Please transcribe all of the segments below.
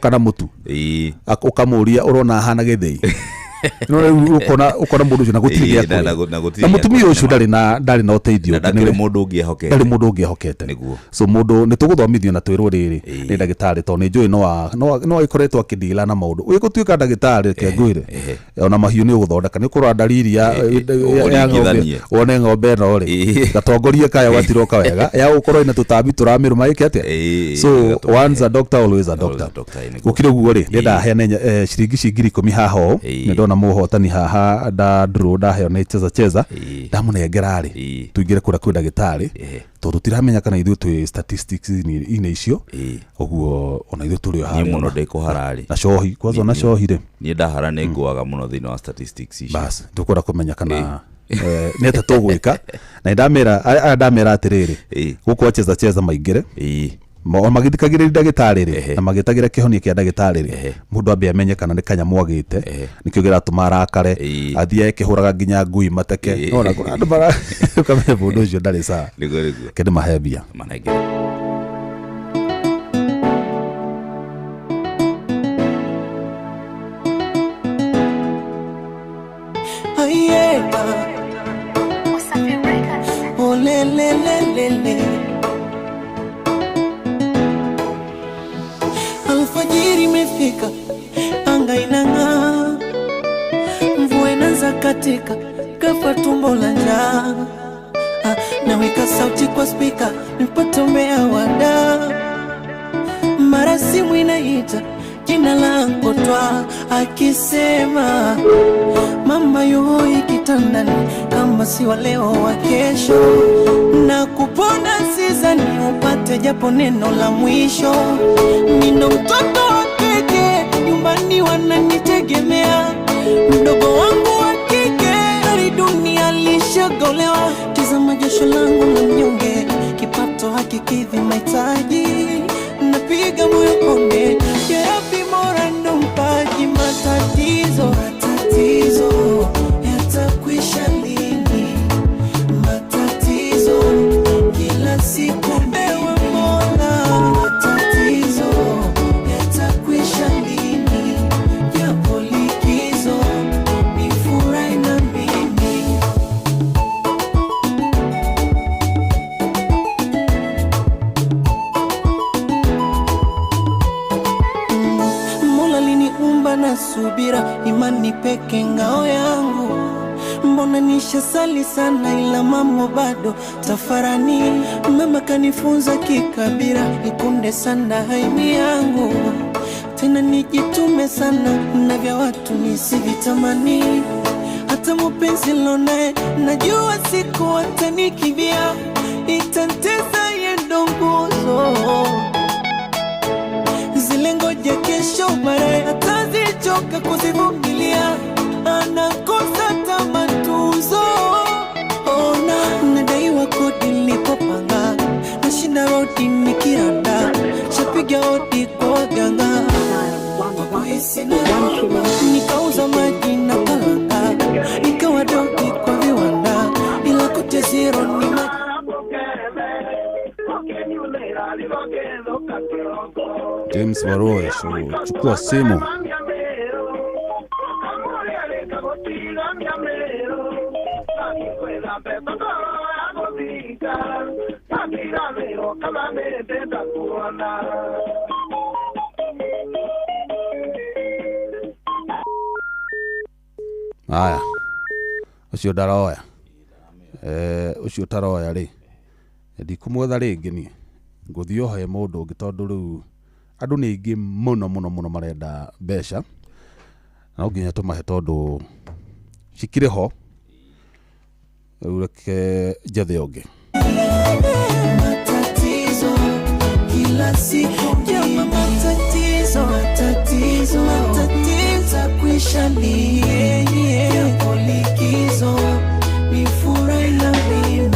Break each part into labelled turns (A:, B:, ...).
A: Kana mũtu. Ũkamũria ũrona ahana gĩthĩi, no rĩu ũkona mũndũ ũcio na gũtirĩ gĩa kũrĩa.
B: Na gũtirĩ
A: na
B: gĩa
A: mũtumia
B: kũrĩa,
A: ũcio ndarĩ na ũteithio
B: na
A: ũngĩ,
B: ndakĩrĩ
A: nĩwe-
B: mũndũ ũngĩ ehokete.
A: Ndarĩ mũndũ ũngĩ ehokete. So mũndũ nĩ tũgũthomithio na twĩrwo rĩrĩ nĩ ndagĩtarĩ, tondũ nĩ njũĩ no agĩkoretwo akĩndila na maũndũ. Ũgĩgũtuĩka ndagĩtarĩ, reke ngwĩre, ona mahiũ nĩ ũgũthondeka, nĩ ũkũrora ndariri ya ng'ombe,
B: ũringithanie.
A: Wone ng'ombe ĩno rĩ, gatongorie kayo gatiroka wega, ya gũkorwo ĩna tũtambi tũramĩrũma ĩke atĩa. So
B: ĩgatũmahe.
A: Once a doctor, always a doctor.
B: Always a doctor, nĩguo.
A: Gũkĩrĩ ũguo rĩ, ndĩrenda heane ciringi ci 10,000 haha ũũ. Nĩ ndona mũhotani haha nda draw, ndaheo nĩ Cheza Cheza. Ndamũnengera rĩ, tũingĩre kũrĩa kwĩ ndagĩtarĩ, tondũ tũtiramenya kana ithuĩ twĩ statistics inĩ icio. Ũguo ona ithuĩ tũrĩ o
B: Niĩ
A: harĩa
B: mũno
A: ona.
B: ndĩ kũhara rĩ.
A: Na cohi kwanza, ona cohi rĩ.
B: Niĩ ndahara nĩ ngũaga mũno thĩinĩ wa statistics icio.
A: Bas, tũkwenda kũmenya kana nĩ atĩa tũgwĩka, na ndamera aya, ndamera atĩrĩrĩ, gũkũ Cheza Cheza maingĩre magĩthikagĩrĩria ndagĩtarĩ rĩ, na magĩtagĩra kĩhonia kĩa ndagĩtarĩ rĩ, mũndũ ambe amenye kana nĩ kanyamũ agĩte nĩkĩo kĩratũma arakare, athiĩ akĩhũraga nginya ngui mateke. Nona kũrĩ andũ mara ũkamenya mũndũ ũcio ndarĩ sawa.
B: Nĩguo.
A: Kende mahe mbia.
B: Manengere.
C: Aye, oh, le, le, le, le, le. Alfajiri imefika, anga inang'aa, mvua inaanza katika, kafa tumbo la njaa. Ah, naweka sauti kwa spika nipate umbea wada, mara simu inaita jina langu twa, akisema mama yuhoi kitandani, kama si wa leo wa kesho, na kupona sizani upate japo neno la mwisho. Nino mtoto wa kike nyumbani wananitegemea, mdogo wangu wa kike ari dunia lishagolewa. Tazama jasho langu la mnyonge, kipato hakikidhi mahitaji, napiga moyo konde, ya Rabbi mola ndo mpaji. Matatizo, matatizo yatakwisha lini? Matatizo kila siku, ewe Mola, matatizo yatakwisha lini? Japo likizo nifurahi na mimi. Mola liniumba na subira, imani peke ngao yangu. Mbona nishasali sana, ila mambo bado tafarani. Mama kanifunza kikabira, ikunde sana haimi yangu tena nijitume sana, na vya watu nisivitamani. Hata mupenzi lonaye najua siku atanikibia, itantesa yendo nguzo zile ngoja kesho baadaye atazichoka kuzivumilia, anakosa tamatuzo. Ona nadaiwa kodi nilipopanga, nashinda rodi nikiranda, shapiga hodi kwa waganga, nikauza maji na kalanga, nikawa dogi kwa viwanda, ila kote zero ni ma
A: James Waroe, chukua simu. Haya, ũcio ndaroya, ũcio ũtaroya rĩ, ndikumwetha rĩngĩ, niĩ ngũthiĩ ohe mũndũ ũngĩ, tondũ rĩu andũ nĩ aingĩ mũno mũno mũno marenda mbeca, no nginya tũmahe tondũ cikĩrĩ ho. Rĩu reke njethe ũngĩ.
C: Matatizo kila siku jama, matatizo, matatizo, matatizo kwisha lini? Japo likizo ni furahi na mimi.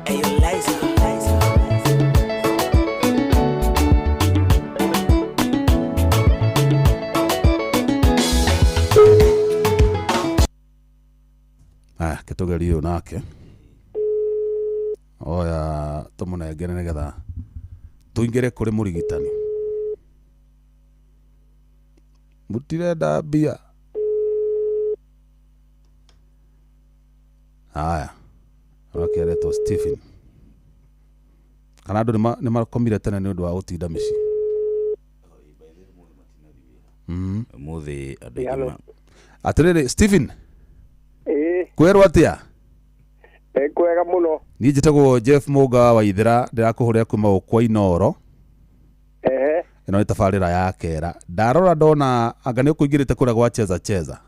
C: Hey, Liza, Liza.
A: Aya, kĩtũgerie ũyũ nake. Oya tũmũnengere nĩgetha tũingĩre kũrĩ mũrigitani. Mũtirenda mbia. Haya, akeretwo Stephen. Kana andũ nĩ makomire tene nĩ ũndũ wa gũtinda mĩciĩ.
B: Ũmũthĩ andũ aingĩ
D: Hello.
A: Atĩrĩrĩ Stephen,
D: Ĩĩ,
A: kwerwo atĩa?
D: nĩ kwega mũno.
A: Niĩ njĩtagwo Jeff Mũnga wa Waithera, ndĩrakũhũrĩra kuma gũkũ kwa Inooro.
D: Ehe,
A: Ĩno nĩ tabarĩra ya kera. Ndarora ndona anga nĩ ũkũingĩrĩte kũrĩa gwa cheza cheza.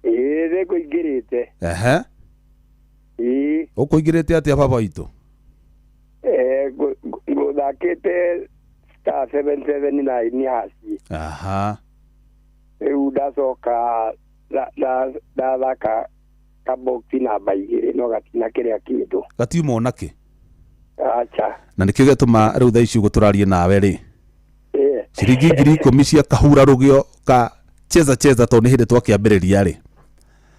D: ĩĩ nĩ ngũingĩrĩte.
A: Ehe,
D: Ĩĩ,
A: ũkũingĩrĩte atĩa baba witũ?
D: Ngũthakĩte star 779 haci.
A: Aha,
D: Rĩu ndacoka ndathaka kaboksi namba igĩrĩ no gatina kĩrĩa kĩndũ.
A: gatiuma onakĩ?
D: Acha.
A: Na nĩkĩo gĩatũma rĩu thaa ici ũguo tũrarie nawe rĩ,
D: Ĩĩ.
A: ciringi 10,000 cia kahura rũgĩo ka cheza cheza tondũ nĩ hĩndĩ twakĩambĩrĩria rĩ,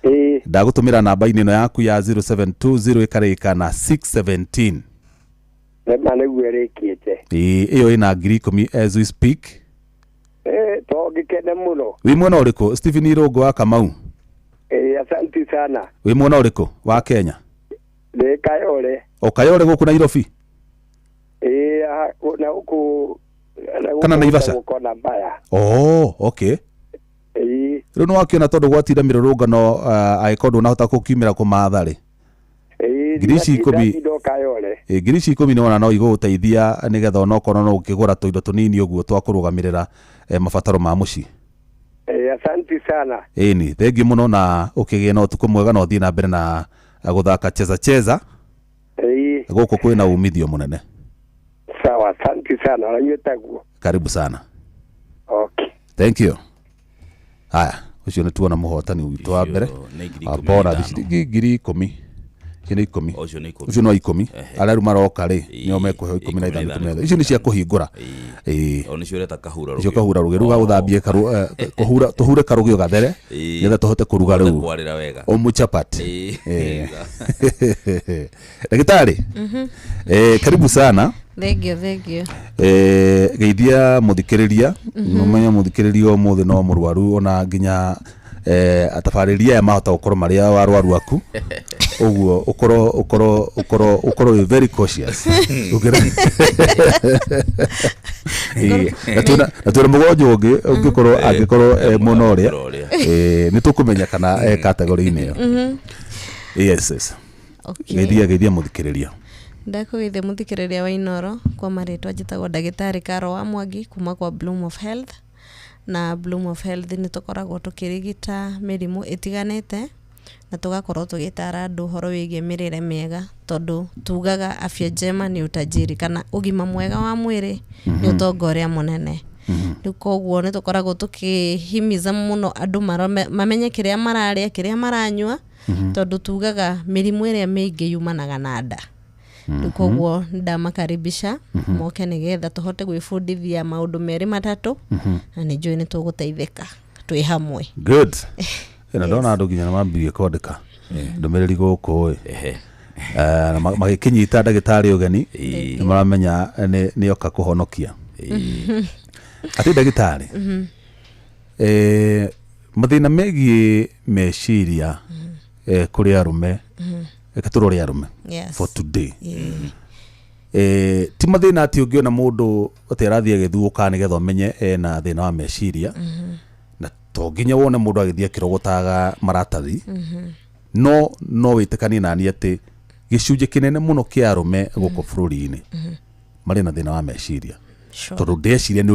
D: Ĩĩ,
A: ndagũtũmĩra namba-inĩ ĩno yaku ya 0720 ĩkarĩka na 617.
D: nĩma nĩguo ĩrĩkĩte.
A: Ĩĩ, ĩyo ĩna 10,000 as we speak.
D: Ĩĩ, to ngĩkene mũno.
A: Wĩ mwena ũrĩkũ Stephen Irũngũ wa Kamau?
D: Ĩĩ, asanti sana.
A: Wĩ mwena ũrĩkũ wa Kenya?
D: Ndĩ Kayole.
A: O Kayole gũkũ Nairobi?
D: Ĩĩ, na gũkũ na gũkũ
A: Kana Naivasha?
D: gwĩtagwo Kona Mbaya.
A: Oh, okay.
D: Ĩĩ.
A: Rĩu nĩwakĩona tondũ gwatinda mĩrũrũngano angĩkorwo ndũnahota gũkiumĩra kũmatha rĩ,
D: Ĩĩ,
A: 10,000.
D: ndatinda o Kayole.
A: Ĩ, 10,000 nĩwona no igũgũteithia nĩgetha onokorwo no ũkĩgũra tũindo tũnini ũguo twa kũrũgamĩrĩra mabataro ma mũciĩ.
D: Ĩĩ, asanti sana.
A: Ĩni, thengiũ mũno na ũkĩgĩe na ũtukũ mwega na ũthiĩ na mbere na gũthaka cheza cheza.
D: Ĩĩ,
A: Gũkũ kwĩna umithio mũnene.
D: sawa, asanti sana. Na inyuĩ taguo.
A: Karibu sana.
D: Okay.
A: Thank you. Haya, ũcio nĩ tuona mũhotani witũ wa mbere.
B: Icio nĩ ngiri
A: Wa
B: ikũmi na
A: bonus
B: ithano.
A: ciringi 10,000. Icio nĩ ikũmi.
B: Ũcio nĩ ikũmi.
A: Ũcio no ikũmi. Arĩa rĩu maroka rĩ, nĩo
B: Ĩĩ,
A: mekũheo ikũmi na ithano,
B: ikũmi na
A: ikũmi na
B: ithano,
A: ithano. Icio nĩ cia kũhingũra. Ĩĩ.
B: O nĩcio ũreta kahura
A: Icio
B: rũgĩo.
A: kahura rũgĩo. Rĩu gagũthambie kũhura, tũhure karũgĩo gathere
B: Ĩĩ.
A: nĩgetha tũhote kũruga
B: Tũhote
A: rĩu.
B: kwarĩra wega.
A: Umuchapati.
B: Ĩĩ.
A: Daktari. Karibu sana.
E: Thengio, thengio.
A: Geithia muthikiriria numenya muthikiriria umuthi no murwaru ona nginya atabarĩri aya mahota gũkorwo marĩ a arwaru aku ũguo ũkorwo ũkorwo ũkorwo ũkorwo wĩ very cautious. Ĩĩ, na twĩna mũgonjwa ũngĩ ũngĩkorwo angĩkorwo mwena ũrĩa
B: Mwena ũrĩa.
A: Nĩ tũkũmenya kana category-inĩ ĩyo. Yes, yes.
E: Okay.
A: Geithia, geithia mũthikĩrĩria.
E: Ndakũgeithia mũthikĩrĩria wa Inooro kwa marĩtwa njĩtagwo ndagĩtarĩ Caro wa Mwangi kuma kwa Bloom of Health. Na Bloom of Health nĩ tũkoragwo tũkĩrigita mĩrimũ ĩtiganĩte na tũgakorwo tũgĩtara andũ ũhoro wĩgiĩ mĩrĩre mĩega tondũ tugaga afya njema ni utajiri kana ũgima mwega wa mwĩrĩ nĩ ũtonga ũrĩa mũnene. Rĩu koguo nĩ tũkoragwo tũkĩhimiza mũno andũ mamenye kĩrĩa mararĩa, kĩrĩa maranyua tondũ tugaga mĩrimũ ĩrĩa mĩingĩ yumanaga na nda. Rĩu koguo ndamakaribisha moke nĩgetha tũhote gwĩbundithia maũndũ merĩ matatũ na nĩ njũĩ nĩ tũgũteithĩka twĩ hamwe.
A: Good. Ĩno ndona andũ nginya nĩmambirie kwandĩka ndũmĩrĩri gũkũ ĩ.
B: Ehe.
A: Na magĩkĩnyita ndagĩtarĩ ũgeni nĩ maramenya nĩ oka kũhonokia. Atĩ ndagĩtarĩ, mathĩna megiĩ meciria kũrĩ arũme, reke tũrore arũme
E: Yes.
A: for today.
E: Yeah.
A: Ti mathĩna atĩ ũngĩona mũndũ atĩ arathiĩ agĩthuũka nĩgetha ũmenye ena thĩna wa meciria, na to nginya wone mũndũ agĩthiĩ akĩrogotaga maratathi, no no wĩtĩkanie nani atĩ gĩcunjĩ kĩnene mũno kĩa arũme gũkũ bũrũri-inĩ marĩ na thĩna wa meciria.
E: Sure.
A: Tondũ ndeciria nĩ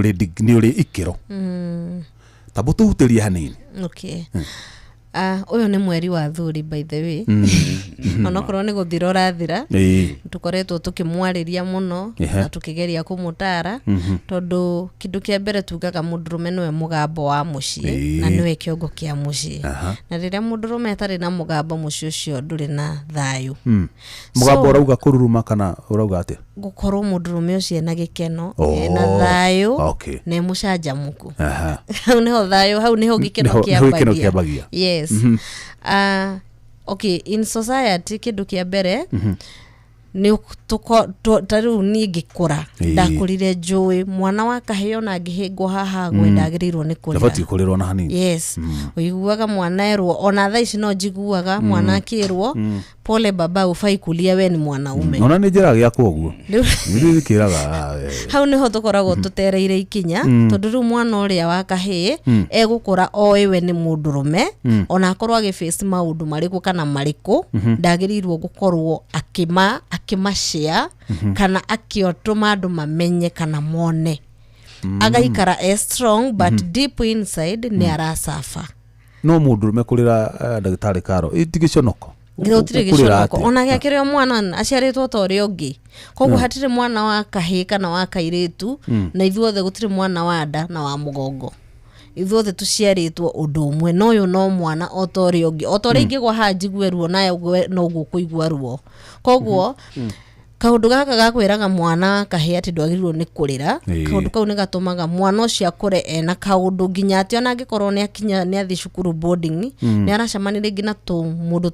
A: ũrĩ ikĩro. Tamba tũhutĩrie hanini.
E: Okay. Ũyũ nĩ mweri wa athuri by the way. Onokorwo nĩ gũthira ũrathira,
A: Ĩĩ.
E: tũkoretwo tũkĩmwarĩria mũno
A: Ehe.
E: na tũkĩgeria kũmũtara tondũ kĩndũ kĩa mbere tugaga mũndũrũme nĩwe mũgambo wa mũciĩ
A: Ĩĩ.
E: na nĩwe kĩongo kĩa mũciĩ. Na rĩrĩa mũndũrũme atarĩ na mũgambo mũciĩ ũcio ndũrĩ na thayũ.
A: Mũgambo
E: So,
A: ũrauga kũruruma kana ũrauga atĩa?
E: gũkorwo mũndũrũme ũcio ena gĩkeno,
A: Oh,
E: ena thayũ
A: okay.
E: na e mũcanjamũku.
A: Aha.
E: Hau nĩho thayũ, hau nĩho gĩkeno
A: Nĩho gĩkeno
E: kĩambagia.
A: kĩambagia.
E: Yes. Okay, in society kĩndũ kĩa mbere Nĩ ta rĩu niĩ ngĩkũra,
A: Ĩĩ.
E: ndakũrire njũĩ mwana wa kahĩĩ ona angĩhĩngwo haha ngwe ndagĩrĩirwo nĩ kũrĩra.
A: Ndabatiĩ kũrĩrwo na hanini.
E: Yes, ũiguaga mwana erwo, ona thaa ici no njiguaga mwana akĩrwo, "Pole baba, ufai kulia, we ni mwanaume."
A: Ona nĩ njĩra gĩakwa ũguo.
E: Rĩu
A: Nĩ kĩraga.
E: Hau nĩho tũkoragwo tũtereire ikinya, tondũ rĩu mwana ũrĩa wa kahĩĩ egũkũra oĩ we nĩ mũndũrũme, ona akorwo agĩface maũndũ marĩkũ kana marĩkũ, ndagĩrĩirwo gũkorwo akĩma akĩmashare kana akĩotũma andũ mamenye kana mone. Agaikara e strong, but deep inside nĩ aracaba.
A: No mũndũrũme kũrĩra, ndagĩtarĩ Karo, ĩ ti gĩconoko?
E: Gũtirĩ
A: Ũkũrĩra
E: gĩconoko.
A: atĩa?
E: Ona gĩakĩrĩ o mwana aciarĩtwo ta ũrĩa ũngĩ, koguo hatirĩ mwana wa kahĩĩ kana wa kairĩtu, na ithuothe gũtirĩ mwana wa nda na wa mũgongo, ithuothe tũciarĩtwo ũndũ ũmwe, na ũyũ no mwana o ta ũrĩa ũngĩ, o ta ũrĩa ingĩgwa haha njigue ruo, nawe ũgwe noguo ũkũigua ruo. Koguo kaũndũ gaka gakwĩraga mwana wa kahĩĩ atĩ ndwagĩrĩirwo nĩ kũrĩra, kaũndũ kau nĩ gatũmaga mwana ũcio akũre ena kaũndũ nginya atĩ ona angĩkorwo nĩ akinya nĩ athiĩ cukuru boarding, nĩ aracemania rĩngĩ na tũmũndũ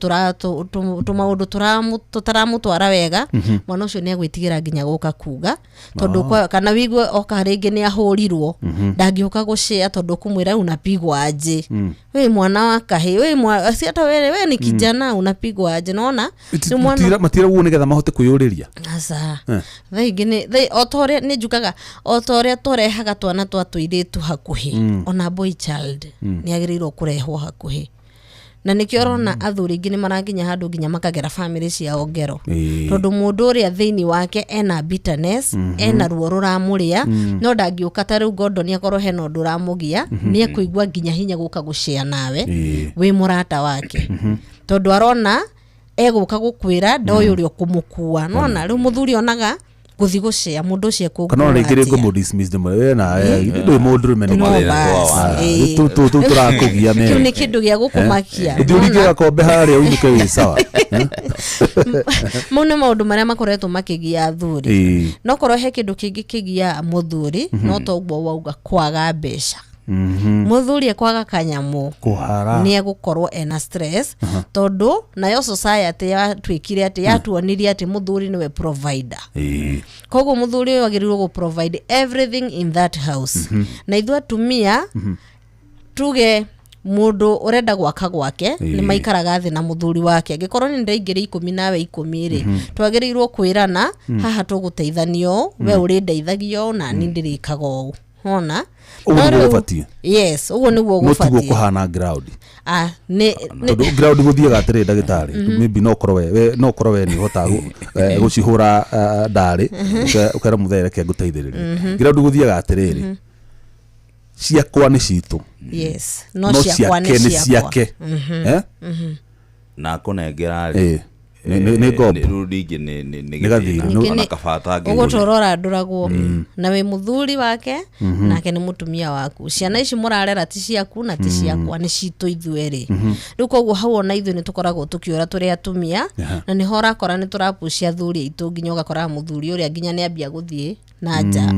E: tũmaũndũ tũtaramũtwara wega, mwana ũcio nĩ agwĩtigĩra nginya gũka kuga, tondũ kana wigue oka rĩngĩ nĩ ahũrirwo, ndangĩũka gũcĩa tondũ ũkũmwĩra, "Unapigwa aje? We mwana wa kahĩĩ, we si hata we ni kijana, unapigwa aje?" Nona rĩu mwana
A: Matiragwo nĩgetha mahote kwĩyũrĩria.
E: Aca, thaa ingĩ nĩ o ta ũrĩa nĩ njugaga, o ta ũrĩa tũrehaga twana twa tũirĩtu hakuhĩ, ona boy child nĩ agĩrĩirwo kũrehwo hakuhĩ, na nĩkĩo ũrona athuri aingĩ nĩ marakinya handũ nginya makagera bamĩrĩ ciao ngero, tondũ mũndũ ũrĩa thĩinĩ wake ena bitterness, ena ruo rũramũrĩa, no ndangĩũka. Ta rĩu Gordon akorwo hena ũndũ ũramũgia, nĩ ekũigua nginya hinya gũka gũcĩa nawe wĩ mũrata wake, tondũ arona egũka gũkwĩra ndoĩ ũrĩa ũkũmũkua. Nona rĩu mũthuri onaga gũthi gũcĩa mũndũ ũcio
A: Kana ona rĩngĩ
E: ekũngua
A: rĩngĩ mũndũ dismiss ndĩmwe we na ndũĩ mũndũrũme nĩ
E: No
A: mathĩna.
E: bas, ĩĩ.
A: Tũ tũrakũgia.
E: Kĩu nĩ kĩndũ gĩa gũkũmakia.
A: Ũthiĩ ũringe gakombe harĩa ũinũke wĩ sawa.
E: Mau nĩ maũndũ marĩa makoretwo makĩgia athuri. No korwo he kĩndũ kĩngĩ kĩgiaga mũthuri, no toguo wauga, kwaga mbeca. Mũthuri ekwaga kanyamũ,
A: Kũhara.
E: nĩ egũkorwo ena stress, tondũ nayo society yatuĩkire atĩ yatuonirie atĩ mũthuri nĩwe provider. Koguo mũthuri ũyũ agĩrĩirwo gũ provide everything in that house, na ithuĩ atumia tuge mũndũ ũrenda gwaka gwake nĩ maikaraga thĩ na mũthuri wake, angĩkorwo nĩ ndaingĩria 10 nawe 10 rĩ, twagĩrĩirwo kwĩrana haha tũgũteithanio ũũ, we ũrĩndeithagia ũũ na niĩ ndĩrĩkaga ũũ, ona
A: Ũguo
E: No
A: nĩguo
E: rĩu-
A: gũbatiĩ.
E: Yes, ũguo nĩguo
A: No tiguo
E: gũbatiĩ.
A: kũhana ground.
E: Ah, nĩ
A: Tondũ ground gũthiaga atĩrĩ, ndagĩtarĩ, maybe no ũkorwo we no ũkorwo we nĩ ũhotaga gũcihũra ndarĩ ũkera mũthee reke ngũteithĩrĩrie. Ground gũthiaga atĩrĩrĩ, ciakwa nĩ citũ,
E: yes, no
A: no
E: ciakwa
A: ciake
E: nĩ
A: nĩ
E: ciakwa.
A: ciake. Eh?
B: Na kũnengera rĩ,
A: Nĩ ngombo.
B: Rĩu rĩngĩ nĩ
A: Nĩ gathirĩ.
B: gĩthĩna.
E: Ningĩ
B: Ona kabata angĩgũre.
E: ũgũtũra ũrandũragwo na wĩ mũthuri wake nake nĩ mũtumia waku, ciana ici mũrarera ti ciaku na ti ciakwa, nĩ citũ ithuerĩ. Rĩu koguo hau ona ithuĩ nĩ tũkoragwo tũkĩũra tũrĩ atumia, na nĩho ũrakora nĩ tũrapucia athuri aitũ, nginya ũgakora mũthuri ũrĩa nginya nĩ ambia gũthiĩ na nja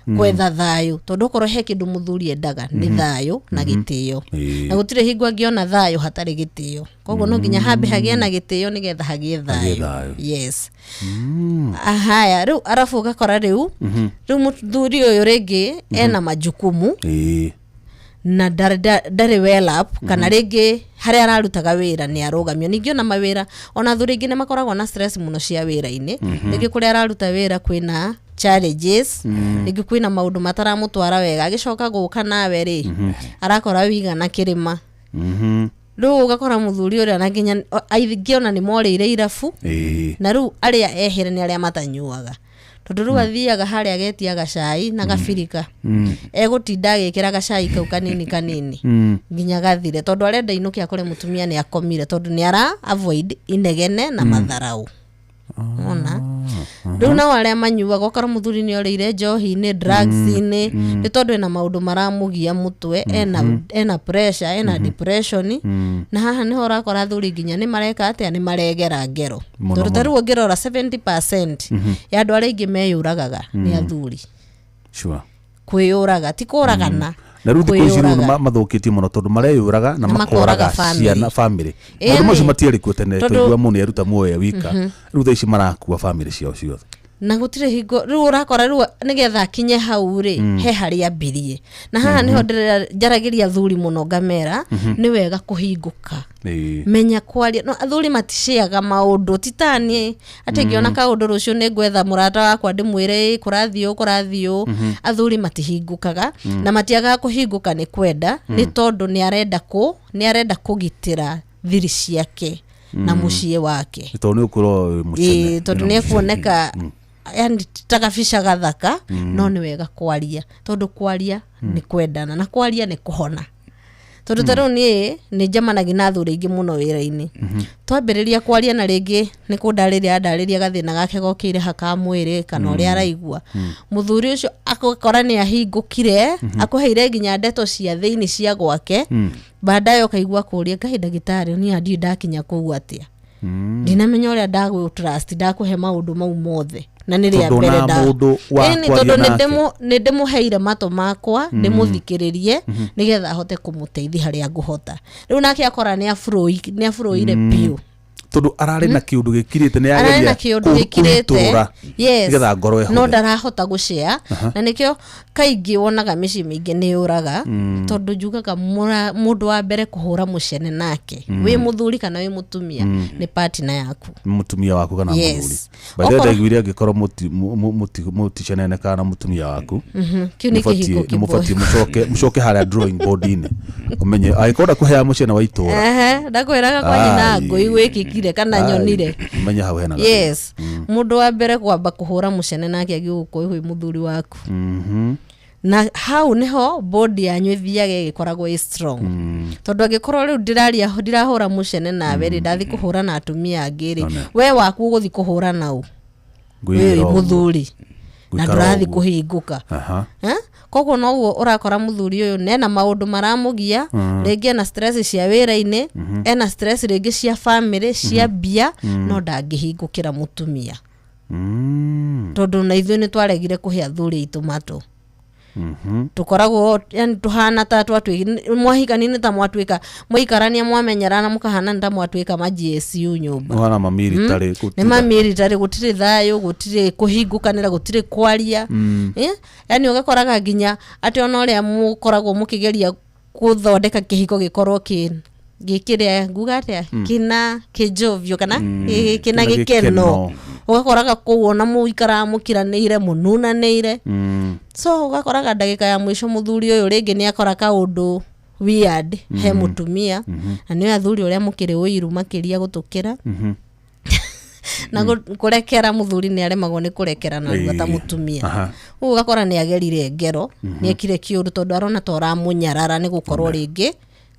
E: gwetha thayũ, tondũ okorwo he kĩndũ mũthuri endaga nĩ thayũ na gĩtĩo, na gũtirĩ hingo angĩona thayũ hatarĩ gĩtĩo. Koguo no nginya hambe hagĩe na gĩtĩo nĩgetha hagĩe
A: Hagĩe
E: thayũ.
A: Thayũ.
E: Yes, haya, rĩu arabu ũgakora rĩu mũthuri ũyũ rĩngĩ ena majukumu na ndarĩ well up, kana rĩngĩ harĩa ararutaga wĩra nĩ arũgamio. Ningĩ ona mawĩra, ona athuri aingĩ nĩ makoragwo na stress mũno cia wĩra-inĩ. Rĩngĩ kũrĩa araruta wĩra kwĩna challenges, rĩngĩ kwĩna maũndũ mataramũtwara wega, agĩcoka gũka nawe rĩ, arakora wigana kĩrĩma. Rĩu ũgakora mũthuri ũrĩa na nginya aingĩ ona nĩ morĩire irabu, na rĩu arĩa ehere nĩ arĩa matanyuaga, tondũ rĩu athiaga harĩa agetia gacai na gabirika, egũtinda agĩkĩra gacai kau kanini kanini nginya gathire, tondũ arenda inũke akore mũtumia nĩ akomire, tondũ nĩ ara avoid inegene na matharau. Ona rĩu nao arĩa manyuaga, ũkora mũthuri nĩ orĩire njohi-inĩ, drugs-inĩ, nĩ tondũ ena maũndũ maramũgia mũtwe, ena pressure, ena depression. Na haha nĩho ũrakora athuri nginya nĩ mareka atĩa, nĩ maregera ngero,
A: Mũno,
E: tondũ ta rĩu ũngĩrora 70% ya andũ arĩa aingĩ meyũragaga nĩ athuri. Kwĩyũraga ti kũragana.
A: Na rĩu thikũ ici rĩu
E: Kwĩyũraga.
A: mathũkĩtie mũno tondũ mareyũraga na
E: Na
A: makoraga
E: makoraga family.
A: ciana family.
E: Ĩni.
A: Maũndũ macio matiarĩ kuo tene.
E: Tondũ-
A: Twaigua mũndũ nĩaruta muoyo e wika, rĩu thaa ici marakua family ciao ciothe.
E: Na gũtirĩ hingo rĩu ũrakora rĩu nĩgetha akinye hau rĩ, he harĩa ambirie. Na haha nĩho njaragĩria athuri mũno, ngamera nĩ wega kũhingũka. Menya kwaria. No athuri maticeaga maũndũ titani atĩ ngĩona kaũndũ rũciũ nĩ ngwetha mũrata wakwa ndĩmwĩre, "Ĩ, kũrathiĩ ũũ, kũrathiĩ ũũ." Athuri matihingũkaga na matiagaga kũhingũka nĩ kwenda, nĩ tondũ nĩ arenda kũgitĩra thiri ciake na mũciĩ wake.
A: Nĩ tondũ nĩ ũkwĩrwo wĩ mũcene.
E: Ĩĩ, tondũ nĩ ekuoneka yani ta gabica gathaka. No nĩ wega kwaria, tondũ kwaria nĩ kwendana na kwaria nĩ kũhona. Tondũ ta rĩu niĩ nĩ njemanagia na athuri aingĩ mũno wĩra-inĩ. Twambĩrĩria kwaria na rĩngĩ nĩ kũndarĩria andarĩria gathĩna gake gokĩire haka mwĩrĩ kana ũrĩa araigua, mũthuri ũcio akakora nĩ ahingũkire, akũheire nginya ndeto cia thĩinĩ cia gwake. Baadaye ũkaigua kũria, "Ngai ndagĩtarĩ, niĩ ndiũĩ ndakinya kũu atĩa, ndinamenya ũrĩa ndagũ trust ndakũhe maũndũ mau mothe na nĩ rĩa
A: Tondũ
E: mbere
A: ona mũndũ wa
E: Ĩni,
A: kwaria
E: tondũ nĩ
A: nake.
E: nĩ ndĩmũheire matũ makwa ndĩmũthikĩrĩrie nĩgetha ahote kũmũteithia harĩa ngũhota. Rĩu nake akora nĩ aburũire biũ.
A: Tondũ ararĩ na kĩũndũ gĩkirĩte, nĩ
E: Ararĩ
A: ageria
E: na kĩũndũ gĩkirĩte.
A: kũhitũra
E: Yes.
A: nĩgetha ngoro
E: No
A: ĩhũre.
E: ndarahota gũcea, na nĩkĩo kaingĩ wonaga mĩciĩ mĩingĩ nĩ yũraga, tondũ njugaga mũndũ wa mbere kũhũra mũcene nake, wĩ mũthuri kana wĩ mũtumia, nĩ partner yaku.
A: Mũtumia waku kana
E: Yes.
A: mũthuri. By the way,
E: Okorwo-
A: ndaiguire angĩkorwo mũticenene kana mũtumia waku,
E: Kĩu nĩ kĩhiko
A: nĩ mũbatiĩ
E: kĩboyu.
A: mũcoke harĩa drawing board-inĩ, ũmenye angĩkorwo ndakũheaga mũcene wa itũra.
E: Ehe, ndakwĩraga kwa nyina
A: Ai.
E: ngũi gwĩkĩkire kana nyonire.
A: Ũmenye hau hena gathĩna.
E: Yes, mũndũ wa mbere kwamba kũhũra mũcene nake agĩgũkũĩ kwĩ mũthuri waku, na hau niho bodi yanyu ĩthiaga ĩgĩkoragwo ĩ strong, tondũ angĩkorwo rĩu ndĩraria ndirahũra mũcene nawe rĩ, ndathi kũhũra na atumia angĩ rĩ,
A: One.
E: we waku ũgũthi kũhũra nau
A: Ngũigĩra
E: wĩ
A: ũguo.
E: mũthuri na
A: Ngũikara
E: ndũrathi
A: ũguo.
E: kũhingũka.
A: Aha.
E: Eh? Koguo noguo ũrakora mũthuri ũyũ nena maũndũ maramũgia, rĩngĩ ena stress cia wĩra-inĩ, ena stress rĩngĩ cia family, cia mbia, no ndangĩhingũkĩra mũtumia, tondũ na ithuĩ nĩ twaregire kũhe athuri aitũ matũ. Tũkoragwo yani tũhana ta twatuĩ mwahikani nĩ ta mwatuĩka mwaikarania mwamenyerana mũkahana nĩ ta mwatuĩka ma GSU nyũmba.
A: Nĩwana mamiritarĩ.
E: Nĩ mamiritarĩ, gũtirĩ thayũ, gũtirĩ kũhingũkanĩra, gũtirĩ kwaria. Eh? Yani ũgakoraga nginya atĩ ona ũrĩa mũkoragwo mũkĩgeria gũthondeka kĩhiko gĩkorwo kĩ gĩkĩrĩa nguga atĩa kĩna kĩjovio kana kĩna
A: kĩna
E: gĩkeno,
A: gĩkeno.
E: Ũgakoraga kũu ona mũikaraga mũkiranĩire mũnunanĩire. So ũgakoraga ndagĩka ya mũico mũthuri ũyũ rĩngĩ nĩ akora kaũndũ weird he mũtumia, na nĩ athuri ũrĩa mũkĩrĩ ũiru makĩria gũtũkĩra na kũrekera. Mũthuri nĩ aremagwo nĩ kũrekera narua ta
A: Ĩĩ.
E: mũtumia. Ũguo ũgakora nĩ agerire ngero, nĩ ekire kĩũndũ tondũ arona ta ũramũnyarara nĩ gũkorwo rĩngĩ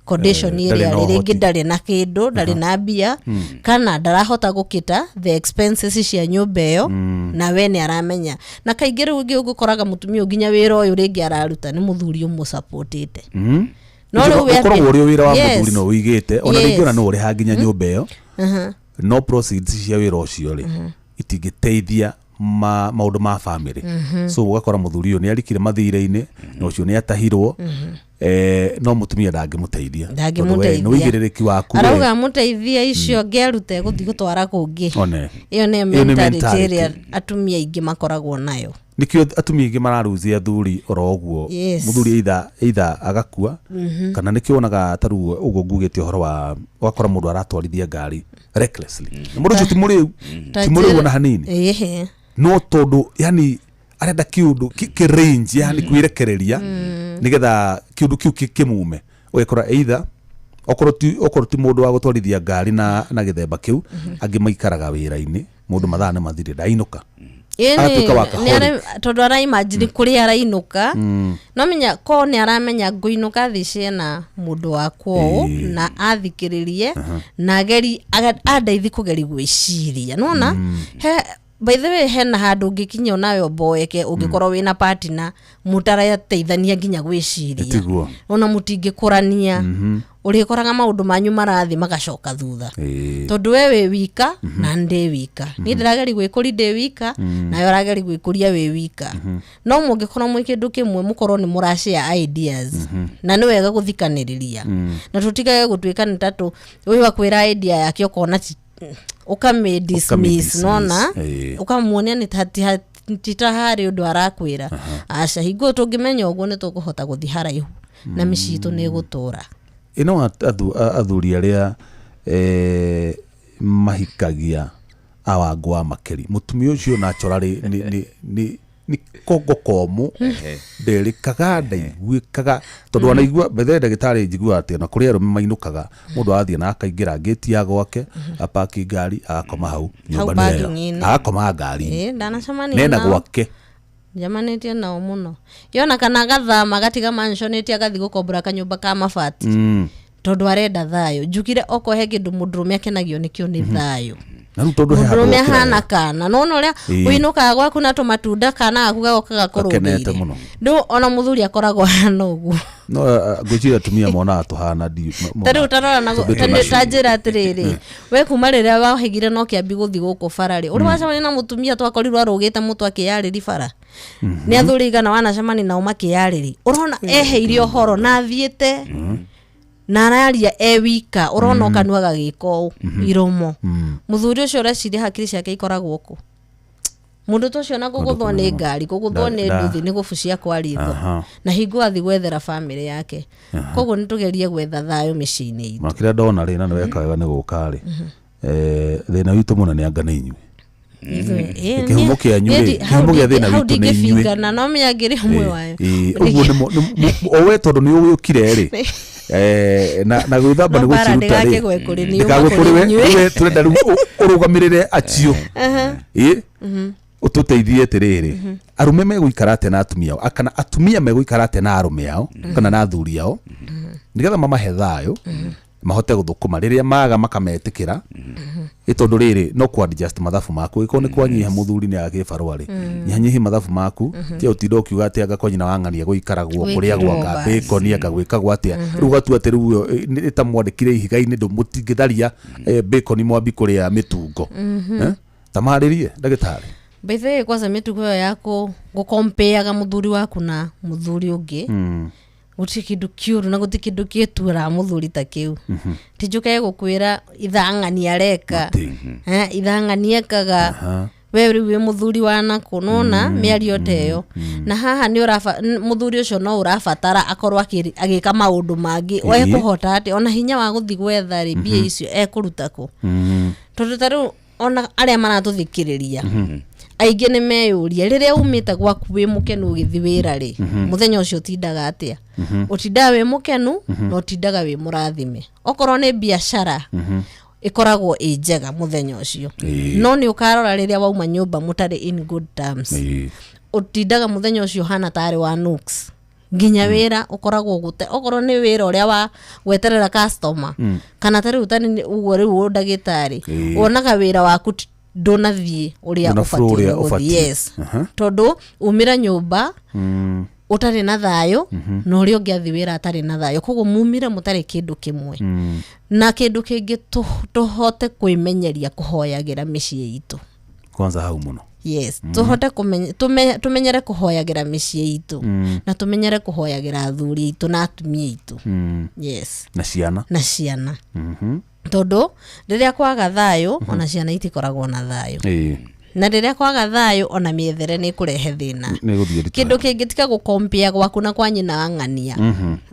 E: condition
A: Eh, ndarĩ
E: ĩrĩa
A: na
E: arĩ rĩngĩ
A: ũhoti.
E: ndarĩ na kĩndũ, ndarĩ na mbia kana ndarahota gũkĩta the expenses cia nyũmba ĩyo, na we nĩ aramenya. Na kaingĩ rĩu ũngĩ ũgũkoraga mũtumia ũyũ nginya wĩra ũyũ rĩngĩ araruta nĩ mũthuri ũmũsupportĩte. No rĩu we
A: Ũkoragwo ũrĩ wĩra wa
E: Yes.
A: mũthuri no ũigĩte ona rĩngĩ ona no ũrĩha nginya nyũmba ĩyo, no proceeds cia wĩra ũcio rĩ itingĩteithia maũndũ ma family. So ũgakora mũthuri ũyũ nĩ arikire mathirĩ-inĩ na ũcio nĩ atahirwo, no mũtumia ndangĩmũteithia tondũ we nĩ
E: Ndangĩmũteithia.
A: ũigĩrĩrĩki waku we.
E: Arauga mũteithia icio ngĩarute gũthiĩ gũtwara kũngĩ.
A: One.
E: Ĩyo nĩ
A: Ĩyo nĩ
E: mentality
A: mentality.
E: ĩrĩa atumia aingĩ makoragwo nayo.
A: Nikio atumia aingĩ mararuzia athuri oro ũguo. Mũthuri either agakua kana nĩkĩo wonaga ta rĩu ũguo ngugĩte ũhoro wa ũgakora mũndũ aratwarithia ngari recklessly, na mũndũ ũcio ti mũrĩu, ti mũrĩu ona hanini.
E: Ĩhĩ.
A: No tondũ yani arenda kĩũndũ kĩ range, yani kwĩrekereria nĩgetha kĩũndũ kĩu kĩmume. Ũgakora either okorwo ti mũndũ wa gũtwarithia ngari na gĩthemba kĩu, angĩ maikaraga wĩra-inĩ, mũndũ mathaa nĩ mathire ndainũka.
E: Ĩni,
A: Agatuĩka workaholic.
E: Tondũ araimagine kũrĩa arainũka, no menya ko nĩ aramenya ngũinũka thĩ ciena mũndũ wakwa ũũ na athikĩrĩrie na ageri andeithi kũgeri gwĩciria nona he. By the way, hena handũ ũngĩkinya onawe ũmboeke ũngĩkorwo wĩna partner mũtarateithania nginya gwĩciria.
A: Tiguo.
E: Ona mũtingĩkũrania. Ũrĩkoraga maũndũ manyu marathiĩ magacoka thutha,
A: Ĩĩ.
E: tondũ we wĩ wika na ndĩ wika, niĩ ndĩrageri gwĩkũri ndĩ wika, nawe ũrageri gwĩkũria wĩ wika. No mũngĩkorwo mwĩ kĩndũ kĩmwe, mũkorwo nĩ mũrashare ideas, na nĩ wega gũthikanĩrĩria na tũtigage gũtuĩka nĩ tatũ ũyũ akwĩra idea yake ũkona ũkamĩ dismiss.
A: Ũkamĩ-dismiss,
E: Nona
A: ĩĩ.
E: ũkamuonia nĩ ti ta harĩ ũndũ arakwĩra. Aca, hingo tũngĩmenya ũguo nĩ tũkũhota gũthiĩ haraihu na mĩciĩ itũ nĩ ĩgũtũra.
A: Ĩno athuri arĩa mahikagia awangũ wa makeri, mũtumia ũcio naturally nĩ kongo komũ, nderĩkaga, ndaiguĩkaga, tondũ anaigua bethe ndagĩtarĩ, njiguaga atĩ ona kũrĩ arũme mainũkaga, mũndũ arathiĩ na akaingĩra ngĩti ya gwake, apaki ngari, agakoma hau nyũmba nĩ ĩyo.
E: Parking-inĩ.
A: Agakoma ngari
E: Ĩĩ, ndanacemania
A: nena
E: nao.
A: gwake.
E: Njamanĩtie nao mũno. Yona kana agathama, agatiga mansionĩtie, agathiĩ gũkombora kanyũmba ka mabati, tondũ arenda thayũ. Njugire okorwo he kĩndũ mũndũrũme akenagio nĩkĩo nĩ thayũ.
A: Na rĩu tondũ he handũ
E: Mũndũrũme
A: okĩra
E: ahana kana nona ũrĩa ũinũkaga gwaku na tũmatunda, kana gaku gagoka
A: Gakenete
E: gakũrũgĩire
A: mũno.
E: Rĩu ona mũthuri akoragwo ahana ũguo.
A: No ngwĩciria atumia monaga tũhana
E: Ta rĩu tarora na
A: tũmbĩtwo
E: ta
A: na
E: ta njĩra atĩrĩrĩ, we kuma rĩrĩa wahĩgire no kĩambi gũthiĩ gũkũ bara rĩ, ũrĩ wacemania na mũtumia twakorirwo arũgĩte mũtwe akĩyarĩri bara? Nĩ athuri igana wanacemania nao makĩyarĩri, ũrona eheire ũhoro na athiĩte na araria e wika, ũrona ũkanua gagĩka ũũ iromo. Mũthuri ũcio ũreciria hakiri ciake ikoragwo kũ? Mũndũ ta ũcio na kũgũthwo nĩ ngari, kũgũthwo nĩ nduthi, nĩ gũbucia kwa ritho na hingo athi gwethera bamĩrĩ yake. Koguo nĩ tũgerie gwetha thayũ mĩciĩ-inĩ itũ.
A: Na kĩrĩa ndona rĩ, na nĩ weka wega nĩ gũka rĩ, thĩna witũ mũno nĩ anga nĩ inyuĩ. Kĩhumo kĩanyu rĩ, kĩhumo gĩa thĩna
E: hau
A: witũ nĩ inyuĩ.
E: ndingĩbingana, no menya ngĩrĩ ũmwe wayo.
A: Ĩĩ, ũguo o we tondũ nĩ ũgĩũkire rĩ, na gwĩthamba
E: No
A: nĩ
E: mbara
A: gũciruta rĩ,
E: ndĩgakĩgwe kũrĩ niĩ,
A: ndĩkagwe
E: yuma
A: kũrĩ we.
E: kũrĩ inyuĩ.
A: We tũrenda rĩu ũrũgamĩrĩre acio, ĩ ũtũteithie atĩrĩrĩ, arũme megũikara atĩa na atumia ao, kana atumia megũikara atĩa na arũme ao kana na athuri ao, nĩgetha mamahe thayũ, mahote gũthũkũma rĩrĩa maga makametĩkĩra. Ĩ tondũ rĩrĩ, no kũ adjust mathabu maku, ĩkorwo nĩ kwanyiha, mũthuri nĩ aga kĩbarũa rĩ, nyihanyihie mathabu maku, tia ũtinda ũkiuga atĩ anga kwa nyina wa ng'ania gũikaragwo kũrĩagwo
E: Gwĩkĩrwo
A: anga
E: basi.
A: bacon, anga gwĩkagwo atĩa. Rĩu ũgatua atĩ rĩu ĩyo, nĩ ta mwandĩkire ihiga-inĩ, mũtingĩtharia bacon mwambi kũrĩa mĩtungo. Ta marĩrie ndagĩtarĩ.
E: By the way, kwanza mĩtugo ĩyo ya gũkompeaga mũthuri waku na mũthuri ũngĩ, gũtirĩ kĩndũ kĩũru na gũtirĩ kĩndũ gĩtuĩraga mũthuri ta kĩu. Ti njũke gũkwĩra ithang'ani areka.
A: Atĩ.
E: Ithang'ani ekaga, we rĩu wĩ mũthuri wa nakũ? Nona mĩario ta ĩyo na haha nĩ mũthuri ũcio no ũrabatara akorwo agĩka maũndũ mangĩ. Ekũhota atĩ ona hinya wa gũthiĩ gwetha rĩ, mbia icio ekũruta kũ? Tondũ ta rĩu ona arĩa maratũthikĩrĩria aingĩ nĩ meyũria, rĩrĩa umĩte gwaku wĩ mũkenu ũgĩthiĩ wĩra rĩ, mũthenya ũcio ũtindaga atĩa? Ũtindaga wĩ mũkenu na ũtindaga wĩ mũrathime. Okorwo nĩ biacara ĩkoragwo ĩ njega mũthenya ũcio. No nĩ ũkarora rĩrĩa wauma nyũmba mũtarĩ in good terms, ũtindaga mũthenya ũcio ũhana tarĩ wa nooks, nginya wĩra ũkoragwo gũte, okorwo nĩ wĩra ũrĩa wa gweterera customer, kana ta rĩu ta nĩ ũguo rĩu ndagĩtarĩ, wonaga wĩra waku ndũnathiĩ ũrĩa
A: Ndũna flow
E: ũbatiĩ
A: ũrĩa
E: nĩ gũthiĩ.
A: ũbatiĩ.
E: Yes, tondũ umĩra nyũmba ũtarĩ na thayũ, na ũrĩa ũngĩ athiĩ wĩra atarĩ na thayũ, koguo mumire mũtarĩ kĩndũ kĩmwe. Na kĩndũ kĩngĩ, tũhote kwĩmenyeria kũhoyagĩra mĩciĩ itũ.
A: Kwanza hau mũno.
E: Yes, tũhote tũmenyere kũhoyagĩra mĩciĩ itũ na tũmenyere kũhoyagĩra athuri aitũ na atumia aitũ. Yes.
A: Na ciana.
E: Na ciana, tondũ rĩrĩa kwaga thayũ, ona ciana itikoragwo na thayũ. Na rĩrĩa kwaga thayũ, ona mĩethere nĩ ĩkũrehe thĩna.
A: Nĩ gũthiĩ ritũ.
E: Kĩndũ kĩngĩ, tiga gũkompea gwaku na kwa nyina wa ng'ania.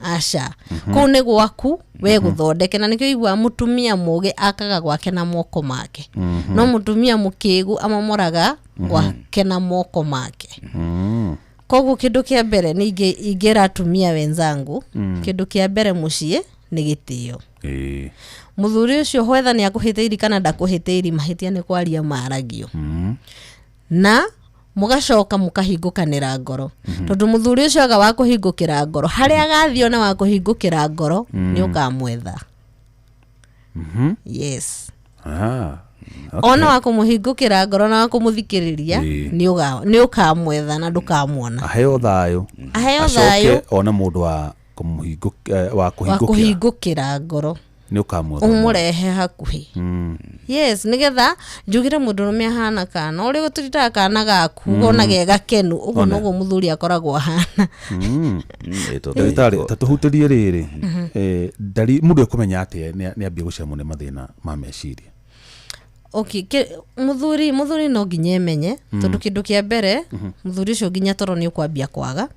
E: Aca, kũu nĩ gwaku we gũthondeke, na nĩkĩo iguaga mũtumia mũgĩ akaga gwake na moko make, no mũtumia mũkĩgu amomoraga gwake na moko make. Koguo kĩndũ kĩa mbere nĩ ingĩra atumia wenzangu, kĩndũ kĩa mbere mũciĩ nĩ gĩtĩo. Mũthuri ũcio hwetha nĩ akũhĩtĩiri kana ndakũhĩtĩiri, mahĩtia nĩ kwaria maragio, na mũgacoka mũkahingũkanĩra ngoro, tondũ mũthuri ũcio aga wa kũhingũkĩra ngoro, harĩa agathiĩ ona wa kũhingũkĩra ngoro nĩ ũkamwetha. Yes. Ona wa kũmũhingũkĩra ngoro na wa kũmũthikĩrĩria, nĩ ũkamwetha na ndũkamuona.
A: Aheo thayũ.
E: Aheo
A: Acoke
E: thayũ.
A: one mũndũ wa Kũmũhingũ- wa
E: wa
A: kũhingũkĩra
E: kũhingũkĩra ngoro
A: nĩ ũkamwetha
E: ũmũrehe hakuhĩ yes nĩgetha njugire mũndũrũme ahana kana ũrĩa ũtũritaga kana gaku wona ge gakenu ũguo noguo mũthuri akoragwo ahana
A: ndagĩtarĩ ta tũhutĩrie rĩrĩ ndari mũndũ ekũmenya atĩa nĩ ambie gũcemwo nĩ mathĩna ma meciria?
E: Okay, mũthuri no nginya emenye, tondũ kĩndũ kĩa mbere mũthuri ũcio nginya toro nĩ ũkwambia kwaga.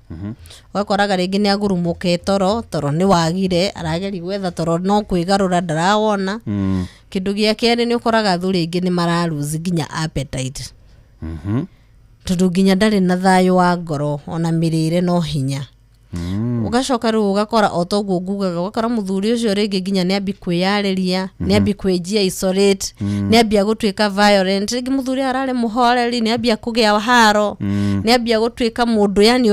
E: Ũgakoraga rĩngĩ nĩ agurumũke toro, toro nĩ wagire, arageria gwetha toro no kwĩgarũra ndarawona. Kĩndũ gĩa kerĩ, nĩ ũkoraga athuri aingĩ nĩ mararuzi nginya appetite, tondũ nginya ndarĩ na thayũ wa ngoro, ona mĩrĩre no hinya. Ũgacoka rĩu ũgakora o toguo ngugaga, ũgakora mũthuri ũcio rĩngĩ nginya nĩ ambi kwĩyarĩria, nĩ ambi kwĩnjia isolate, nĩ ambia gũtuĩka violent. Rĩngĩ mũthuri ararĩ mũhoreri, nĩ ambia kũgĩa haro, nĩ ambia gũtuĩka mũndũ yani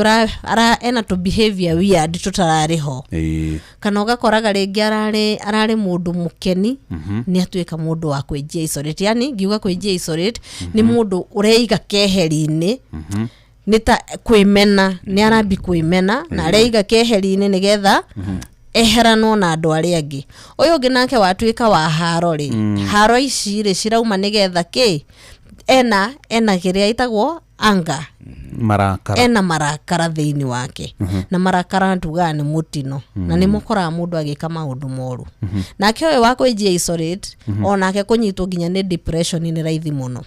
E: ena tũ behavior weird tũtararĩ ho. Kana ũgakoraga rĩngĩ ararĩ mũndũ mũkeni, nĩ atuĩka mũndũ wa kwĩnjia isolate. Yani ngiuga kwĩnjia isolate, nĩ mũndũ ũreiga keheri-inĩ, nĩ ta kwĩmena, nĩ arambi kwĩmena na areiga keheri-inĩ nĩgetha eheranwo na andũ arĩa angĩ. Ũyũ ũngĩ nake watuĩka wa haro rĩ, haro ici rĩ cirauma nĩgetha kĩ ena kĩrĩa ĩtagwo anga,
A: marakara,
E: ena marakara thĩinĩ wake. Na marakara tugaga nĩ mũtino, na nĩ mũkoraga mũndũ agĩka maũndũ moru. Nake ũyũ wa kwĩnjia isolate, onake kũnyitwo nginya nĩ depression nĩ raithi mũno,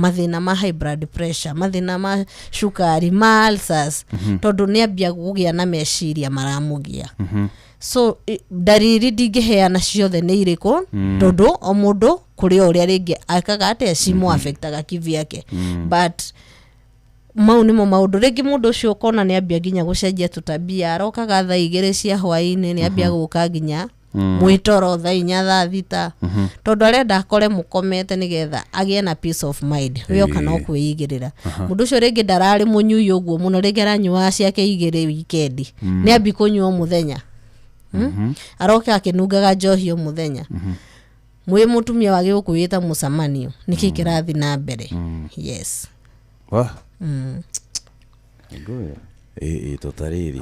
E: mathĩna ma high blood pressure, mathĩna ma cukari, ma ulcers, tondũ nĩ ambia kũgĩa na meciria maramũgia. So ndariri ndingĩheana ciothe nĩ irĩkũ, tondũ o mũndũ kũrĩ o ũrĩa rĩngĩ akaga atĩa cimo affectaga kivyake, but mau nĩmo maũndũ. Rĩngĩ mũndũ ũcio ũkona nĩ ambia nginya gũcenjia tũtabia, arokaga thaa 2 cia hwaĩ-inĩ, nĩ ambia gũka nginya mwĩtoro thaa 4, thaa 6, tondũ arenda akore mũkomete nĩgetha agĩe na peace of mind. We oka no kwĩigĩrĩra. Mũndũ ũcio rĩngĩ ndararĩ mũnyui ũguo mũno, rĩngĩ aranyuaga ciake 2 wikendi, nĩ ambi kũnyua o mũthenya. Aroka akĩnungaga njohi o mũthenya. Mwĩ mũtumia wage gũkwĩĩta mũcemanio, nĩkĩ kĩrathiĩ na mbere? Yes.
A: Wah.
B: Ĩ to ta rĩrĩ,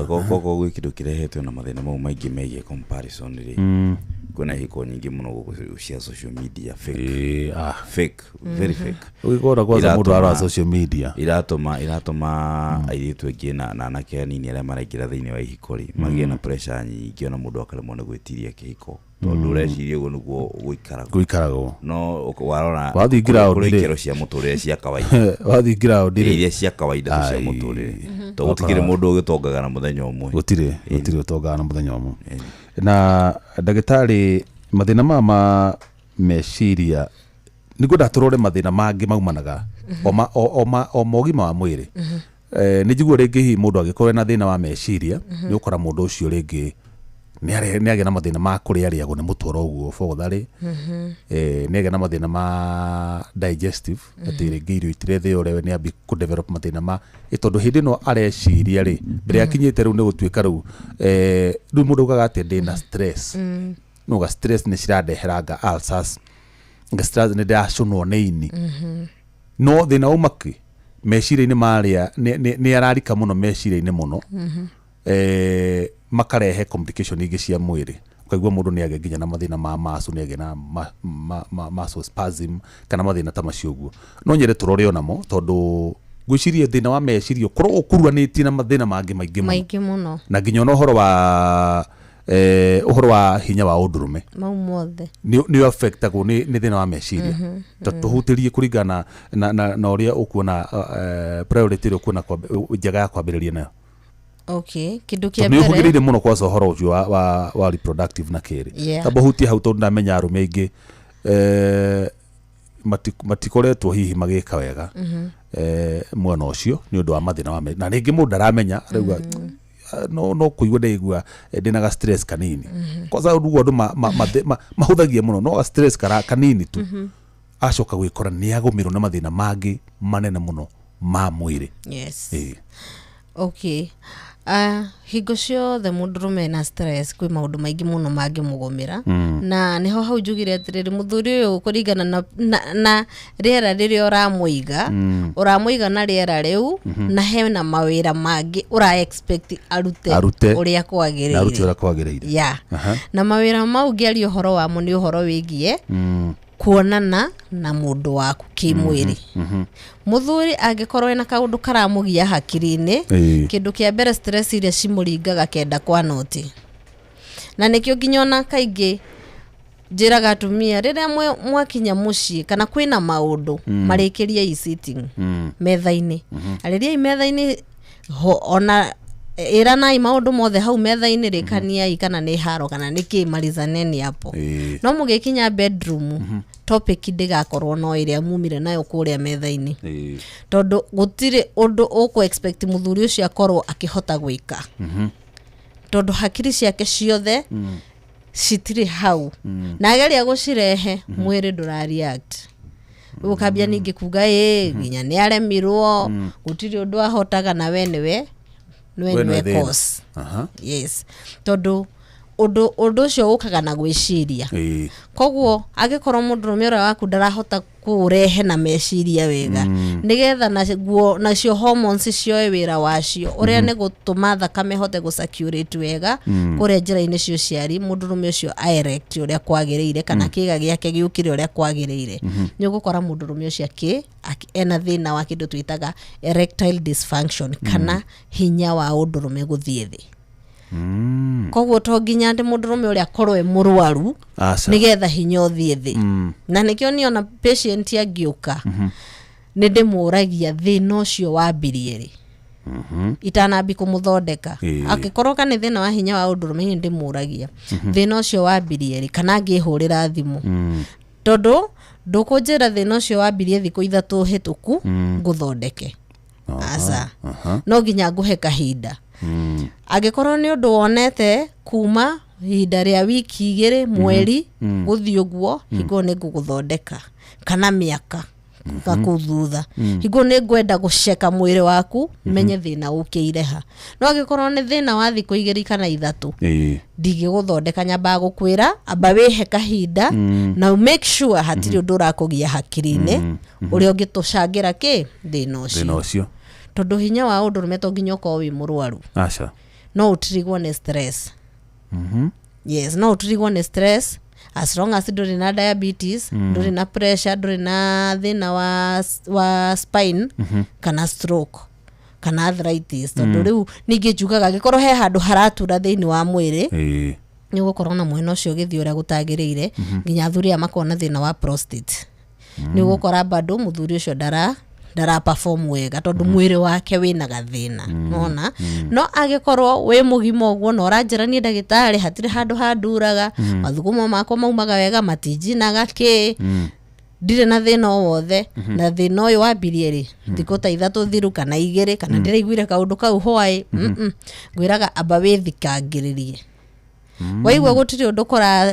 B: koko gwĩ kĩndũ kĩrehetwo na mathĩna mau maingĩ megiĩ comparison rĩ, kwĩna ihiko nyingĩ mũno gũkũ cia social media, fake, fake, very fake.
A: Ũgĩkora kwanza mũndũ arora social media.
B: Iratũma airĩtu aingĩ na anake anini arĩa maraingĩra thĩinĩ wa ihiko rĩ magĩe na pressure nyingĩ, ona mũndũ akaremwo nĩ gwĩtiria kĩhiko, tondũ ũreciria ũguo nĩguo gũikaragwo.
A: Gũikaragwo.
B: No warora
A: Wathiĩ ground
B: kũrĩ
A: rĩ.
B: ikĩro cia mũtũrĩre cia kawaida.
A: Wathiĩ ground rĩ,
B: Iria cia kawaida tu cia
A: Ai.
B: mũtũrĩre, to gũtikĩrĩ mũndũ ũgĩtongaga na mũthenya ũmwe.
A: Gũtirĩ ũtongaga na mũthenya ũmwe. Na ndagĩtarĩ, mathĩna maya ma meciria nĩguo ndatũrore mathĩna mangĩ maumanaga o ma ũgima wa mwĩrĩ. Nĩ njiguo rĩngĩ hihi mũndũ angĩkorwo ena thĩna wa meciria, nĩ ũkora mũndũ ũcio rĩngĩ nĩ agĩa na mathĩna ma kũrĩa arĩagwo nĩ mũtwe ũguo botharĩ, nĩ agĩa na mathĩna ma digestive, atĩ rĩngĩ irio itirethĩo ũrĩa, nĩ ambi kũ develop mathĩna ma tondũ hĩndĩ ĩno areciria rĩ, mbere akinyĩte rĩu nĩ gũtuĩka rĩu rĩu mũndũ augaga atĩ ndĩna stress, nuga stress nĩ cirandeheranga ulcers, nga stress nĩ ndĩracũnwo nĩ ini. No thĩna wauma kĩ meciria-inĩ marĩa nĩ ararika mũno meciria-inĩ mũno, makarehe complication ingĩ cia mwĩrĩ. Ũkaigua mũndũ nĩ agĩa nginya na mathĩna ma macu, nĩ agĩa na muscle spasm kana mathĩna ta macio ũguo. No nyende tũrore onamo, tondũ ngwĩciria thĩna wa meciria ũkoragwo ũkuruhanĩtie na mathĩna mangĩ maingĩ mũno.
E: Maingĩ mũno.
A: Na nginya ona ũhoro wa hinya wa ũndũrũme.
E: Mau mothe.
A: Nĩ affectagwo nĩ thĩna wa meciria. Ta tũhutĩrie kũringana na ũrĩa ũkuona priority ĩrĩa ũkuona njega ya kwambĩrĩria nayo.
E: Okay, kĩndũ kĩa
A: Tondũ nĩ
E: mbere
A: ũhũthĩrĩire mũno kwaca ũhoro ũcio wa reproductive na kĩrĩ, tamba ũhutie hau, tondũ ndamenya arũme aingĩ matikoretwo hihi magĩka wega mwena ũcio nĩ ũndũ wa mathĩna wa na rĩngĩ mũndũ ndaramenya, arauga no kũigua ndaigua ndĩna ga stress kanini. Kwanza ũguo andũ mahũthagia mũno, no ga stress kara kanini tu, acoka gwĩkora nĩ agũmĩrwo na mathĩna mangĩ manene mũno ma mwĩrĩ.
E: Yes. Okay, hingo ciothe mũndũrũme ena stress kwĩ maũndũ maingĩ mũno mangĩmũgũmĩra. Na nĩho hau njugire atĩrĩrĩ, mũthuri ũyũ kũringana na rĩera rĩrĩa ũramũiga, ũramũiga na rĩera rĩu, na hena mawĩra mangĩ ũra expect arute
A: Arute.
E: ũrĩa
A: Na arute
E: kwagĩrĩire.
A: ũrĩa kwagĩrĩire.
E: Ya, na mawĩra mau ngĩaria ũhoro wamo nĩ ũhoro wĩgiĩ kuonana na mũndũ waku kĩmwĩrĩ. Mũthuri angĩkorwo ena kaũndũ karamũgia hakiri-inĩ, kĩndũ kĩa mbere stress iria cimũringaga kenda kwa noti, na nĩkĩo nginya ona kaingĩ njĩraga atumia rĩrĩa mwakinya mũciĩ kana kwĩna maũndũ, marĩkĩriei sitting metha-inĩ, arĩriai metha-inĩ ho, ona ĩranai maũndũ mothe hau metha-inĩ, rĩkaniai kana nĩ haro kana nĩ kĩ, marizaneni hapo. No mũgĩkinya bedroom, topic ndĩgakorwo no ĩrĩa mumire nayo kũrĩa metha-inĩ, tondũ gũtirĩ ũndũ ũkũ expect mũthuri ũcio akorwo akĩhota gwĩka, tondũ hakiri ciake ciothe citirĩ hau, na ageria gũcirehe mwĩrĩ ndũra react. Rĩu ũkambia ningĩ kuga ĩ nginya nĩ aremirwo, gũtirĩ ũndũ ahotaga, na we nĩwe nĩwe
A: We nĩwe
E: nĩwe
A: thĩna.
E: cause. Yes, tondũ ũndũ ũcio ũkaga na gwĩciria. Koguo angĩkorwo mũndũrũme ũrĩa waku ndarahota kũrehe na meciria wega, nĩgetha naguo nacio hormones cioe wĩra wacio ũrĩa nĩ gũtũma thakame ĩhote gũ circulate wega kũrĩa njĩra-inĩ cia ũciari, mũndũrũme ũcio erect ũrĩa kwagĩrĩire kana kĩga gĩake gĩũkĩre ũrĩa kwagĩrĩire, nĩ ũgũkora mũndũrũme ũcio ena thĩna wa kĩndũ twĩtaga erectile dysfunction kana hinya wa ũndũrũme gũthiĩ thĩ. Koguo to nginya atĩ mũndũrũme ũrĩa akorwo e mũrwaru
A: Aca.
E: nĩgetha hinya ũthiĩ thĩ. Na nĩkĩo niĩ ona patient angĩũka nĩ ndĩmũragia thĩna ũcio wambirie rĩ itanambi kũmũthondeka. Angĩkorwo ka nĩ thĩna wa hinya wa ũndũrũme, niĩ ndĩmũragia thĩna ũcio wambirie rĩ kana ngĩhũrĩra thimũ, tondũ ndũkũnjĩra thĩna ũcio wambirie thikũ 3 hĩtũku ngũthondeke. Aca, no nginya ngũhe kahinda. Angĩkorwo nĩ ũndũ wonete kuma ihinda rĩa wiki 2, mweri, gũthiĩ ũguo, hingo nĩ ngũgũthondeka, kana mĩaka gakũu thutha, hingo nĩ ngwenda gũceka mwĩrĩ waku menye thĩna ũkĩire ha. No angĩkorwo nĩ thĩna wa thikũ 2 kana 3, ndingĩgũthondeka, nyambaga gũkwĩra amba wĩhe kahinda na make sure hatirĩ ũndũ ũrakũgia hakiri-inĩ ũrĩa ũngĩtũcangĩra kĩ thĩna
A: Thĩna
E: ũcio.
A: Ũcio.
E: Tondũ hinya wa ũndũrũme to nginya ũkorwo wĩ mũrwaru.
A: Aca.
E: No ũtirigwo nĩ stress. Yes, no ũtirigwo nĩ stress as long as ndũrĩ na diabetes, ndũrĩ na pressure, ndũrĩ na thĩna wa spine kana stroke kana arthritis, tondũ rĩu ningĩ njugaga angĩkorwo he handũ haratura thĩinĩ wa mwĩrĩ, nĩ ũgũkorwo na mwena ũcio ũgĩthiĩ ũrĩa gũtagĩrĩire. Nginya athuri aya makorwo na thĩna wa prostate, nĩ ũgũkora bado mũthuri ũcio ndara perform wega tondũ mwĩrĩ wake wĩna gathĩna nona. No angĩkorwo wĩ mũgima ũguo na ũranjĩra niĩ ndagĩtarĩ hatirĩ handũ handuraga, mathugumo makwa maumaga wega, matinjinaga kĩ, ndirĩ na thĩna o wothe, na thĩna ũyũ wambirie rĩ thikũ ta 3 thiru kana 2 kana ndĩraiguire kaũndũ kau hwaĩ, ngwĩraga amba wĩthikangĩrĩrie. Waigua gũtirĩ ũndũ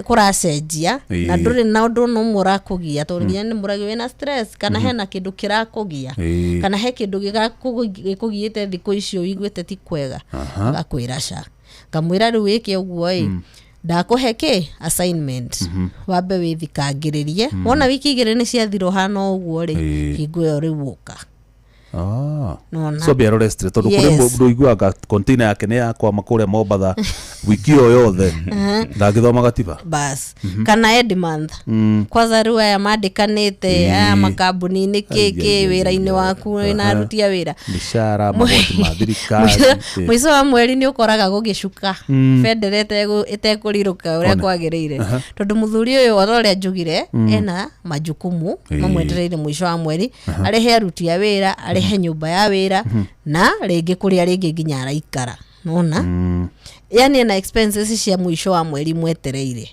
E: kũracenjia na ndũrĩ na ũndũ ona ũmwe ũrakũgia, tondũ nginya nĩ mũragio wĩna stress kana hena kĩndũ kĩrakũgia kana he kĩndũ gĩkũgiĩte thikũ icio ũiguĩte ti kwega, ngakwĩra ca, ngamwĩra rĩu wĩke ũguo ĩ, ndakũhe kĩ assignment, wambe wĩthikangĩrĩrie. Wona wiki 2 nĩ ciathira ũhana ũguo rĩ, hingo ĩyo rĩu ũka. Nona.
A: So ambia arore stress, tondũ kũrĩ mũndũ ũiguaga container yake nĩ yakwama kũrĩa Mombatha wiki ĩyo yothe ndangĩthoma gatiba.
E: Bas, kana end month kwanza, rĩu aya mandĩkanĩte aya makambuni-inĩ kĩ
A: Ai,
E: kĩ
A: ai, ai,
E: wĩra-inĩ
A: ai,
E: waku wĩna aruti a wĩra,
A: mĩcara, magoti ma thirikari.
E: Mũico wa mweri nĩ ũkoraga gũgĩcuka bendera ĩtekũrirũka ũrĩa
A: One.
E: kwagĩrĩire, tondũ mũthuri ũyũ ota ũrĩa njugire ena majukumu mamwetereire mũico wa mweri, arehe aruti a wĩra, arehe nyũmba ya wĩra, na rĩngĩ kũrĩa rĩngĩ nginya araikara nona, yani ena expenses cia mũico wa mweri mwetereire.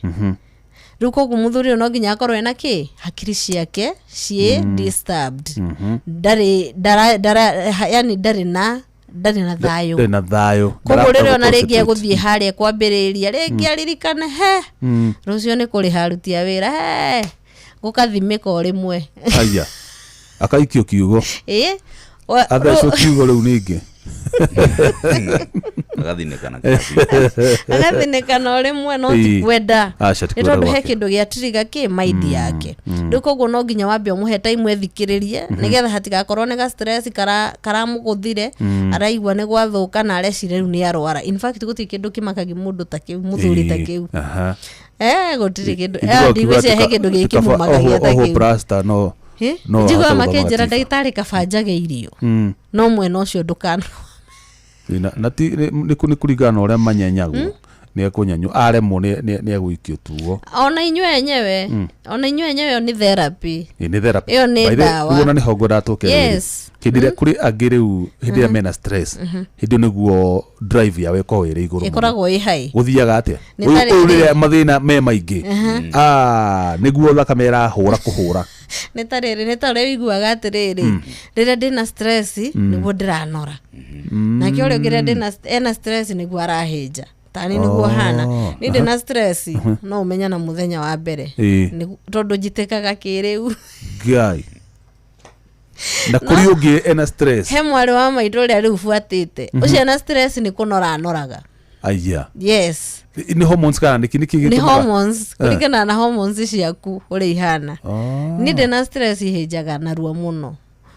E: Rĩu koguo mũthuri ũyũ no nginya akorwo ena kĩ hakiri ciake ciĩ disturbed, ndarĩ ndara, ndara, yani ndarĩ na thayũ.
A: Ndarĩ na thayũ.
E: Koguo rĩrĩa
A: Ndarahota
E: ona rĩngĩ
A: gũ-concentrate.
E: egũthiĩ harĩa kwambĩrĩria rĩngĩ aririkane he rũciũ nĩ kũrĩha aruti a wĩra, he gũkathimĩka o rĩmwe.
A: Aya, akaikio kiugo.
E: Ĩ
A: Athecwo kiugo rĩu ningĩ.
B: Agathinĩka na kĩrathi.
E: Agathinĩka na rĩmwe no ti
A: Ĩĩ.
E: kwenda,
A: Aca, ti
E: nĩ
A: kwenda
E: tondũ he
A: gwake.
E: kĩndũ gĩa trigger kĩ mind yake. Rĩu koguo no nginya wambe ũmũhe time ethikĩrĩrie, nĩgetha hatigakorwo nĩ ga stress karamũgũthire, araigua nĩ gwathũka na areciria rĩu nĩ arwara. In fact gũtirĩ kĩndũ kĩmakagia mũndũ ta kĩu, mũthuri ta
A: Ĩĩ.
E: kĩu.
A: Aha.
E: Gũtirĩ kĩndũ.
A: Njiguaga ũkiuga
E: Ndigwĩciria he
A: atĩ
E: kĩndũ
A: kaba
E: gĩkĩmũmakagia ta
A: ohwo
E: kĩu.
A: plaster no
E: Ĩ?
A: no
E: Njiguaga
A: ahote gũthoma
E: makĩnjĩra,
A: gatiba.
E: ndagĩtarĩ, kaba njage irio no mwena ũcio ndũkana.
A: Na ti nĩ kũringana na ũrĩa manyenyagwo, nĩ ekũnyenywo aremwo nĩ egũikio tuo.
E: Ona inyuĩ enyewe, ona inyuĩ enyewe nĩ therapy.
A: Ĩ, nĩ therapy.
E: Ĩyo nĩ
A: By the way,
E: ndawa.
A: rĩu ona nĩho ngwendaga tũke rĩrĩ.
E: Yes.
A: Hĩndĩ ĩrĩa kũrĩ angĩ rĩu, hĩndĩ ĩrĩa mena stress, hĩndĩ ĩyo nĩguo drive yao ĩkoragwo ĩrĩ igũrũ mũno.
E: Ĩkoragwo ĩ high.
A: Gũthiaga atĩa?
E: Nĩ
A: Ũyũ
E: ta
A: ũyũ
E: rĩrĩ.
A: rĩrĩa mathĩna me maingĩ, Ah, nĩguo thakame ĩrahũra kũhũra.
E: Nĩ ta rĩrĩ, nĩ ta ũrĩa ũiguaga atĩrĩrĩ, rĩrĩa ndĩna stress nĩguo ndĩranora, nake ũrĩa ũngĩ rĩrĩa ena stress nĩguo arahĩnja. Tani nĩguo hana nĩ ndĩna stress, no ũmenya na mũthenya wa mbere. Tondũ njitĩkaga kĩrĩu.
A: Ngai, na kũrĩ ũngĩ ena stress.
E: He mwarĩ wa maitũ ũrĩa rĩu buatĩte, ũcio ena stress nĩ kũnora anoraga.
A: Aya.
E: Yes.
A: Nĩ hormones kana nĩkĩ
E: Nĩ
A: gĩtũmaga?
E: hormones, kũringana na hormones ciaku ũrĩa ihana.
A: Oh.
E: Niĩ ndĩna stress ihĩnjaga narua mũno.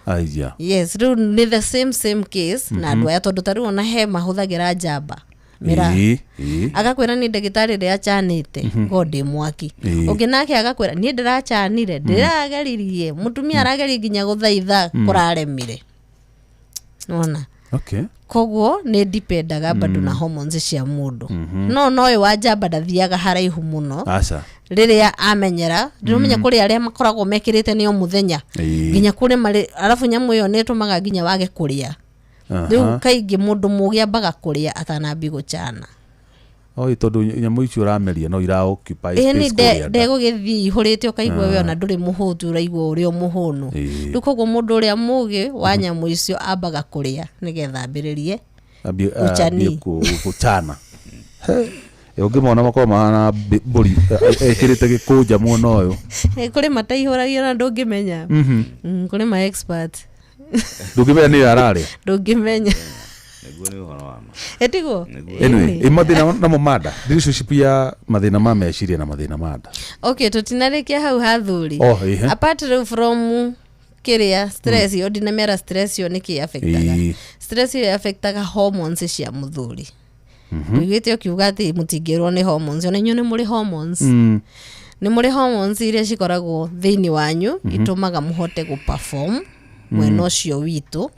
A: Aya.
E: Yes, rĩu nĩ the same case na andũ aya, tondũ ta rĩu ona he mahũthagĩra njamba mĩraa.
A: Ĩĩ, ĩĩ.
E: Agakwĩra niĩ ndagĩtarĩ ndĩracanĩte ngo ndĩ mwaki. Ũngĩ nake agakwĩra niĩ ndĩracanire, ndĩrageririe, mũtumia arageria nginya gũthaitha kũraremire, nona.
A: Okay.
E: Koguo nĩ dipendaga bado na hormones cia mũndũ, no ũyũ wa njamba ndathiaga haraihu mũno.
A: Aca.
E: Rĩrĩa amenyera, ndĩramenya kũrĩ arĩa makoragwo mekĩrĩte nĩ o mũthenya nginya kũrĩ marĩ, arabu nyamũ ĩyo nĩ ĩtũmaga nginya wage kũrĩa. Rĩu kaingĩ mũndũ mũgĩ ambaga kũrĩa atanambi gũcana.
A: Oi, tondũ nyamũ icio ũrameria no ira occupy
E: Ĩĩ,
A: space
E: nĩ
A: kũrĩa nda.
E: ndegũgĩthiĩ ihũrĩte, ũkaigua we ona ndũrĩ mũhũtu, ũraigua ũrĩ o mũhũnu. Rĩu koguo mũndũ ũrĩa mũgĩ wa nyamũ icio ambaga kũrĩa nĩgetha ambĩrĩrie
A: Ambie
E: ũcani.
A: Gũcana. He, ũngĩmona makorwo mahana mbũri ĩkĩrĩte gĩkũnja mwena ũyũ.
E: Kũrĩ mataihũragia na ndũngĩmenya. Kũrĩ ma expert.
A: Ndũngĩmenya nĩyo ararĩa.
E: Ndũngĩmenya.
B: Nĩguo, nĩ ũhoro wa ma.
E: Ĩtiguo.
A: Anyway, ĩ mathĩna namo manda, relationship ya mathĩna ma meciria na mathĩna ma nda.
E: Okay, tũtinarĩkia hau hathuri.
A: Oh, ĩhe.
E: Apart rĩu from kĩrĩa stress ĩyo, ndinamera stress ĩyo nĩkĩ affectaga. Stress ĩyo affectaga hormones cia mũthuri. Ũiguĩte ũkiuga atĩ mũtingĩrwo nĩ hormones, ona inyuĩ nĩ mũrĩ hormones. Nĩ mũrĩ hormones iria cikoragwo thĩinĩ wanyu itũmaga mũhote gũperform mwena ũcio witũ.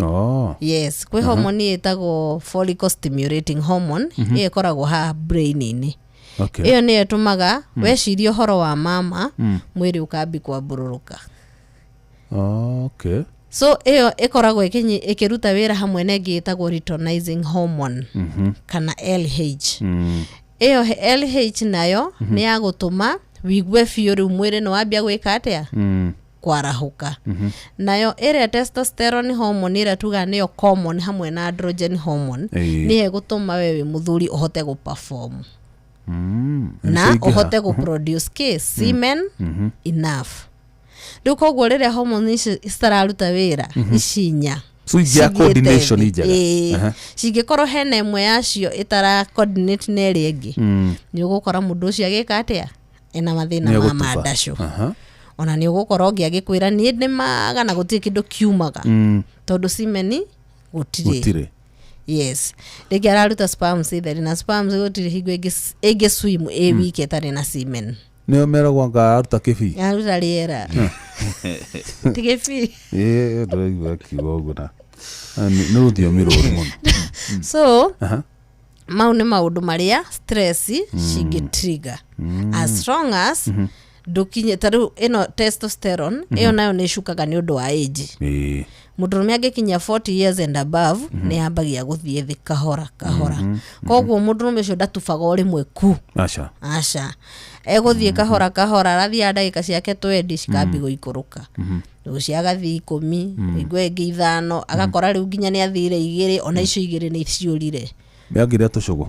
A: Oh.
E: Yes, kwĩ hormone ĩtagwo follicle stimulating hormone, ĩyo ĩkoragwo haha brain-inĩ. Ĩyo nĩyo ĩtũmaga weciria ũhoro wa mama, mwĩrĩ ũkambi kwambũrũrũka.
A: Okay.
E: So ĩyo ĩkoragwo ĩkĩruta wĩra hamwe na ĩngĩ ĩtagwo luteinizing hormone kana LH. Ĩyo LH nayo nĩ ya gũtũma wigue biũ rĩu mwĩrĩ nĩ wambia gwĩka atĩa, kwarahũka. Nayo ĩrĩa testosterone hormone ĩrĩa tugaga nĩyo common hamwe na androgen hormone, nĩyo ĩgũtũma we wĩ mũthuri ũhote gũperform na
A: Nĩcio ingĩha.
E: ũhote gũproduce kĩ semen enough. Rĩu koguo rĩrĩa hormone ici citararuta wĩra, ici inya
A: So ingĩa
E: cithiĩte
A: coordination
E: thĩ.
A: njega.
E: Ĩĩ. Cingĩkorwo hena ĩmwe yacio ĩtara coordinate na ĩrĩa ĩngĩ, nĩ ũgũkora mũndũ ũcio agĩka atĩa, ena mathĩna ma
A: Nĩegũtuba.
E: mandacũ. Ona nĩ ũgũkora ũngĩ agĩkwĩra niĩ ndĩmaga na gũtirĩ kĩndũ kiumaga, tondũ simeni gũtirĩ.
A: Gũtirĩ.
E: Yes, rĩngĩ araruta sperms itheri, na sperms gũtirĩ hingo ĩngĩ swim ĩ wiki ĩtarĩ na semen.
A: Nĩo meragwo anga aruta kĩbii.
E: Aruta rĩera, ti gĩbii.
A: Ĩĩ, ndĩraigua akiuga ũguo na nĩ rũthiomi rũru mũno.
E: So mau nĩ maũndũ marĩa stress cingĩ trigger, as long as ndũkinye ta rĩu ĩno testosterone, ĩyo nayo nĩ ĩcukaga nĩ ũndũ wa age. Mũndũrũme angĩkinyia 40 years and above nĩ ambagia gũthiĩ thĩ kahora kahora, koguo mũndũrũme ũcio ndatubaga o rĩmwe ku.
A: Aca.
E: Aca, egũthiĩ kahora kahora, arathiaga ndagĩka ciake 20 cikambi gũikũrũka, rũciũ agathiĩ 10, ĩngwe ĩngĩ 5, agakora rĩu nginya nĩ athire 2, ona icio 2 nĩ ciũrire.
A: Mĩangĩrĩa tũcũgũ.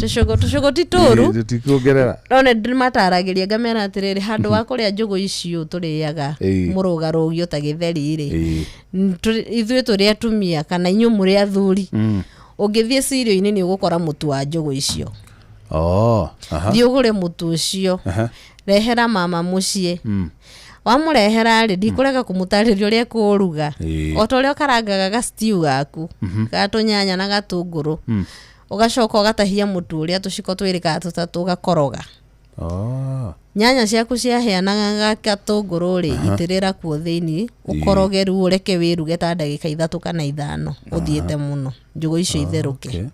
E: Tũcũgũ tũcũgũ ti tũru.
A: Tũtikuongerera.
E: No nĩ ndĩmataragĩria ngamera atĩrĩrĩ, handũ wa kũrĩa njũgũ icio tũrĩaga mũrũgarũgio ta gĩtheri rĩ, ithuĩ tũrĩ atumia kana inyuĩ mũrĩ athuri, ũngĩthiĩ cirio-inĩ nĩ ũgũkora mũtu wa njũgũ icio.
A: Oh, aha.
E: Thiĩ ũgũre mũtu ũcio, rehera mama mũciĩ. Wamũrehera rĩ, ndikũrega kũmũtarĩria ũrĩa kũũruga, o ta ũrĩa ũkarangaga ga stew gaku ga tũnyanya na gatũngũrũ, ũgacoka ũgatahia mũtu ũrĩa tũciko twĩrĩ kana tũtatũ, ũgakoroga.
A: Oh.
E: Nyanya ciaku ciahĩa na gatũngũrũ rĩ, itĩrĩra kuo thĩinĩ, ũkoroge rĩu, ũreke wĩruge ta ndagĩka 3 kana 5 ũthiĩte mũno, njũgũ icio itherũke.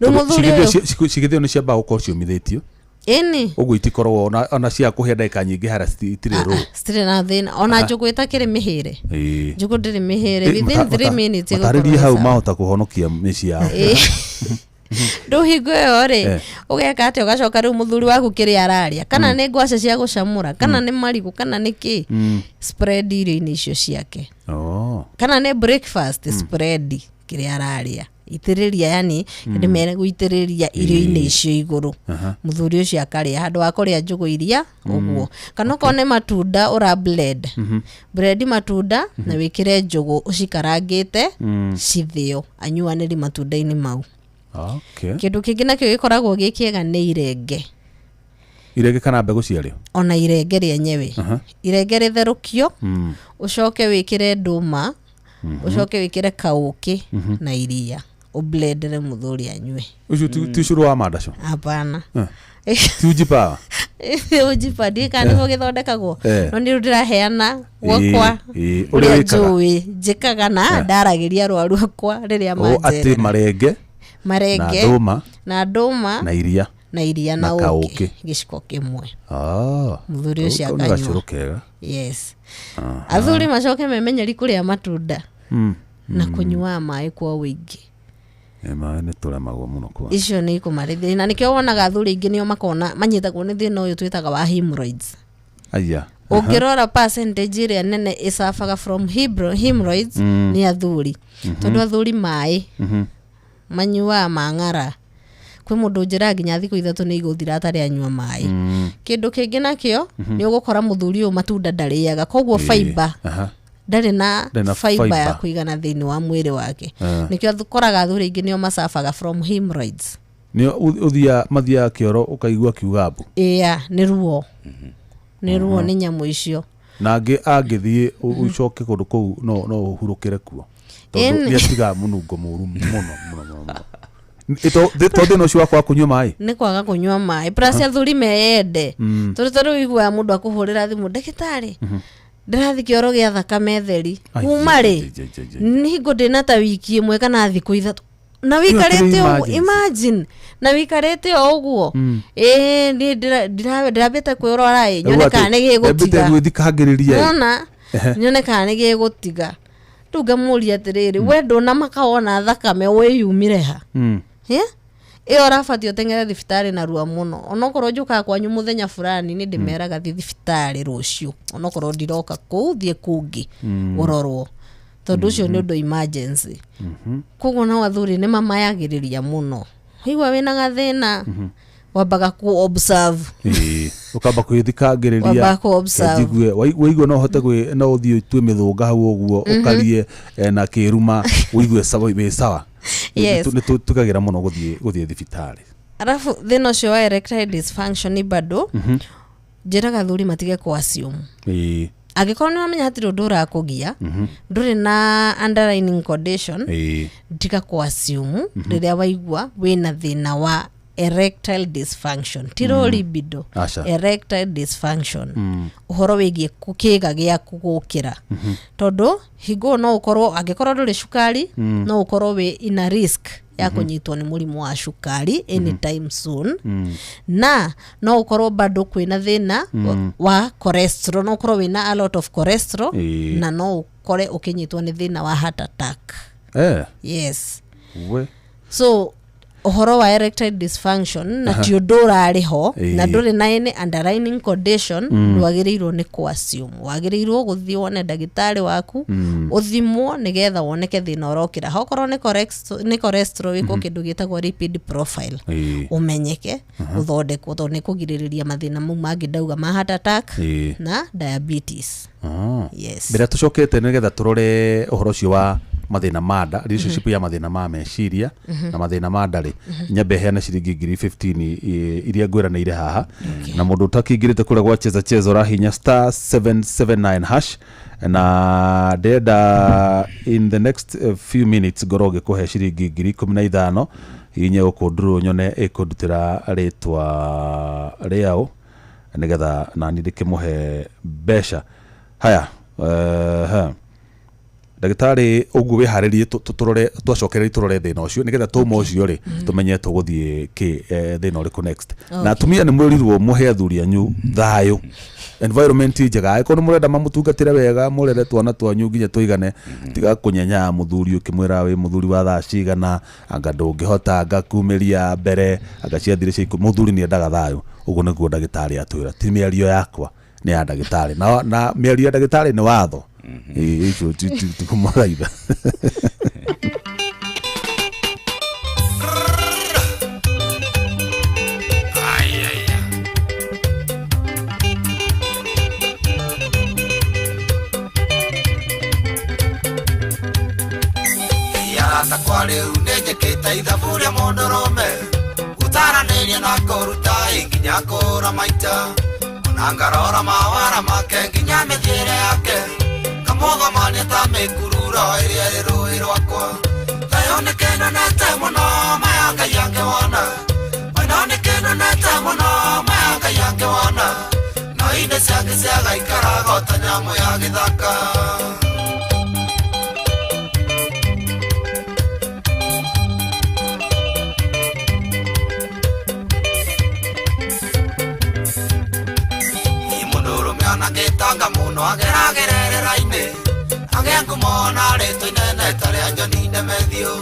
E: Rĩu mũthuri ũyũ
A: Cigĩthĩo nĩ ciambaga gũkorwo ciũmithĩtio.
E: Ĩni.
A: Ũguo itikoragwo ona cia kũhĩa ndagĩka nyingĩ harĩa itirĩ rũ.
E: Citirĩ na thĩna ona njũgũ ĩtakĩrĩ mĩhĩre. Njũgũ ndĩrĩ mĩhĩre, within 3 minutes ĩgũkorwo
A: Matarĩrie hau
E: ĩ sawa.
A: mahota kũhonokia mĩciĩ yao.
E: Rĩu hingo ĩyo rĩ, ũgeka atĩa? Ũgacoka rĩu mũthuri waku kĩrĩa ararĩa, kana nĩ ngwacĩ cia gũcamũra, kana nĩ marigũ, kana nĩ kĩ, spread irio-inĩ icio ciake.
A: Oh.
E: Kana nĩ breakfast, spread kĩrĩa ararĩa, itĩrĩria, yani ndĩmere gũitĩrĩria irio-inĩ icio igũrũ, mũthuri ũcio akarĩa handũ wa kũrĩa njũgũ iria ũguo. Kana okorwo nĩ matunda ũra blend, blend matunda na wĩkĩre njũgũ ũcikarangĩte cithĩo, anyuanĩri matunda-inĩ mau.
A: Okay.
E: Kĩndũ kĩngĩ nakĩo gĩkoragwo gĩ kĩega nĩ irenge.
A: Irenge kana mbegũ ciarĩo?
E: Ona irenge rĩenyewe, irenge rĩtherũkio, ũcoke wĩkĩre ndũma, ũcoke wĩkĩre kaũkĩ na iria, ũblendere mũthuri anyue.
A: Ũcio ti ũcũrũ wa mandaco?
E: Hapana.
A: Ti uji power?
E: Ujipa ndiũĩ kana nĩguo gĩthondekagwo. No nĩ ndĩraheana gwakwa
A: Ĩĩ, ũrĩa
E: ũrĩa
A: wĩkaga.
E: njũĩ njĩkaga na ndaragĩria arwaru akwa rĩrĩa
A: O atĩ
E: manjerera.
A: marenge na
E: Marenge
A: ndũma
E: na ndũma
A: na iria
E: na iria
A: na
E: na ũkĩ
A: kaũkĩ.
E: gĩciko kĩmwe.
A: Ah.
E: Mũthuri ũcio
A: Kau nĩ
E: akanyua.
A: gacũrũ kega.
E: Yes, athuri macoke memenyeri kũrĩa matunda na kũnyuaga maĩ kwa ũingĩ.
A: Maĩ nĩ tũremagwo mũno kwa.
E: Icio nĩ ikũmarĩ na nĩkĩo wonaga athuri aingĩ nĩo makona manyitagwo nĩ thĩna ũyũ twĩtaga wa hemorrhoids.
A: Aya.
E: Ũngĩrora percentage ĩrĩa nene ĩcabaga from hemorrhoids nĩ athuri, tondũ athuri maĩ manyuaga mang'ara. Kwĩ mũndũ njĩraga nginya thikũ 3 nĩ igũthira atarĩ anyua maĩ. Kĩndũ kĩngĩ nakĩo nĩ ũgũkora mũthuri ũyũ matunda ndarĩaga, koguo fiber ndarĩ na
A: Ndarĩ na
E: fiber ya
A: fiber.
E: kũigana thĩinĩ wa mwĩrĩ wake. Nĩkĩo ũkoraga athuri aingĩ nĩo macabaga from hemorrhoids.
A: Nĩ ũthiaga mathiaga kĩoro ũkaigua kiuga mbu.
E: Ĩya, nĩ ruo, nĩ ruo, nĩ nyamũ icio.
A: Na angĩ angĩthiĩ ũcoke kũndũ kũu no ũhurũkĩre kuo, tondũ
E: Ĩni.
A: nĩ atigaga mũnungo mũru mũno mũno mũno mũno. To thĩna ũcio wakwa wa kũnyua maĩ.
E: Nĩ kwaga kũnyua maĩ, plus athuri meyende, tondũ ta rĩu iguaga mũndũ akũhũrĩra thimũ, ndagĩtarĩ, ndĩrathiĩ kĩoro gĩa thakame theri
A: Ai,
E: kuma rĩ,
A: ai, ai, ai, ai.
E: nĩ hingo ndĩna ta wiki ĩmwe kana thikũ 3 na wikarĩte ũguo.
A: Emergency.
E: Imagine, na wikarĩte o ũguo, ĩĩ niĩ ndĩrambĩte kwĩrora ĩ, nyone kana nĩ gĩgũtiga.
A: Gwĩthikangĩrĩria.
E: Nona nyone kana nĩ gĩgũtiga. Rĩu ngamũria atĩrĩrĩ, we ndũnamaka wona thakame wĩyumire ha? Ĩyo ũrabatiĩ ũteng'ere thibitarĩ narua mũno. Onokorwo njũkaga kwanyu mũthenya fulani, nĩ ndĩmeraga thiĩ thibitarĩ rũciũ, onokorwo ndiroka kũu, thiĩ kũngĩ ũrorwo, tondũ ũcio nĩ ũndũ emergency. Koguo nao athuri nĩ mamayagĩrĩria mũno. Waigua wĩna gathĩna, wambaga ku observe.
A: Ũkamba kwĩthikangĩrĩria.
E: Wambaga ku observe.
A: Njigue waigua no ũhote no ũthiĩ ũtue mĩthũnga hau ũguo ũkarie na kĩruma ũigue sawa wĩ sawa.
E: Yes.
A: Nĩ tũkagĩra mũno gũthiĩ thibitarĩ.
E: Arabu thĩna ũcio wa erectile dysfunction nĩ bado njĩraga athuri matige ku assume. Angĩkorwo nĩ wamenya hatirĩ ũndũ ũrakũgia, ndũrĩ na underlying condition, tiga ku assume rĩrĩa waigua wĩna thĩna wa erectile dysfunction, ti low libido.
A: Aca.
E: Erectile dysfunction, ũhoro wĩgiĩ kĩĩga gĩaku gũkĩra, tondũ hingo ĩyo no ũkorwo, angĩkorwo ndũrĩ cukari, no ũkorwo wĩ in a risk ya kũnyitwo nĩ mũrimũ wa cukari anytime soon, na no ũkorwo bado kwĩna thĩna wa cholesterol, no ũkorwo wĩna a lot of cholesterol, na no ũkore ũkĩnyitwo nĩ thĩna wa heart attack. Yes.
A: We.
E: So Ũhoro wa erectile dysfunction na ti ũndũ ũrarĩ ho na ndũrĩ na any underlying condition, ndwagĩrĩirwo nĩ kũ assume. Wagĩrĩirwo gũthiĩ wone ndagĩtarĩ waku, ũthimwo nĩgetha woneke thĩna ũrokĩra. Hokorwo nĩ cholesterol, wĩkwo kĩndũ gĩtagwo lipid profile, ũmenyeke, ũthondekwo, tondũ nĩ kũgirĩrĩria mathĩna mau mangĩ ndauga ma heart attack na diabetes. Yes.
A: Mbere tũcokete nĩgetha tũrore ũhoro ũcio wa mathĩna ma nda, relationship ya mathĩna ma meciria na mathĩna ma nda rĩ, nyambe heane ciringi 15,000 iria ngwĩranĩire haha. Na mũndũ ũtakĩingĩrĩte kũrĩa gwa Cheza Cheza, ũrahinya *779# na ndĩrenda in the next few minutes ngorwo ngĩkũhe ciringi 15,000. Hihinye gũkũ ndurũ nyone ĩkũndutĩra rĩtwa rĩao nĩgetha nani ndĩkĩmũhe mbeca. Haya, ha. Ndagĩtarĩ, ũguo wĩharĩrie tũrore, twacokereria tũrore thĩna ũcio nĩgetha tũma ũcio rĩ, tũmenye tũgũthiĩ kĩ thĩna ũrĩkũ next. Na atumia nĩ mwĩrirwo mũhe athuri anyu thayũ, environment njega. Angĩkorwo nĩ mũrenda mamũtungatĩre wega, mũrere twana twanyu nginya tũigane, tiga kũnyenyaga mũthuri ũkĩmwĩra wĩ mũthuri wa thaa cigana, anga ndũngĩhota, anga kumĩria mbere, anga ciathire cia ikũmi. Mũthuri nĩ endaga thayũ. Ũguo nĩguo ndagĩtarĩ atwĩra, ti mĩario yakwa, nĩ ya ndagĩtarĩ, na mĩario ya ndagĩtarĩ nĩ watho. Ĩĩ, icio ti kũmũthaitha.
C: Arata kwa rĩu nĩ njĩkĩte ithabu rĩa mũndũrũme gũtaranĩria na kũruta ĩ nginya kũra maita, ona ngarora mawara make nginya mĩthiĩre yake, kamũgomania ta mĩkururo ĩrĩa ĩrĩ rũĩ rwakwa. Thayũ nĩ kĩnonete mũno, maya Ngai angĩwona. Wendo nĩ kĩnonete mũno, maya Ngai angĩwona. No indo ciake ciagaikaraga o ta nyamũ ya gĩthaka. Mũndũrũme ona ngĩtanga mũno ageragererera-inĩ, agĩa ngumo na rĩtwa inene ta rĩa John Demethiũ,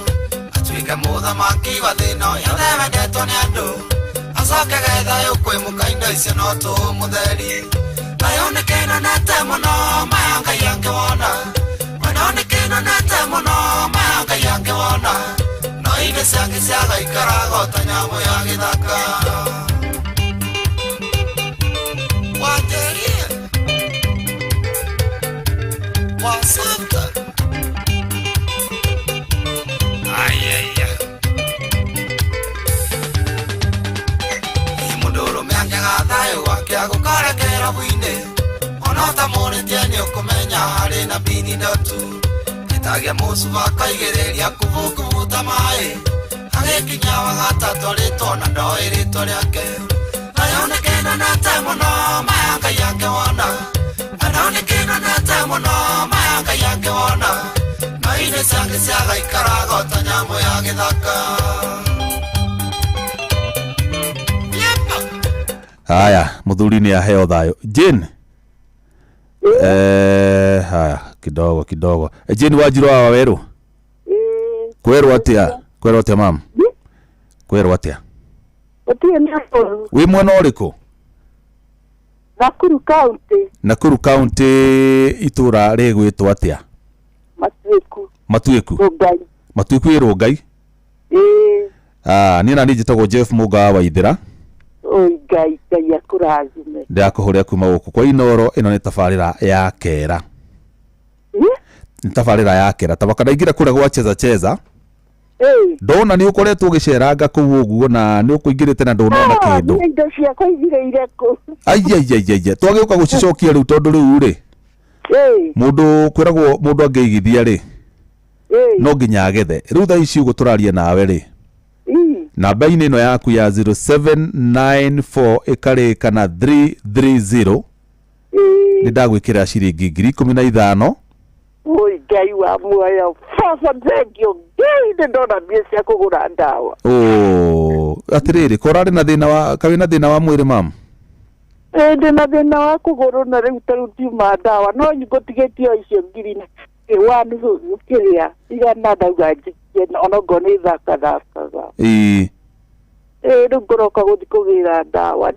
C: atuĩke mũthamaki wa thĩna yothe wendetwo nĩ andũ, acoke ge thayũ kwĩ mũka, indo icio no tũmũtheri. Thayũ nĩ kĩnonete mũno, maya Ngai angĩwona. Wendo nĩ kĩnonete mũno, maya Ngai angĩwona. No indo ciake ciagaikaraga o ta nyamũ ya gĩthaka. Wanjĩrie wasafta ayaya mũndũrũme angĩaga thayũ gwake agũkore kĩrabu-inĩ, ona ũtamũrĩtie nĩ ũkũmenya harĩ na bini ndotu. Ĩtagia mũcuba akaigĩrĩria kubukubuta maĩ, agĩkinya wa gatatũ arĩtwo na ndoĩ rĩtwa rĩake. Thayũ nĩ kĩnonete mũno, maya Ngai angĩwona. Wendo nĩ kĩnonete mũno, maya Ngai angĩwona. No indo ciake ciagaikaraga o ta nyamũ ya gĩthaka. Yepa.
A: Haya, mũthuri nĩ aheo thayũ. Jane, haya, kidogo kidogo. Jane Wanjiru wa Wawerũ, kwerwo atĩa? Kwerwo atĩa, mam? Kwerwo atĩa?
F: Gũtirĩ nĩ ũru.
A: Wĩ mwena ũrĩkũ?
F: Nakuru County.
A: Nakuru County, itũra rĩgwĩtwo atĩa?
F: Matuĩku.
A: Matuĩku.
F: Rũngai.
A: Matuĩku ĩ Rũngai.
F: Ĩĩ.
A: Ah, niĩ nani njĩtagwo Jeff Mũnga wa Waithĩra.
F: Oi Ngai, Ngai akũrathime.
A: Ndĩrakũhũrĩra kuma gũkũ kwa Inoro. Ĩno nĩ tabarĩra ya kera.
F: Ĩ?
A: Nĩ tabarĩra ya kera tabaka. Ndaingĩra kũrĩa gwa Cheza Cheza, ndona nĩ ũkoretwo ũgĩceranga kũu ũguo na nĩ ũkũingĩrĩte na ndũnona kĩndũ.
F: Niĩ indo ciakwa ithirĩire kũ?
A: Aiaiaiaia, twagĩũka gũcicokia rĩu, tondũ rĩu rĩ, mũndũ kwĩragwo mũndũ angĩigithia rĩ, no nginya agethe. Rĩu thaa ici ũguo tũraria nawe rĩ, namba-inĩ ĩno yaku ya 0794 ĩkarĩka na 330, nĩ ndagwĩkĩra ciringi 15,000.
F: Oi Ngai wa muoyo, baba, thengio Ngai, nĩ ndona mbia cia kũgũra ndawa.
A: Oh, atĩrĩrĩ, ko ũrarĩ na thĩna wa kawĩ na thĩna wa mwĩrĩ, mam?
F: Ĩ, ndĩ na thĩna wa kũgũrũ na rĩu ta rĩu ndiuma ndawa, no ngũtigĩtie o icio ngiri wa nuthu kĩrĩa igana ndauga njikie. Onokorwo nĩ thakathakaga.
A: Ĩĩ.
F: Ĩĩ, rĩu ngũroka gũthiĩ kũgĩra ndawa.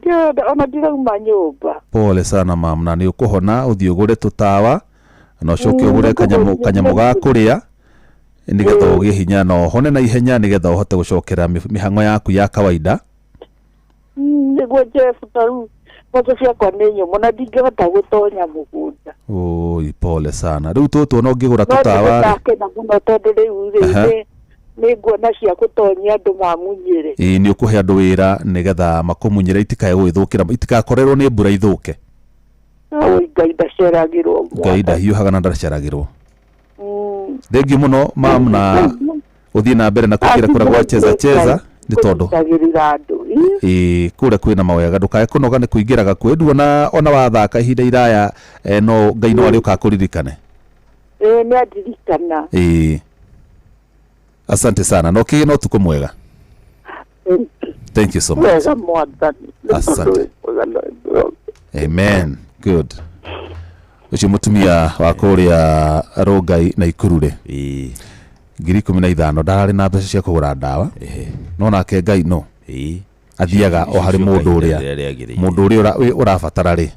F: Ona ndirauma nyũmba.
A: Pole sana mam, na nĩ ũkũhona. Ũthiĩ ũgũre tũtawa na ũcoke ũgũre kanyamũ ga kũrĩa nĩgetha ũgĩe hinya na ũhone na ihenya nĩgetha ũhote gũcokera mĩhang'o yaku ya kawaida.
F: Nĩguo Jeff, ta rĩu mboco ciakwa nĩ nyũmũ na ndingĩhota gũtonya mũgũnda.
A: Oi, pole sana. Rĩu tũtũ ona ũngĩgũra tũtawa rĩ.
F: Ndakena mũno tondũ rĩu rĩ nĩ nguona cia gũtonyia andũ mamunyĩre.
A: Ĩĩ, nĩ ũkũhe andũ wĩra nĩgetha makũmunyĩre itikae gũgĩthũkĩra, itikakorerwo nĩ mbura ithũke.
F: Oi, Ngai ndaceragĩrwo.
A: Ngai ndahiũhaga na ndaceragĩrwo. Thengiũ mũno mam, na ũthiĩ na mbere na kũingĩra kũrĩa gwa cheza cheza nĩ tondũ ĩĩ kũrĩa kwĩna mawega, ndũkae kũnoga nĩ kũingĩraga kuo. Nduona ona wathaka ihinda iraya, no Ngai no arĩũka akũririkane.
F: Ĩĩ, nĩ andirikana.
A: Ĩĩ, asante sana, na ũkĩgĩe na ũtukũ mwega. Thank you so much.
F: Wega mwathani.
A: Asante. Amen. Good. Ũcio mũtumia wa kũrĩa Rongai na Ikuru rĩ, 15,000 ndararĩ na mbeca cia kũgũra ndawa, no nake Ngai no athiaga o harĩ mũndũ ũrĩa ũrabatara rĩ,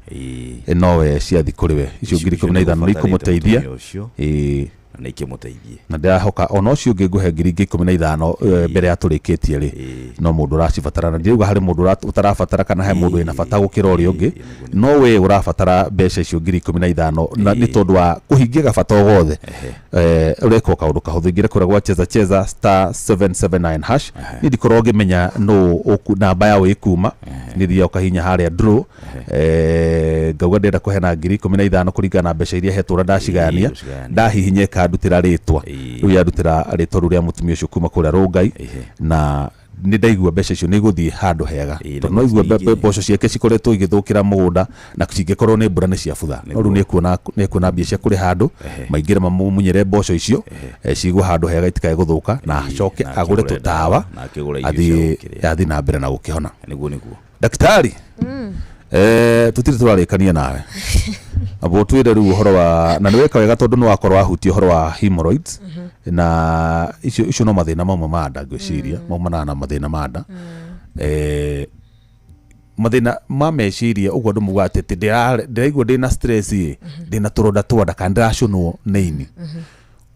A: nowe ciathi kũrĩ we. Icio 15,000 nĩ ikũmũteithia. Ĩĩ,
B: na ikĩmũteithie.
A: Na ndĩrahoka ona ũcio ũngĩ ngũhe 15,000 mbere ya tũrĩkĩtie rĩ, no mũndũ ũracibatara. Na ndirauga harĩ mũndũ ũtarabatara kana he mũndũ wĩna bata gũkĩra ũrĩa ũngĩ, no we ũrabatara mbeca icio 15,000 na nĩ tondũ wa kũhingia gabata o gothe. Ũreka kaũndũ kahũthũ, ingĩra kũrĩa gwa cheza cheza *779# niĩ ndikorwo ngĩmenya nũ namba yao ĩkuma, nĩ thiaga ũkahinya harĩa draw, ngauga ndĩrenda kũheana 15,000 kũringana na mbeca iria hetwo ũrĩa ndacigayania, ndahihinya ĩkandutĩra rĩtwa. Rĩu yandutĩra rĩtwa rĩu rĩa mũtumia ũcio kuma kũrĩa Rongai, na nĩ ndaigua mbeca icio nĩ igũthiĩ handũ hega, tondũ no igue mboco ciake cikoretwo igĩthũkĩra mũgũnda na cingĩkorwo nĩ mbura nĩ ciabutha. No rĩu nĩ ekuona mbia cia kũrĩha andũ maingĩre mamumunyĩre mboco icio cigwo handũ hega itikae gũthũka, na acoke agũre tũtawa athiĩ na mbere na gũkĩhona.
B: Nĩguo nĩguo.
A: Daktari, tũtirĩ tũrarĩkania nawe. Abo twĩre rĩu ũhoro wa, na nĩ weka wega tondũ nĩ wakorwo wahutia ũhoro wa hemorrhoids, na icio no mathĩna mamwe ma nda ngwĩciria, maumanaga na mathĩna ma nda. Mathĩna ma meciria ũguo andũ maugaga atĩ ndĩraigua ndĩna stress ĩ, ndĩna tũronda twa nda kana ndĩracũnwo nĩ ini.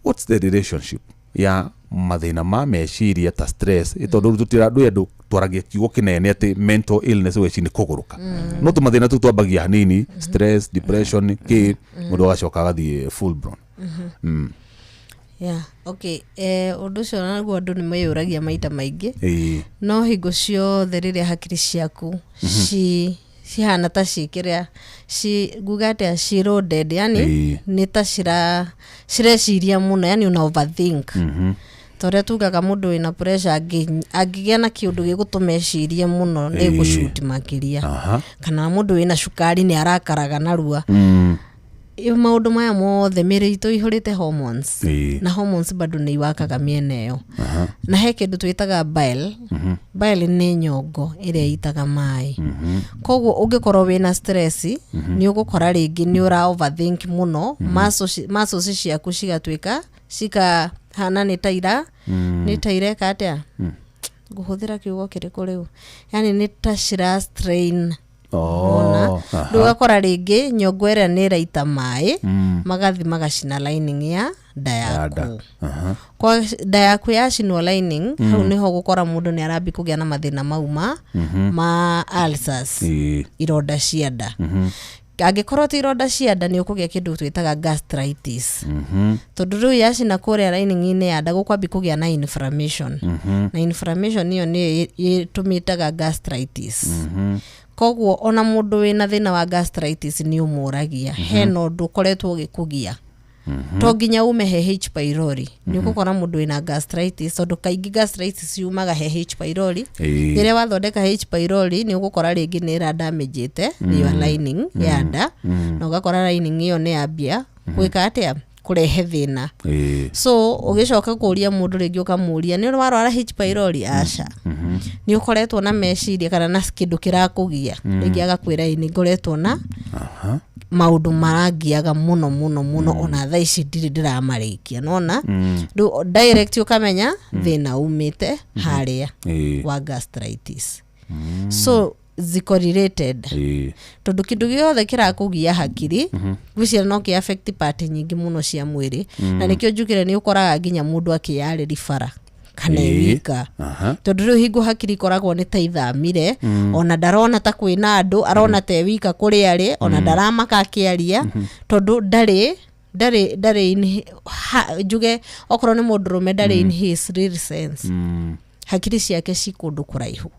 A: What's the relationship ya mathĩna ma meciria ta stress, tondũ rĩu ndũĩ andũ twaragia kiugo kĩnene atĩ mental illness ũgeciria nĩ kũgũrũka, no tũmathĩna tũu twambagia hanini, stress, depression, kĩ, mũndũ agacoka agathiĩ full blown.
E: Yeah, okay. Ũndũ ũcio naguo andũ nĩ meyũragia maita maingĩ, no hingo ciothe rĩrĩa hakiri ciaku cihana ta cikĩrĩa nguga atĩa, ci loaded, yani nĩ ta cireciria mũno, yani una overthink. Ta ũrĩa tugaga mũndũ wĩna pressure angĩgĩa na kĩũndũ gĩgũtũma ecirie mũno nĩ gũcuti makĩria, kana mũndũ wĩna cukari nĩ arakaraga narua. Maũndũ maya mothe mĩĩrĩ itũ ihũrĩte hormones, na hormones bado nĩ iwakaga mĩena ĩyo. Na he kĩndũ twĩtaga bile. Bile nĩ nyongo ĩrĩa ĩitaga maĩ. Koguo ũngĩkorwo wĩna stress nĩ ũgũkora rĩngĩ nĩ ũra overthink mũno, muscles ciaku cigatuĩka cikahana nĩ ta nĩ ta ireka atĩa, ngũhũthĩra kiugo kĩrĩkũ rĩu, yani nĩ ta cira strain. Rĩu ũgakora rĩngĩ nyongo ĩrĩa nĩ ĩraita maĩ magathi magacina lining ya nda yaku. Kwa nda yaku yacinwo lining, hau nĩho ũgũkora mũndũ nĩ arambi kũgĩa na mathĩna mau ma ulcers, ironda cia nda. Angĩkorwo ti ironda cia nda nĩ ũkũgĩa kĩndũ twĩtaga gastritis, tondũ rĩu yacina kũrĩa lining-inĩ ya nda gũkwambi kũgĩa na inflammation, na inflammation ĩyo nĩyo ĩtũmĩtaga gastritis. Koguo ona mũndũ wĩna thĩna wa gastritis nĩ ũmũragia hena ũndũ ũkoretwo ũgĩkũgia, to nginya ume he H pylori. Nĩ ũgũkora mũndũ wĩna gastritis, tondũ kaingĩ gastritis yumaga he H pylori. Rĩrĩa wathondeka H pylori nĩ ũgũkora rĩngĩ nĩ ĩra damage your lining ya nda, na ũgakora lining ĩyo nĩ yambia gwĩka atĩa, Kũrehe thĩna.
A: Ĩĩ.
E: So ũgĩcoka kũria mũndũ rĩngĩ, ũkamũria, nĩ warwara H pylori? Aca. Nĩ ũkoretwo na meciria kana na kĩndũ kĩrakũgia? Rĩngĩ agakwĩra, "Ĩ, nĩ ngoretwo na maũndũ marangiaga mũno mũno mũno, ona thaa ici ndirĩ ndĩramarĩkia." Nona rĩu direct ũkamenya thĩna umĩte harĩa wa gastritis. So ziko related, tondũ kĩndũ gĩothe kĩrakũgia hakiri, ngwĩciria no kĩ affect part nyingĩ mũno cia mwĩrĩ. Na nĩkĩo njugire nĩ ũkoraga nginya mũndũ akĩyarĩri bara kana wika, tondũ rĩu hingo hakiri ikoragwo nĩ ta ithamire, ona ndarona ta kwĩna andũ, arona ta e wika kũrĩa arĩ, ona ndaramaka akĩaria, tondũ ndarĩ in, ha, njuge okorwo nĩ mũndũrũme, ndarĩ in his real sense. Hakiri ciake ci kũndũ kũraihu.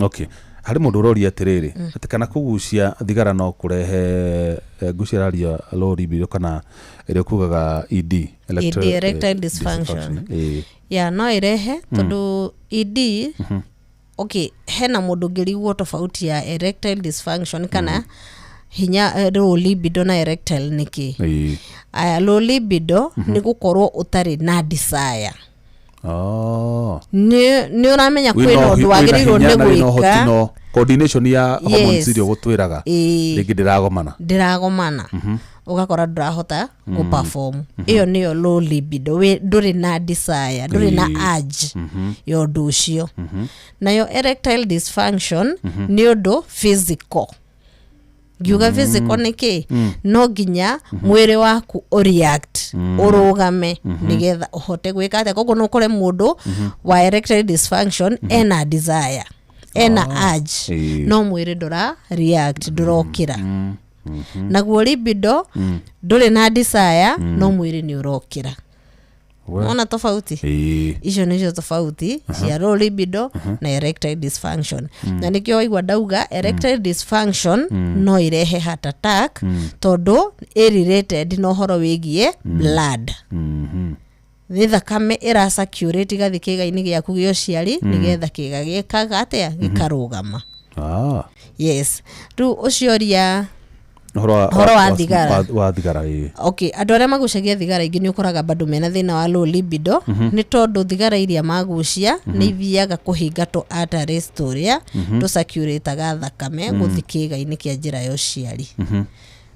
A: Okay, harĩ mũndũ ũroria atĩrĩrĩ, atĩ kana kũgucia thigara no kũrehe ngucia araria low libido, kana ĩrĩa kugaga ED?
E: ED, erectile dysfunction.
A: Ĩĩ.
E: Ya, no ĩrehe, tondũ ED, okay, hena mũndũ ũngĩrigwo tofauti ya erectile dysfunction kana hinya, low libido na erectile nĩkĩ. Aya, low libido nĩ gũkorwo ũtarĩ na desire.
A: Oh.
E: Nĩ ũramenya kwĩna ũndũ
A: wĩna
E: wagĩrĩirwo
A: hinya
E: nĩ
A: na wĩna ũhoti,
E: gwĩka.
A: No coordination ya hormones iria ũgũtwĩraga rĩngĩ ndĩragomana.
E: Ndĩragomana, ũgakora ndũrahota gũperform. Ĩyo nĩyo low libido. Ndũrĩ na desire, ndũrĩ na urge ya ũndũ ũcio. Nayo erectile dysfunction nĩ ũndũ physical. Ngiuga physical nĩ kĩ? No nginya mwĩrĩ waku ũreact, ũrũgame, nĩgetha ũhote gwĩka atĩa. Koguo no ũkore mũndũ wa erectile dysfunction ena desire, ena urge, no mwĩrĩ ndũra react, ndũrokĩra. Naguo libido, ndũrĩ na desire, no mwĩrĩ nĩ ũrokĩra. Ona tofauti?
A: Ĩĩ.
E: Icio nĩcio tofauti cia low libido na erectile dysfunction. Na nĩkĩo waigua ndauga erectile dysfunction no irehe heart attack, tondũ ĩ related na ũhoro wĩgiĩ blood. Nĩ thakame ĩra circulate ĩgathiĩ kĩĩga-inĩ gĩaku gĩa ũciari, nĩgetha kĩĩga gĩkaga atĩa? Gĩkarũgama. Yes, rĩu ũcio ria
A: Ũhoro wa
E: Ũhoro wa thigara.
A: Wa thigara, ĩĩ.
E: Okay, andũ arĩa magucagia thigara ingĩ nĩ ũkoraga bado mena thĩna wa low libido, nĩ tondũ thigara iria magucia nĩ ithiaga kũhinga tũ arteries tũrĩa tũcirculataga thakame gũthiĩ kĩĩga-inĩ kĩa njĩra ya ũciari.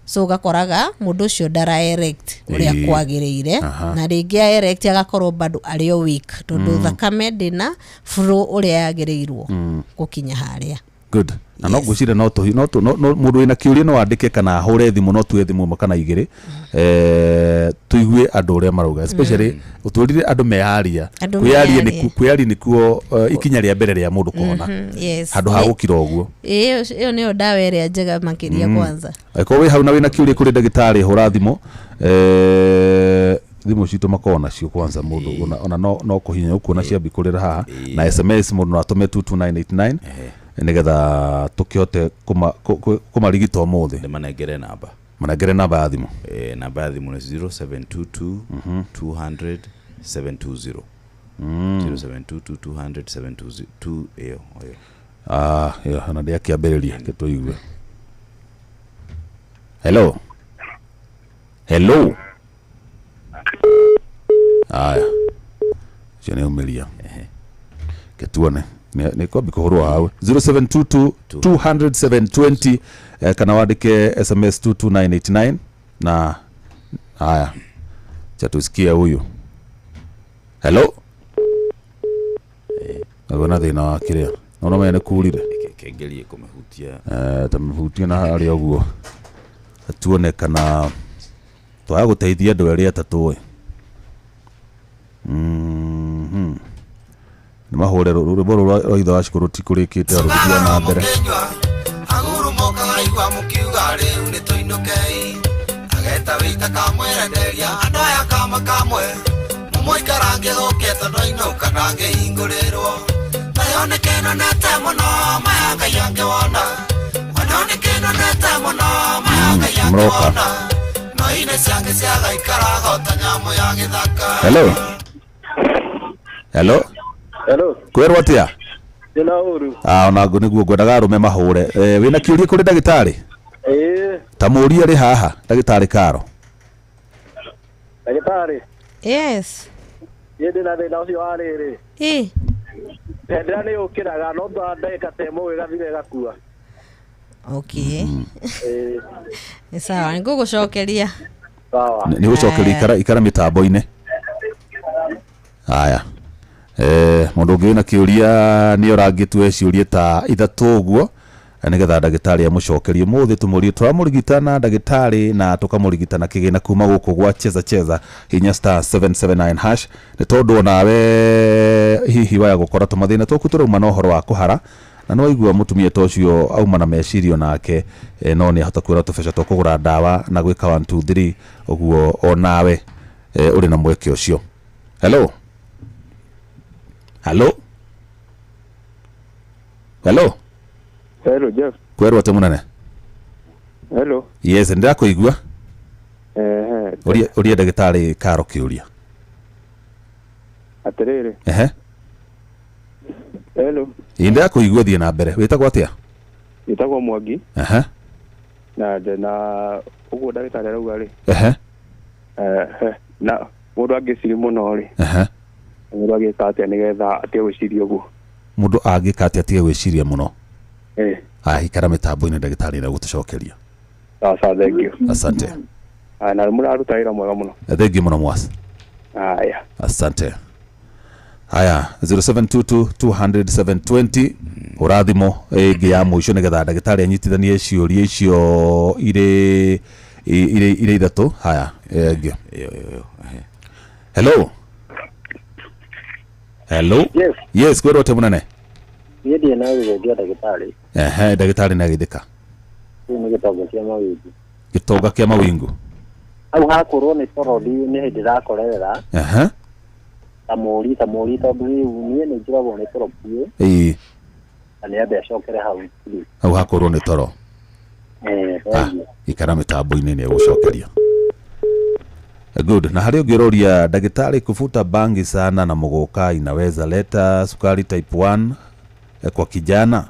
E: So ũgakoraga mũndũ ũcio ndara erect ũrĩa kwagĩrĩire, na rĩngĩ erect agakorwo bado arĩ o weak, tondũ thakame ndĩna flow ũrĩa yagĩrĩirwo gũkinya harĩa.
A: Good. Na no ngwĩciria no tũhi no tũ- no no- mũndũ wĩna kĩũria no andĩke kana ahũre thimũ, no tuwe thimũ ĩmwe kana igĩrĩ, tũigue andũ ũrĩa marauga, especially ũtwĩrire andũ meyaria.
E: Andũ
A: Kwĩyaria.
E: meyarie.
A: Kwĩyaria nĩkuo ikinya rĩa mbere rĩa mũndũ kũhona, handũ ha gũkira ũguo.
E: Ĩĩ, ĩyo nĩyo ndawa ĩrĩa njega makĩria kwanza.
A: Angĩkorwo wĩ hau na wĩna kĩũria kũrĩ ndagĩtarĩ, hũra thimũ. Thimũ citũ makoragwo nacio kwanza mũndũ ona no kũhinya ũkuona ciambi kũrĩra haha. Na SMS mũndũ no atũme 22989 nĩgetha tũkĩhote kũmarigita ũmũthĩ.
B: Ndĩmanengere namba.
A: Manengere namba ya thimũ.
B: Namba ya thimũ nĩ 0722 200 720, 0722 200 720 ĩyo ĩyo.
A: Ah, ĩyo ona ndĩakĩambĩrĩria, reke tũigue. Hello, hello. Aya, ũcio nĩ aumĩria. Ke tuone nĩ kwambi kũhũrwo hau 0722 200 720, kana wandĩke SMS 22989. Na haya, cha tusikie huyu. Hello. Naguo na thĩna wa kĩrĩa no no menya nĩ kurire.
B: Kengerie kũmĩhutia.
A: Tamĩhutie na harĩa ũguo, tuone kana twaga gũteithia andũ erĩ atatũ ĩ. Nĩ mahũre rwĩmbo rũrũ rwa ithe wa cukuru rũtikũrĩkĩte, rũgĩthiĩ na mbere.
C: Agurumũkaga igua mũkiuga rĩu nĩ tũinũkei, ageta wĩita kamwerenderia andũ aya kama kamwe mũmũikarange gũke, tondũ ainũka ndangĩhingũrĩrwo. Nayo nĩ kĩnonete mũno maya Ngai angĩwona, ona nĩ kĩnonete mũno maya Ngai
A: Mũroka.
C: angĩwona, no ine ciangĩ ciagaikaraga o ta nyamũ ya gĩthaka.
A: Hello, hello.
D: Hello.
A: Kwĩrwo atĩa?
D: Ndĩna ũru.
A: Ah, ona nĩguo ngwendaga arũme mahũre. Wĩna kĩũria kũrĩ ndagĩtarĩ?
D: Ĩĩ.
A: Ta mũũria rĩ haha ndagĩtarĩ Karo.
D: Ndagĩtarĩ,
E: Yes.
D: niĩ ndĩna thĩna ũcio wa rĩrĩ.
E: Ĩ.
D: Bendera nĩ yũkĩraga no thutha wa ndagĩka ta ĩmwe ĩgathira ĩgakua.
E: Okay.
D: Ĩĩ,
E: Nĩ sawa, nĩngũgũcokeria.
D: sawa.
A: Nĩ gũcokeria ikara ikara mĩtambo-inĩ. Haya. Mũndũ ũngĩ wĩna kĩũria nĩ orangĩtue ciũria ta ithatũ ũguo nĩgetha ndagĩtarĩ amũcokerie. Ũmũthĩ tũmũrie tũramũrigita na ndagĩtarĩ na tũkamũrigita na kĩgĩna kuma gũkũ gwa Cheza Cheza hinya star 779 hash, nĩ tondũ onawe hihi waya gũkora tũmathĩna twaku tũrauma na ũhoro wa kũhara, na nĩ waigua mũtumia ta ũcio auma na mecirio nake, no nĩ ahota kuona tũbeca twa kũgũra ndawa na gwĩka 1 2 3 ũguo onawe ũrĩ na mweke ũcio. Hello, hello, hello.
D: Hello Jeff.
A: Kwerwo atĩ mũnene?
D: Hello.
A: Yes, ndĩrakũigua.
D: Ehe.
A: Ũria ndagĩtarĩ Karo kĩũria.
D: Atĩrĩrĩ.
A: Ehe.
D: Hello.
A: Ĩ, ndĩrakũigua, thiĩ na mbere. Wĩtagwo atĩa?
D: Njĩtagwo Mwangi
A: Ehe.
D: na ndĩna ũguo ndagĩtarĩ arauga rĩ.
A: Ehe.
D: Ehe. Na mũndũ angĩciria mũno rĩ,
A: Ehe.
D: mũndũ angĩka atĩa nĩgetha atige gwĩciria ũguo?
A: Mũndũ angĩka atĩa atige gwĩciria mũno?
D: Ĩ.
A: Aya, ikara mĩtambo-inĩ, ndagĩtarĩ nĩegũtũcokeria.
D: Sawa sawa, thank you.
A: Asante.
D: Aya, na mũraruta wĩra mwega mũno.
A: Thengiũ mũno mwas.
D: Aya.
A: Asante. Haya, 0722 200 720 ũrathimo ĩngĩ ya mũico nĩgetha ndagĩtarĩ anyitithanie ciũria icio irĩ irĩ irĩ ithatũ. Haya, ĩngĩ.
B: Ĩyo ĩyo ĩyo. Ehe.
A: Hello, hello.
D: Yes.
A: Yes, kwĩrwo atĩ mũnene?
D: Niĩ ndirĩ na gũthengio ndagĩtarĩ.
A: Ehe, ndagĩtarĩ nĩ agĩthĩka.
D: Rĩu nĩ gĩtonga kĩa mawingu.
A: Gĩtonga kĩa mawingu.
D: Hau hakorwo nĩ toro nĩ hĩndĩ ndakorerera
A: Ehe.
D: ta mũri ta mũri tondũ rĩu niĩ nĩ njũragwo nĩ toro biũ
A: Ĩĩ.
D: na nĩ ambe acokere hau please.
A: Hau hakorwo nĩ toro.
D: Eh,
A: Ah,
D: thengiũ.
A: ikara mĩtambo-inĩ nĩ egũcokeria. Good. Na harĩ ũngĩ ũroria ndagĩtarĩ, kuvuta bangi sana na mũgũka inaweza leta sukari type 1 kwa kijana?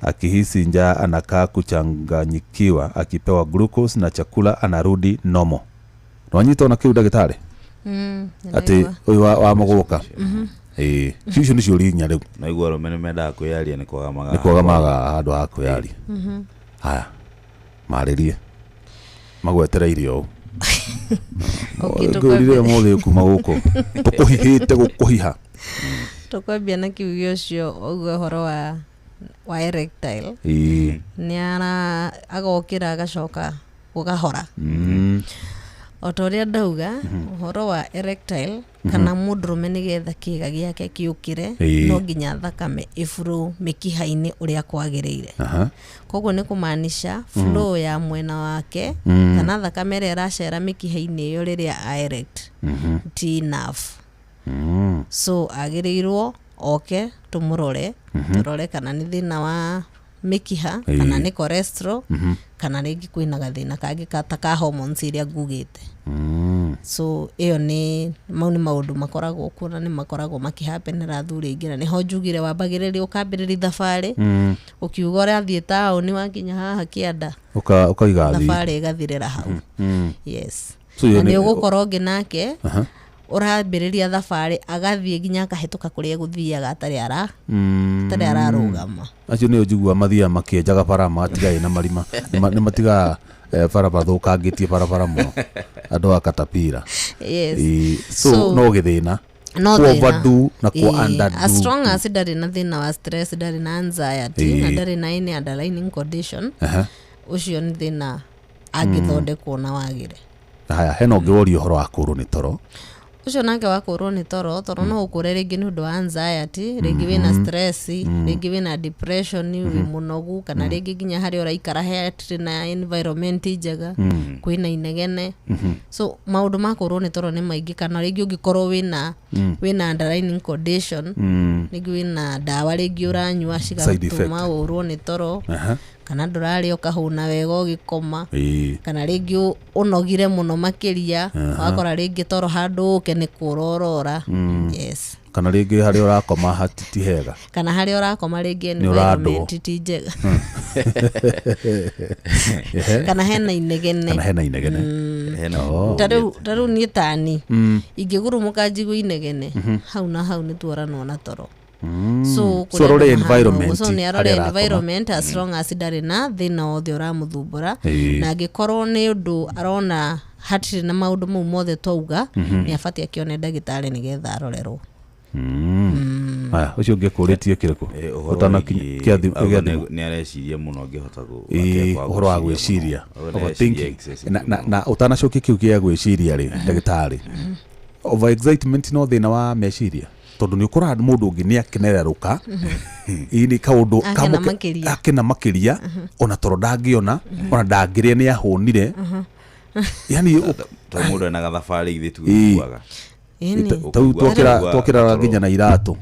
A: Akihisi njaa anakaa kuchanganyikiwa, akipewa glucose na chakula anarudi nomo. Nĩwanyita ona kĩu ndagĩtarĩ? Atĩ ũyũ wa mũgũka. Ĩĩ, icio nĩ ciũria inya rĩu.
B: Na igua arũme nĩ mendaga kwĩyaria nĩ kwaga maga.
A: Nĩ kwaga maga handũ ha kwĩyaria. Haya, marĩrie magwetereire ũũ. Ngũrire ũmũthĩ kuma gũkũ tũkũhihĩte gũkũhiha.
E: Tũkwambia na kiugo ũcio ũguo ũhoro wa erectile.
A: Ĩĩ.
E: Nĩ ara agokĩra agacoka gũkahora. O ta ũrĩa ndauga ũhoro wa erectile kana mũndũrũme nĩgetha kĩga gĩake kĩũkĩre
A: Ĩĩ.
E: no nginya thakame ĩflow mĩkiha-inĩ ũrĩa kwagĩrĩire.
A: Aha.
E: Koguo nĩ kũmaanisha flow ya mwena wake kana thakame ĩrĩa ĩracera mĩkiha-inĩ ĩyo rĩrĩa a erect ti enough. So agĩrĩirwo oke tũmũrore, tũrore kana nĩ thĩna wa mĩkiha
A: Ĩĩ.
E: kana nĩ cholesterol kana rĩngĩ kwĩna gathĩna kangĩ ta ka hormones iria ngugĩte. So ĩyo nĩ mau nĩ maũndũ makoragwo kuo na nĩ makoragwo makĩhapenera athuri aingĩ, na nĩho njugire wambagĩrĩria ũkambĩrĩria thabarĩ ũkiuga ũrathiĩ taũni wakinya haha kĩanda
A: Ũkaiga thi.
E: thabarĩ ĩgathirĩra hau. Yes.
A: So ĩyo
E: Na nĩ
A: nĩ-
E: ũgũkora ũngĩ nake
A: Aha.
E: ũrambĩrĩria thabarĩ agathiĩ nginya akahĩtũka kũrĩa egũthiaga atarĩ ara atarĩ ararũgama.
A: Acio nĩo njiguaga mathiaga makĩenjaga bara magatiga ĩna marima. Nĩ matigaga bara mathũkangĩtie barabara mũno andũ a katapira.
E: Yes.
A: Ĩĩ, so
E: So-
A: no gĩthĩna
E: no
A: Ku
E: thĩna.
A: overdo na ku
E: Ĩĩ,
A: underdo.
E: as long as ndarĩ na thĩna wa stress, ndarĩ na anxiety na
A: Ĩĩ.
E: ndarĩ na any underlying condition,
A: Aha.
E: ũcio nĩ thĩna angĩthondekwo na wagĩre.
A: Haya, hena ũngĩ woria ũhoro wa kũrwo nĩ toro.
E: Ũcio nake wa kũrwo nĩ toro, toro no ũkũre rĩngĩ nĩ ũndũ wa anxiety, rĩngĩ wĩna stress, rĩngĩ wĩna depression, wĩ mũnogu, kana rĩngĩ nginya harĩa ũraikara hatirĩ na environment njega, kwĩna inegene. So maũndũ ma kũrwo nĩ toro nĩ maingĩ, kana rĩngĩ ũngĩkorwo wĩna underlying condition, rĩngĩ wĩna ndawa rĩngĩ ũranyua
A: Side effect.
E: cigatũma ũrwo nĩ toro,
A: Aha.
E: kana ndũrarĩa ũkahũna wega ũgĩkoma,
A: Ĩĩ.
E: kana rĩngĩ ũnogire mũno makĩria wakora rĩngĩ toro handũ ũke nĩ kũrorora. Yes.
A: Kana rĩngĩ harĩa ũrakoma hati ti hega.
E: Kana harĩa ũrakoma rĩngĩ
A: Nĩ ũrandwo.
E: environment ti njega, kana hena inegene.
A: Kana hena inegene.
B: Hena mũndũ
E: Ta rĩu niĩ tani ingĩgurumũka njigue inegene hau na hau nĩ tuoranwo na toro. So
A: So arore environment
E: so nĩ arore
A: harĩa arakoma.
E: environment as long as ndarĩ na thĩna wothe ũramũthumbũra. Na angĩkorwo nĩ ũndũ arona hatirĩ na maũndũ mau mothe twauga, nĩ abatiĩ akĩone ndagĩtarĩ nĩgetha arorerwo.
A: Aya, ũcio ũngĩ kũrĩtie kĩrĩkũ?
B: Ũhoro
A: Ũtanakinya
B: wĩgiĩ-
A: kĩa
B: auga
A: thimũ.
B: nĩ areciria mũno angĩhota
A: Ĩĩ,
B: akĩaga
A: ũhoro wa
B: gwĩciria
A: gwĩciria,
B: mũno. Auga nĩ areciria
A: overthinking.
B: excessive
A: Na
B: mũno.
A: na ũtanacokia kĩu gĩa gwĩciria rĩ, ndagĩtarĩ, over excitement no thĩna wa meciria, tondũ nĩ ũkoraga mũndũ ũngĩ nĩ akenererũka ĩ nĩ kaũndũ
E: Akena makĩria.
A: Akena makĩria, ona toro ndangĩona, ona ndangĩrĩa, nĩ ahũnire yani.
B: Tondũ mũndũ ena gathabarĩ ithuĩ
A: Ĩĩ.
B: tũiguaga.
E: Ĩni.
A: Tau
B: Ũkũigua
A: twokĩra
B: toro.
A: nginya na iratũ,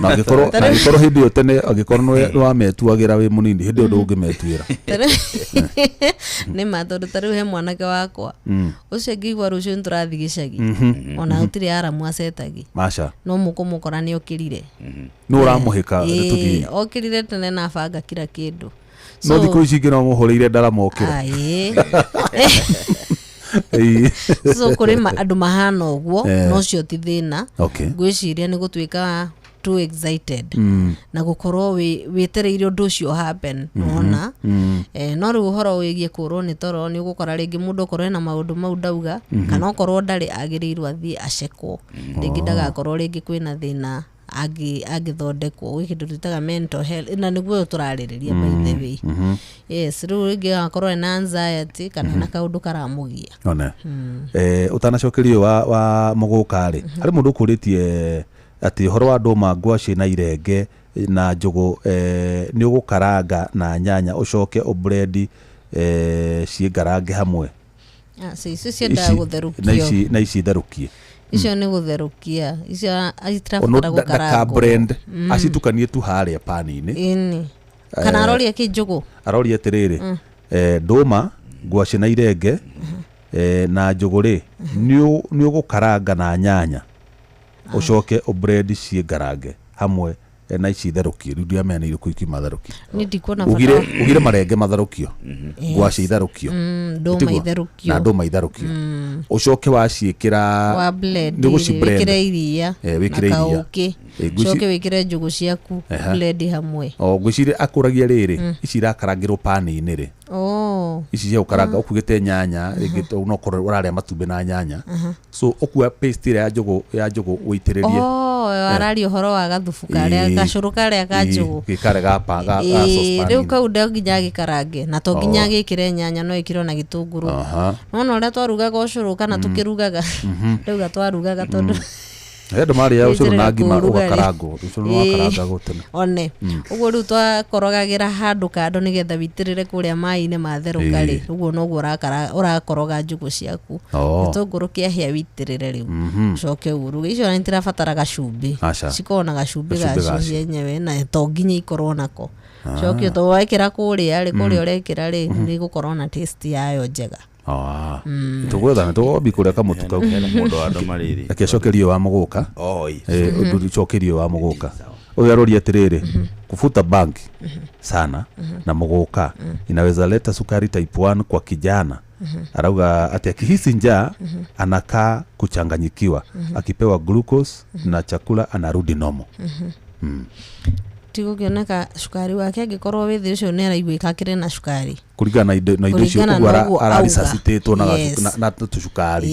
A: na angĩkorwo hĩndĩ ĩyo tene, angĩkorwo nĩ wametuagĩra wĩ mũnini, hĩndĩ ĩyo ndũngĩmetuĩra.
E: Nĩ ma, tondũ ta rĩu he mwanake wakwa ũcio ngĩigua rũciũ nĩ tũrathiĩ gĩcagi, ona gũtirĩ aramu acetagi,
A: maca.
E: No mũkũmũkora nĩ okĩrire.
A: Nĩ ũramũhĩka tũthiĩ.
E: Ĩĩ, okĩrire tene na abanga kira kĩndũ.
A: No thikũ ici ingĩ no mũhũrĩire ndarama okĩra.
E: Aĩ.
A: Ĩĩ.
E: So kũrĩ andũ mahana ũguo.
A: Eh.
E: No ũcio ti thĩna. Ngwĩciria nĩ gũtuĩka too excited na gũkorwo wĩtereire ũndũ ũcio happen nona. No rĩu ũhoro wĩgiĩ kũrwo nĩ toro, nĩ ũgũkora rĩngĩ mũndũ okorwo ena maũndũ mau ndauga, kana okorwo ndarĩ, agĩrĩirwo athiĩ acekwo rĩngĩ, ndagakorwo rĩngĩ kwĩna thĩna angĩthondekwo. Gwĩ kĩndũ twĩtaga mental health, na nĩguo tũrarĩrĩria, by the way. Yes, rĩu rĩngĩ agakorwo ena anxiety kana ena kaũndũ karamũgia.
A: One ũtanacokerio wa mũgũka rĩ, harĩ mũndũ ũkũrĩtie atĩ ũhoro wa ndũma, ngwacĩ na irenge na njũgũ, nĩ ũgũkaranga na nyanya, ũcoke ũbrendi ciĩngarange hamwe.
E: Ah, so icio ciendaga
A: Ici- na
E: gũtherũkio.
A: Ici na ici therũkie.
E: Icio nĩ gũtherũkia, icio
A: Ono
E: itirabatara
A: ndaka
E: gũkarangwo.
A: blend, acitukanie tu harĩa pani-inĩ.
E: Ĩni, kana aroria kĩ njũgũ?
A: Aroria atĩrĩrĩ, ndũma, ngwacĩ na irenge na njũgũ rĩ, nĩ ũgũkaranga na nyanya, ũcoke ũbrendi ciĩngarange hamwe, na ici therũkie. Rĩu ndiamenya nĩ irĩkũ ikiuma therũkie.
E: Nĩ ndikuona
A: Ugire
E: bata.
A: ugire marenge matherũkio, ngwacĩ itherũkio.
E: Ndũma
A: Tiguo?
E: itherũkio.
A: Na ndũma itherũkio, ũcoke waciĩkĩra
E: wa blend
A: nĩ ũgũci
E: rĩ,
A: blend.
E: wĩkĩre iria
A: Wĩkĩre
E: na
A: iria.
E: kaũkĩ, ũcoke wĩkĩre njũgũ ciaku, blend hamwe.
A: O ngwĩciria akũragia rĩrĩ, ici irakarangĩrwo pani-inĩ rĩ,
E: Oh.
A: ici cia gũkaranga ũkugĩte nyanya rĩngĩ no ũkorwo ũrarĩa matumbĩ na nyanya, so ũkua paste ĩrĩa ya njũgũ ũitĩrĩrie.
E: Oh, araria ũhoro wa gathubu karĩa, gacũrũ karĩa ka njũgũ.
A: Ĩ, karĩa ga
E: Ĩĩ,
A: saucepan.
E: Rĩu kau ndo nginya agĩkarange, na to nginya
A: Oh.
E: agĩkĩre nyanya, no ĩkĩrwo na gĩtũngũrũ. Nona ũrĩa twarugaga ũcũrũ, kana tũkĩrugaga, ndauga twarugaga tondũ
A: He andũ marĩaga ũcũrũ na
E: Nĩnjĩrĩga
A: ngima.
E: kũũruga rĩ.
A: Ũgakarangwo ũcũrũ nĩ wakarangagwo tene.
E: One ũguo rĩu twakorogagĩra handũ kando nĩgetha witĩrĩre kũrĩa maĩ-inĩ matherũka rĩ, ũguo noguo ũrakoroga njũgũ ciaku.
A: Oh.
E: Gĩtũngũrũ kĩahĩa, witĩrĩre rĩu, ũcoke uruge. Icio ona itirabatara gacumbĩ.
A: Aca.
E: Cikorwo na gacumbĩ
A: Gacumbĩ
E: gacio
A: gacio.
E: cienyewe, na to nginya ikorwo nako. Coke to wekĩra kũrĩa rĩ, kũrĩa ũrekĩra rĩ, nĩ gũkorwo na taste yayo njega.
A: Ah. Tũgwetha nĩ tũgombi kũrĩa kamũtu kau.
B: Hena mũndũ wa ndũma rĩrĩ.
A: Reke acokerio wa mũgũka.
B: Oi.
A: Ũndũ cokerio wa mũgũka ũyũ aroria atĩrĩrĩ, kufuta bangi sana na mũgũka inaweza leta sukari type 1 kwa kijana? Arauga ati akihisi njaa anakaa kuchanganyikiwa, akipewa glucose na chakula anarudi nomo.
E: Tigũkĩoneka cukari wake angĩkorwo wĩ thĩ, ũcio nĩ araiguĩka akĩrĩ na cukari.
A: Kũringana na indo icio.
E: Kũringana
A: Ũguo
E: na ũguo auga.
A: araresuscitatwo na
E: Yes.
A: na tũcukari,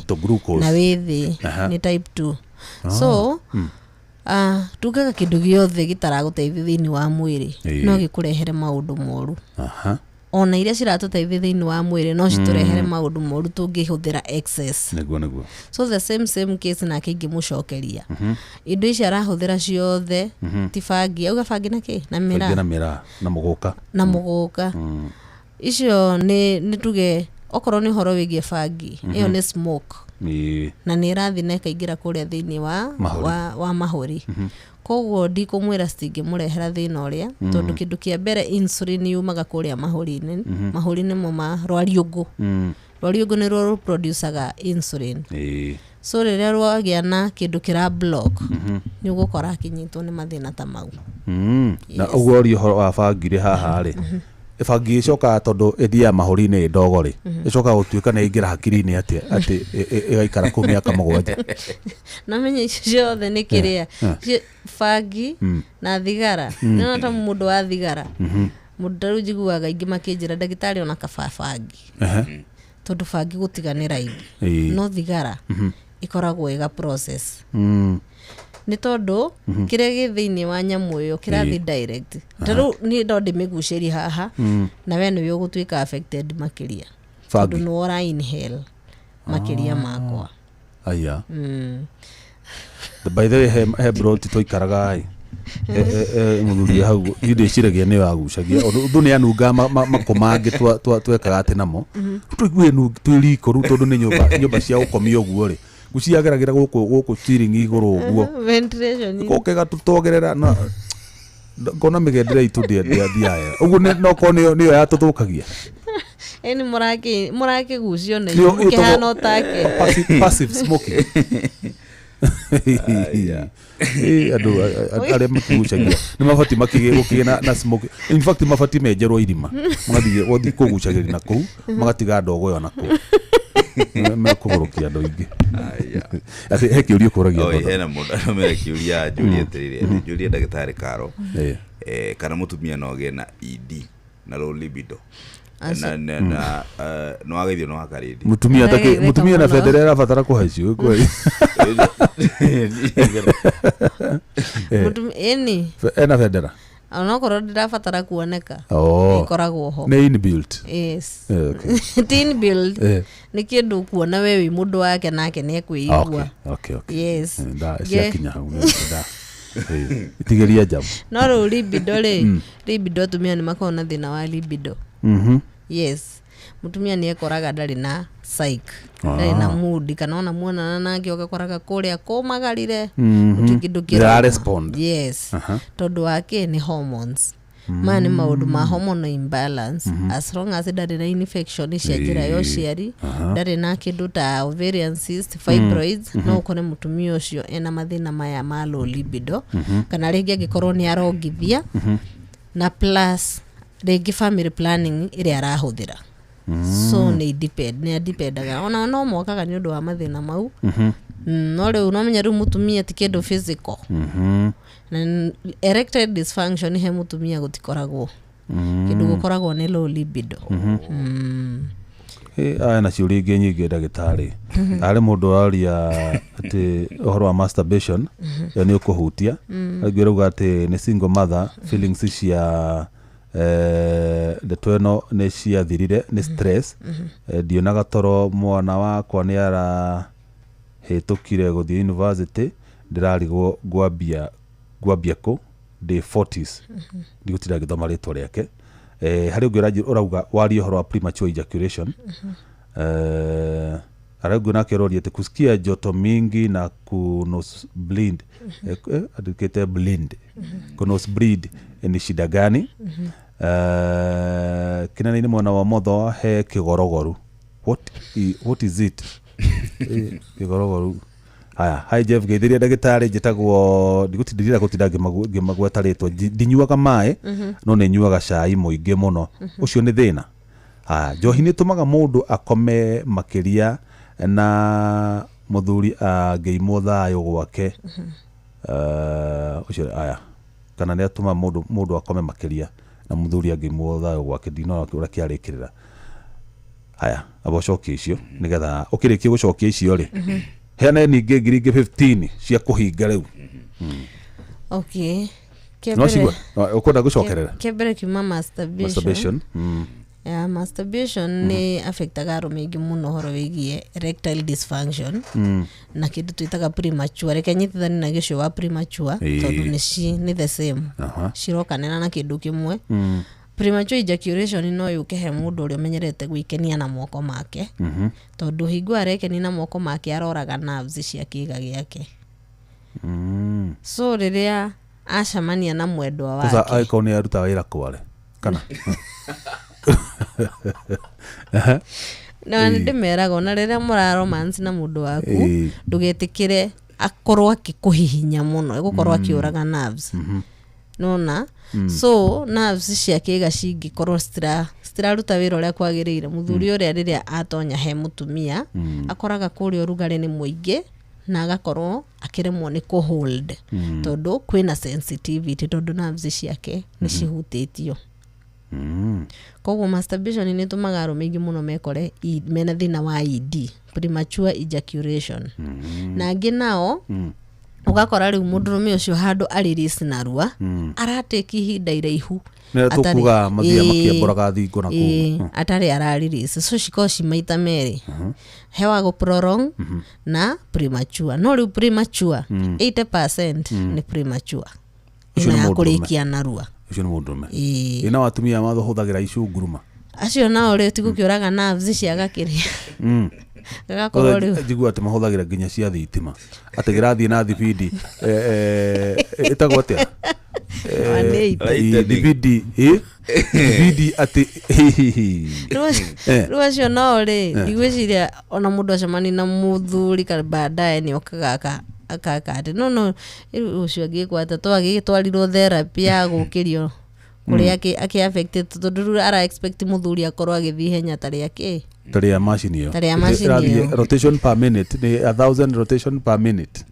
A: tũ glucose.
E: Na wĩ thĩ nĩ type 2, so tugaga kĩndũ gĩothe gĩtaragũteithia thĩinĩ wa mwĩrĩ no gĩkũrehere maũndũ moru. Ona iria ciratũteithia thĩinĩ wa mwĩrĩ no citũrehere maũndũ moru tũngĩhũthĩra excess.
A: Nĩguo.
E: So the same case nake ingĩmũcokeria, indo ici arahũthĩra ciothe ti bangi, auga bangi na kĩ na
A: Bangi
E: mĩraa.
A: Na mĩraa na mũgũka.
E: Na mũgũka, icio nĩ tuge okorwo nĩ ũhoro wĩgiĩ bangi, ĩyo nĩ smoke na nĩ ĩrathiĩ na ĩkaingĩra kũrĩa thĩinĩ wa
A: Mahũri.
E: wa mahũri. Koguo ndikũmwĩra citingĩmũrehera thĩna ũrĩa, tondũ kĩndũ kĩa mbere, insulin yumaga kũrĩa mahũri-inĩ. Mahũri nĩmo ma rwariũngũ. Rwariũngũ nĩruo rũproducaga insulin. So rĩrĩa rwagĩa na kĩndũ kĩra block, nĩ ũgũkora akĩnyitwo nĩ mathĩna ta mau.
A: Na ũguo ũria ũhoro wa bangirĩ haha rĩ, Bangi ĩcokaga tondũ ĩthiaga mahũri-inĩ ndogo rĩ, ĩcokaga gũtuĩka nĩ ĩingĩra hakiri-inĩ atĩa atĩ ĩgaikara kũu mĩaka 7?
E: Na menya icio ciothe nĩ kĩrĩa bangi na thigara. Nĩwona ta mũndũ wa thigara, mũndũ ta rĩu njiguaga aingĩ makĩnjĩra ndagĩtarĩ ona kaba bangi, tondũ bangi gũtiga nĩ raithi, no thigara ĩkoragwo ĩga process, nĩ tondũ kĩrĩa gĩ thĩinĩ wa nyamũ ĩyo kĩrathiĩ direct. Ta rĩu niĩ no ndĩmĩgucĩrie haha, na we nĩwe ũgũtuĩka affected makĩria, tondũ
A: Bangi.
E: nĩwe ũra inhale makĩria makwa.
A: Aya. By the way, he broti twaikaraga ĩ, mũthuri hau niĩ ndĩciragia nĩyo agucagia ũndũ nĩ anungaga makũ mangĩ twekaga atĩ namo tũigue twĩ riko rĩu, tondũ nĩ nyũmba cia gũkomia ũguo rĩ, nguciageragĩra gũkũ ceiling igũrũ ũguo.
E: Ventilation.
A: Gũkega tũtogerera na ngona mĩgendere itũ ndĩathiaga wega ũguo no korwo nĩyo yatũthũkagia.
E: Ĩni mũrakĩgucio na
A: Nĩyo
E: inyuĩ mũkĩhana
A: ĩtagwo
E: otake.
A: Passive smoking. Andũ arĩa makĩgucagia nĩ mabatiĩ makĩgĩe gũkĩgĩe na smoke. In fact, mabatiĩ menjerwo irima, magathiĩ gũthiĩ kũgucagĩria na kũu, magatiga ndogo ĩyo na kũu mekũgũrũkia andũ aingĩ. Atĩ he kĩũria ũkũragia?
B: Oi,
A: Brother.
B: hena mũndũ aramera kĩũria, njũrie atĩrĩrĩ, atĩ njũrie ndagĩtarĩ Karo, kana mũtumia no agĩe na ED na low libido na no ageithio no akarĩndi.
A: Mũtumia
E: Ndagĩtheka
A: mũtumia na
E: mũno.
A: bendera ĩrabatara kũhaicio kweli.
E: Ĩni.
A: Ena bendera.
E: Onokorwo ndĩrabatara kuoneka,
A: Oh.
E: ĩkoragwo ho.
A: Nĩ inbuilt.
E: Yes.
A: Okay.
E: Ti inbuilt. Nĩ kĩndũ ũkuona we wĩ mũndũ wake nake nĩ ekwĩigua.
A: Okay.
E: Yes.
A: Ciakinya hau itigeria njabu.
E: No rĩu libido rĩ, libido, atumia nĩ makoragwo na thĩna wa libido. Yes, mũtumia nĩ ekoraga ndarĩ na psych, ndarĩ na mood, kana ona muonana nake ũgakoraga kũrĩa kũmagarire, gũtirĩ kĩndũ kĩrauma.
A: Ndĩra-respond.
E: Yes, tondũ wake nĩ hormones. Maya nĩ maũndũ ma hormonal imbalance. As long as ndarĩ na infection cia njĩra ya ũciari, ndarĩ na kĩndũ ta ovarian cyst, fibroids, no ũkore mũtumia ũcio ena mathĩna maya ma low libido, kana rĩngĩ angĩkorwo nĩ arongithia na plus rĩngĩ family planning ĩrĩa arahũthĩra. So nĩ depend, nĩ adependaga ona no mokaga nĩ ũndũ wa mathĩna mau. No rĩu no menya rĩu mũtumia ti kĩndũ physical, na erectile dysfunction he mũtumia gũtikoragwo kĩndũ, gũkoragwo nĩ low libido.
A: Aya na ciũria ingĩ nyingĩ ndagĩtarĩ. Arĩ mũndũ ũraria atĩ ũhoro wa masturbation ĩyo nĩ ũkũhutia rĩngĩ, ũrauga atĩ nĩ single mother, feelings cia ndeto ĩno nĩ ciathirire nĩ stress. Ndionaga toro, mwana wakwa nĩ arahĩtũkire gũthiĩ university, ndĩrarigwo ngwambia kũ, ndĩ 40s. Ndigũtinda ngĩthoma rĩtwa rĩake. Harĩ ũngĩ ũrauga warie ũhoro wa premature ejaculation. Arauga nake ũroria atĩ kusikia joto mingi na kunose bleed, andĩkĩte blind, kunose bleed ni shida gani? Kinene-inĩ mwena wa motho he kĩgorogoru, what is it? Kĩgorogoru. Haya, hi Jeff, ngeithĩria ndagĩtarĩ, njĩtagwo ndigũtindirira gũtinda ngĩmagweta rĩtwa. Ndinyuaga maĩ no nĩ nyuaga cai mũingĩ mũno, ũcio nĩ thĩna? Haya, njohi nĩ ĩtũmaga mũndũ akome makĩria na mũthuri angĩimwo thayũ gwake? Ũcio aya kana nĩ atũma mũndũ akome makĩria na mũthuri angĩimwo thayũ gwake? Ndinona ũrĩa kĩarĩkĩrĩra. Haya, amba ũcokie icio, nĩgetha ũkĩrĩkie gũcokia icio rĩ, heane ningĩ ngiri ingĩ 15 cia kũhinga rĩu.
E: Okay.
A: No cigua ũkwenda gũcokerera.
E: Kĩambere kiuma masturbation.
A: Masturbation.
E: Yeah, masturbation nĩ affectaga arũme aingĩ mũno ũhoro wĩgiĩ erectile dysfunction na kĩndũ twĩtaga premature. Reke nyitithani na gĩcio wa premature, tondũ nĩ the same, cirokanĩra na kĩndũ kĩmwe. Premature ejaculation no yũke he mũndũ ũrĩa ũmenyerete gwĩkenia na moko make, tondũ hingo arekenia na moko make aroraga nerves cia kĩĩga gĩake. So rĩrĩa acemania na mwendwa
A: Sasa
E: wake,
A: angĩkorwo nĩ aruta wĩra kware kana
E: na nĩ ndĩmeraga ona rĩrĩa mũra romance na mũndũ waku, ndũgetĩkĩre akorwo akĩkũhihinya mũno, egũkorwo akĩũraga nerves. Nona so nerves cia kĩga cingĩkorwo citiraruta wĩra ũrĩa kwagĩrĩire, mũthuri ũrĩa rĩrĩa atonya he mũtumia akoraga kũrĩa ũrugarĩ nĩ mũingĩ na agakorwo akĩremwo nĩ kũhold tondũ kwĩna sensitivity, tondũ nerves ciake nĩ cihutĩtio. Koguo masturbation nĩ ĩtũmaga arũme aingĩ mũno mekore mena thĩna wa ED, premature ejaculation. Na angĩ nao ũgakora rĩu mũndũrũme ũcio handũ arĩrĩci narua aratĩki ihinda iraihu.
A: Nĩ tũkuga mathiaga makĩambũraga thingo na kũu.
E: Atarĩ ararĩrĩci, so cikorwo ci maita merĩ, he wa gũ prolong na premature. No rĩu premature 80% nĩ premature.
A: Ũcio
E: Ĩno
A: nĩ
E: ya
A: mũndũrũme.
E: kũrĩkia narua.
A: Ũcio nĩ mũndũrũme.
E: Ĩĩ.
A: Ĩ nao atumia mahũthagĩra icunguruma?
E: Acio nao rĩu tigũkĩũraga nerves cia gakĩrĩa gagakorwo rĩu
A: Njigua atĩ mahũthagĩra nginya cia thitima, atĩ kĩrathiĩ na thibindi ĩtagwo atĩa?
E: 180.
A: Thibindi ĩ thibindi atĩ.
E: Rĩu acio nao rĩ, ndigwĩciria ona mũndũ acemania na mũthuri kana baadaye nĩ okaga akaka atĩ no no rĩu ũcio angĩkwo atĩa, to agĩtwarirwo therapy ya gũkĩrio kũrĩa akĩ affected, tondũ rĩu ara expect mũthuri akorwo agĩthiĩ ihenya ta rĩa kĩ.
A: Tarĩ macini ĩyo.
E: Ta rĩa macini
A: Ĩrathiĩ
E: ĩyo.
A: Rotation per minute nĩ 1000 rotation per minute.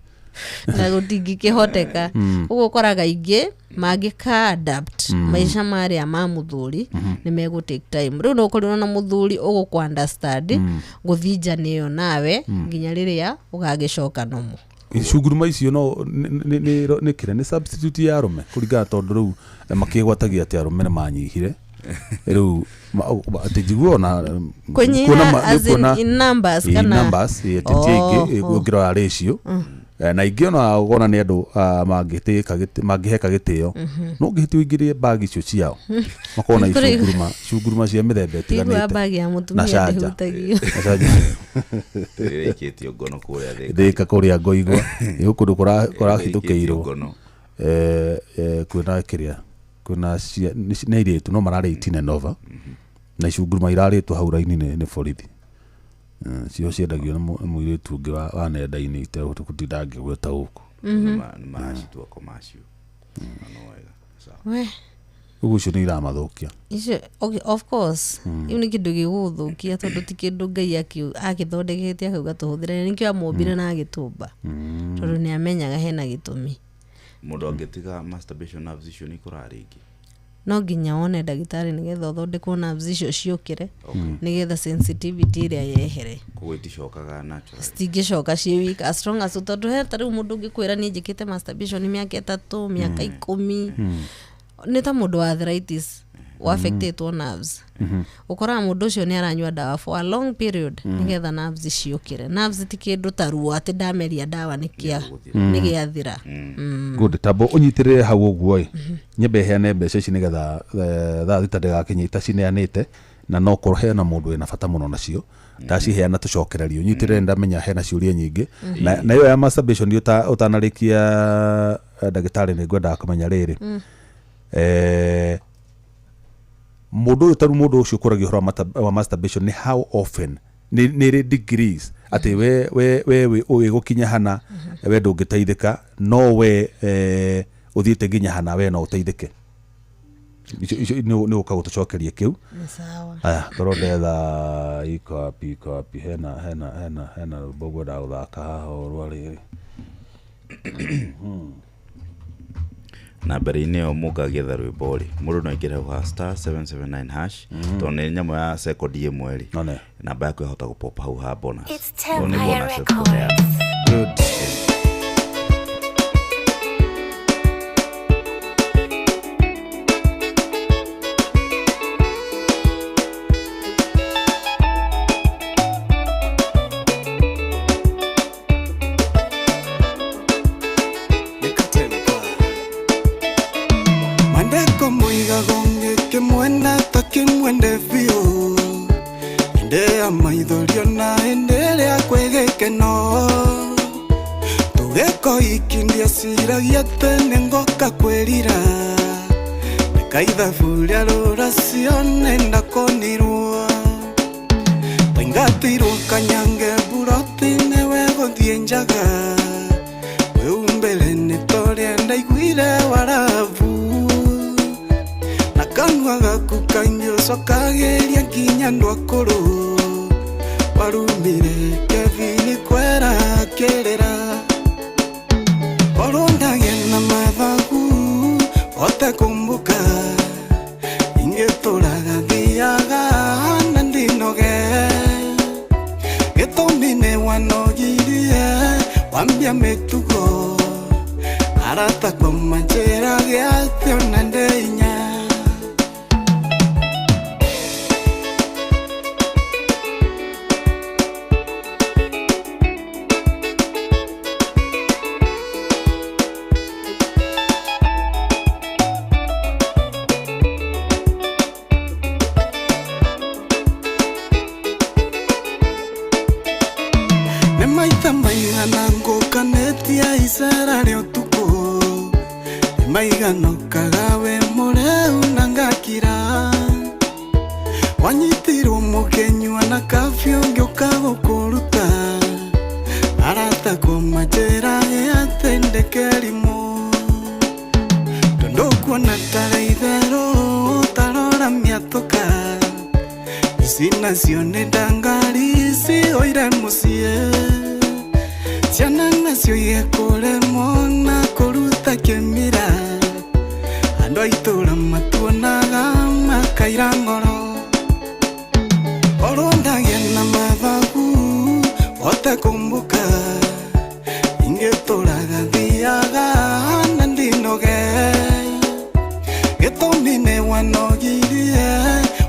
E: Na gũtingĩkĩhoteka. Ũguo ũkoraga aingĩ mangĩka adapt maica marĩa ma mũthuri nĩ megũ take time. Rĩu no ũkorirwo na mũthuri ũgũkũ understand gũthiĩ njani ĩyo nawe nginya rĩrĩa ũgagĩcoka nomo.
A: Icunguruma icio no nĩ kĩrĩa nĩ substitute ya arũme kũringana, tondũ rĩu makĩgwatagia atĩ arũme nĩ manyihire rĩu atĩ njigua ona
E: Kũnyiha
A: kuona
E: as in,
A: kuona
E: in numbers
A: in
E: kana
A: numbers, ĩ, ti aingĩ.
E: Oh, oh.
A: Ũngĩrora ratio. Na ingĩ ona ũkona nĩ andũ mangĩheka gĩtĩo, no ũngĩhĩtia ũingĩrie bagi icio ciao makorwo na icunguruma icunguruma cia mĩthemba
E: Igua
A: ĩtiganĩte
E: bagi ya
A: na
E: mũtumia
A: canja.
E: ndĩhutagio.
A: Na canja.
B: Ĩrĩkĩtio ngono kũrĩa Thĩka.
A: Thĩka kũrĩa ngoigwa ĩ kũndũ
B: Ĩrĩkĩtio
A: kũrahithũkĩirwo
B: ngono.
A: Kwĩna kĩrĩa kwĩna nĩ airĩtu no mararĩ 18 and over na icunguruma irarĩtwo hau raini nĩ borithi. Cio ciendagio nĩ mũirĩtu ũngĩ wa nenda-inĩ itegũtinda ngĩgweta gũkũ.
B: Nĩ maracitua commercial. Na no wega. Sawa.
E: We.
A: Ũguo icio nĩ iramathũkia.
E: Icio, okay, of course iu nĩ kĩndũ gĩgũgũthũkia tondũ ti kĩndũ Ngai agĩthondekete akauga tũhũthĩre, nĩkĩo amombire na agĩtũmba tondũ nĩ amenyaga hena gĩtũmi.
B: Mũndũ angĩtiga masturbation, nerves icio nĩ ikũraga rĩngĩ?
E: No nginya wone ndagĩtarĩ nĩgetha ũthondekwo nerves icio ciũkĩre, nĩgetha sensitivity ĩrĩa yehere.
B: Koguo iticokaga naturally?
E: Citingĩcoka ciĩ weak as long as, tondũ he ta rĩu mũndũ ũngĩkwĩra niĩ njĩkĩte masturbation mĩaka 3, mĩaka 10, nĩ ta mũndũ wa arthritis affectetwo nerves. Ũkoraga mũndũ ũcio nĩ aranyua ndawa for a long period nĩgetha nerves ciũkĩre. Nerves ti kĩndũ ta ruo atĩ ndameria ndawa nĩ gĩathira.
A: Good, tambo ũnyitĩrĩre hau ũguo ĩ nyambe heane mbeca ici nĩgetha thaa 6 ndĩgakinye itacineanĩte, na no korwo hena mũndũ wĩna bata mũno nacio ndaciheana tũcokererie. Ũnyitĩrĩre, ndamenya hena ciũria nyingĩ na ĩyo ya masturbation ũtanarĩkia ndagĩtarĩ, nĩ ngwendaga kũmenya rĩrĩ, mũndũ ũyũ tarĩu mũndũ ũcio ũkũragia ũhoro wa masturbation nĩ how often, nĩ rĩ degrees atĩ we wĩ gũkinya hana we ndũngĩteithĩka, no we ũthiĩte nginya hana we no ũteithĩke? Icio nĩ ũka gũtũcokeria kĩu.
E: Nĩ sawa.
A: Aya, ngorwo ndetha iko wapi, iko wapi, hena rwĩmbo ngwendaga gũthaka haha o rwa rĩrĩ.
B: Na mbere-inĩ ĩyo mũngagĩetha rwĩmbo rĩ, mũndũ no aingĩre hau ha *779#, tondũ nĩ nyamũ ya sekondi 1 rĩ,
A: None.
B: namba yaku yahota gũpop hau ha bonus.
G: It's
B: Tondũ nĩ
G: Empire
B: bonus ĩkũheana.
G: Records.
A: Good.
H: Mandeko moigago ngĩkĩmwenda ta kĩmwende biũ, hĩndĩ ya maithorio na hĩndĩ ĩrĩa kwĩ gĩkeno, tũgĩko iki ndieciragia atĩ nĩ ngoka kwĩrira ndĩkaithabu rĩa rũracio nĩ ndakonirwo taingatirwo kanyange mburoti nĩwe gũthiĩ njaga wĩumbĩre nĩ torĩa ndaiguire warabu. Kaingĩ ũcokagĩria nginya andũ akũrũ warumire Kevin kwera kĩrĩra korwo ndagĩa na mathagu hote kũmbũka ingĩtũraga thiaga na ndinoge gĩtũmi nĩ wanogirie wambia mĩtugo arata kwa manjĩra gĩatĩ ona ndeinya. Nĩ maita maigana ngũkanĩtie icera rĩa ũtukũ nĩ maigana ũkaga wĩ mũrĩu na ngakira wanyitirwo mũkĩnyua na kabiũ ngĩũka gũkũruta arata kũmanjĩra atĩ ndĩkĩrimũ tondũ kuona tarĩ itherũ tarora mĩatũka ici nacio nĩ ndangari cihũire mũciĩ ciana nacio igekũremwo na kũruta kĩmira andũ a itũũra matuonaga makaira ngoro korwo ndagĩa na mathagu hote kũmbũka ingĩtũraga thiaga na ndinoge gĩtũmi nĩ wanogirie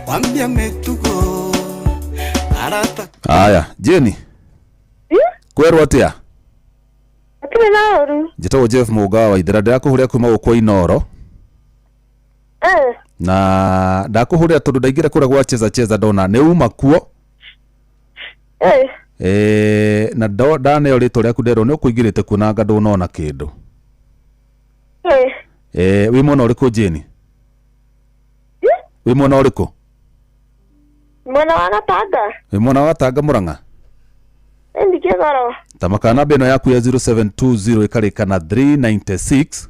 H: wambia mĩtugo arata.
A: Aya Jenny, kwerwo atia?
F: Atirĩ na ũru.
A: Njĩtagwo Jeff Mũnga wa Ithera, ndĩrakũhũrĩra kuma gũkũ Inooro. Na ndakũhũrĩra tondũ ndaingĩra kũrĩa gwa Cheza Cheza ndona nĩ uma kuo. Na ndaneo rĩtwa rĩaku nderwo nĩ ũkũingĩrĩte kuo na anga ndũnona kĩndũ. Wĩ mwena ũrĩkũ Jenny? Wĩ mwena ũrĩkũ?
F: Mwena wa Gatanga.
A: Wĩ mwena wa Gatanga Mũrang'a?
F: Ĩni Kĩgoro.
A: Tamaka namba ĩno yaku ya 0720 ĩkarĩka na 396.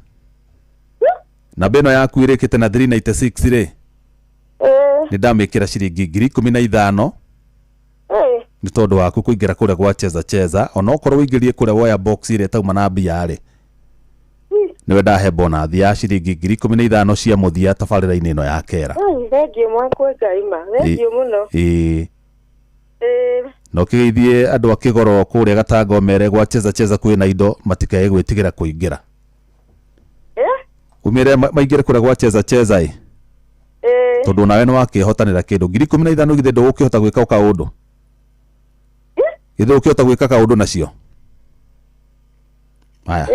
A: Namba ĩno yaku ĩrĩkĩte na 396 rĩ, nĩ ndamĩkĩra ciringi 15,000 nĩ tondũ waku kũingĩra kũrĩa gwa Cheza Cheza onokorwo ũingĩrie kũrĩa woya box ĩrĩa ĩtauma na mbia rĩ, nĩwe ndahe bonathi ya ciringi 15,000 cia mũthia tabarĩra-inĩ ĩno ya kera.
F: Thengiũ mwakwa Ngai ma, thengiũ mũno.
A: Ĩĩ. Na ũkĩgeithie andũ a Kĩgoro kũrĩa Gatanga mere gwa Cheza Cheza kwĩna indo matikae gwĩtigĩra kũingĩra. Umire maingĩre kũrĩa gwa Cheza Cheza ĩ, tondũ nawe nĩ wakĩhotanĩra kĩndũ 15,000 githĩ ndũgũkĩhota gwĩka kaũndũ? Githĩ ũkĩhota gwĩka kaũndũ nacio? Aya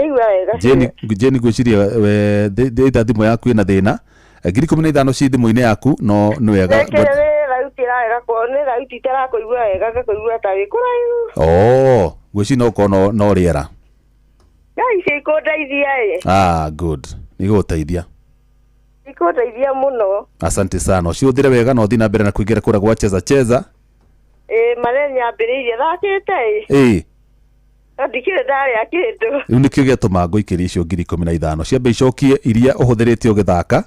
A: Jenny ngwĩciria we thĩta thimũ yaku ĩna thĩna 15,000 ci thimũ-inĩ yaku no nĩ wega.
F: Nĩ thauti itarakũigua wega ngakũigua ta wĩ kũraihu.
A: Oh, ngwĩciria no ũkorwo no rĩera.
F: Ngai icio ikũndeithia ĩ.
A: Ah, good. Nĩigũgũteithia.
F: Ikũndeithia mũno.
A: Asante sana. Ũcihũthĩre wega na ũthiĩ na mbere na kũingĩra kũrĩa gwa Cheza Cheza.
F: Ĩĩ marĩa nyambĩrĩirie thakĩte ĩ.
A: Ĩĩ.
F: No ndikĩrĩ ndarĩa kĩndũ.
A: Rĩu nĩkĩo gĩatũma ngũikĩrie icio 15,000 ciambe icokie iria ũhũthĩrĩte ũgĩthaka.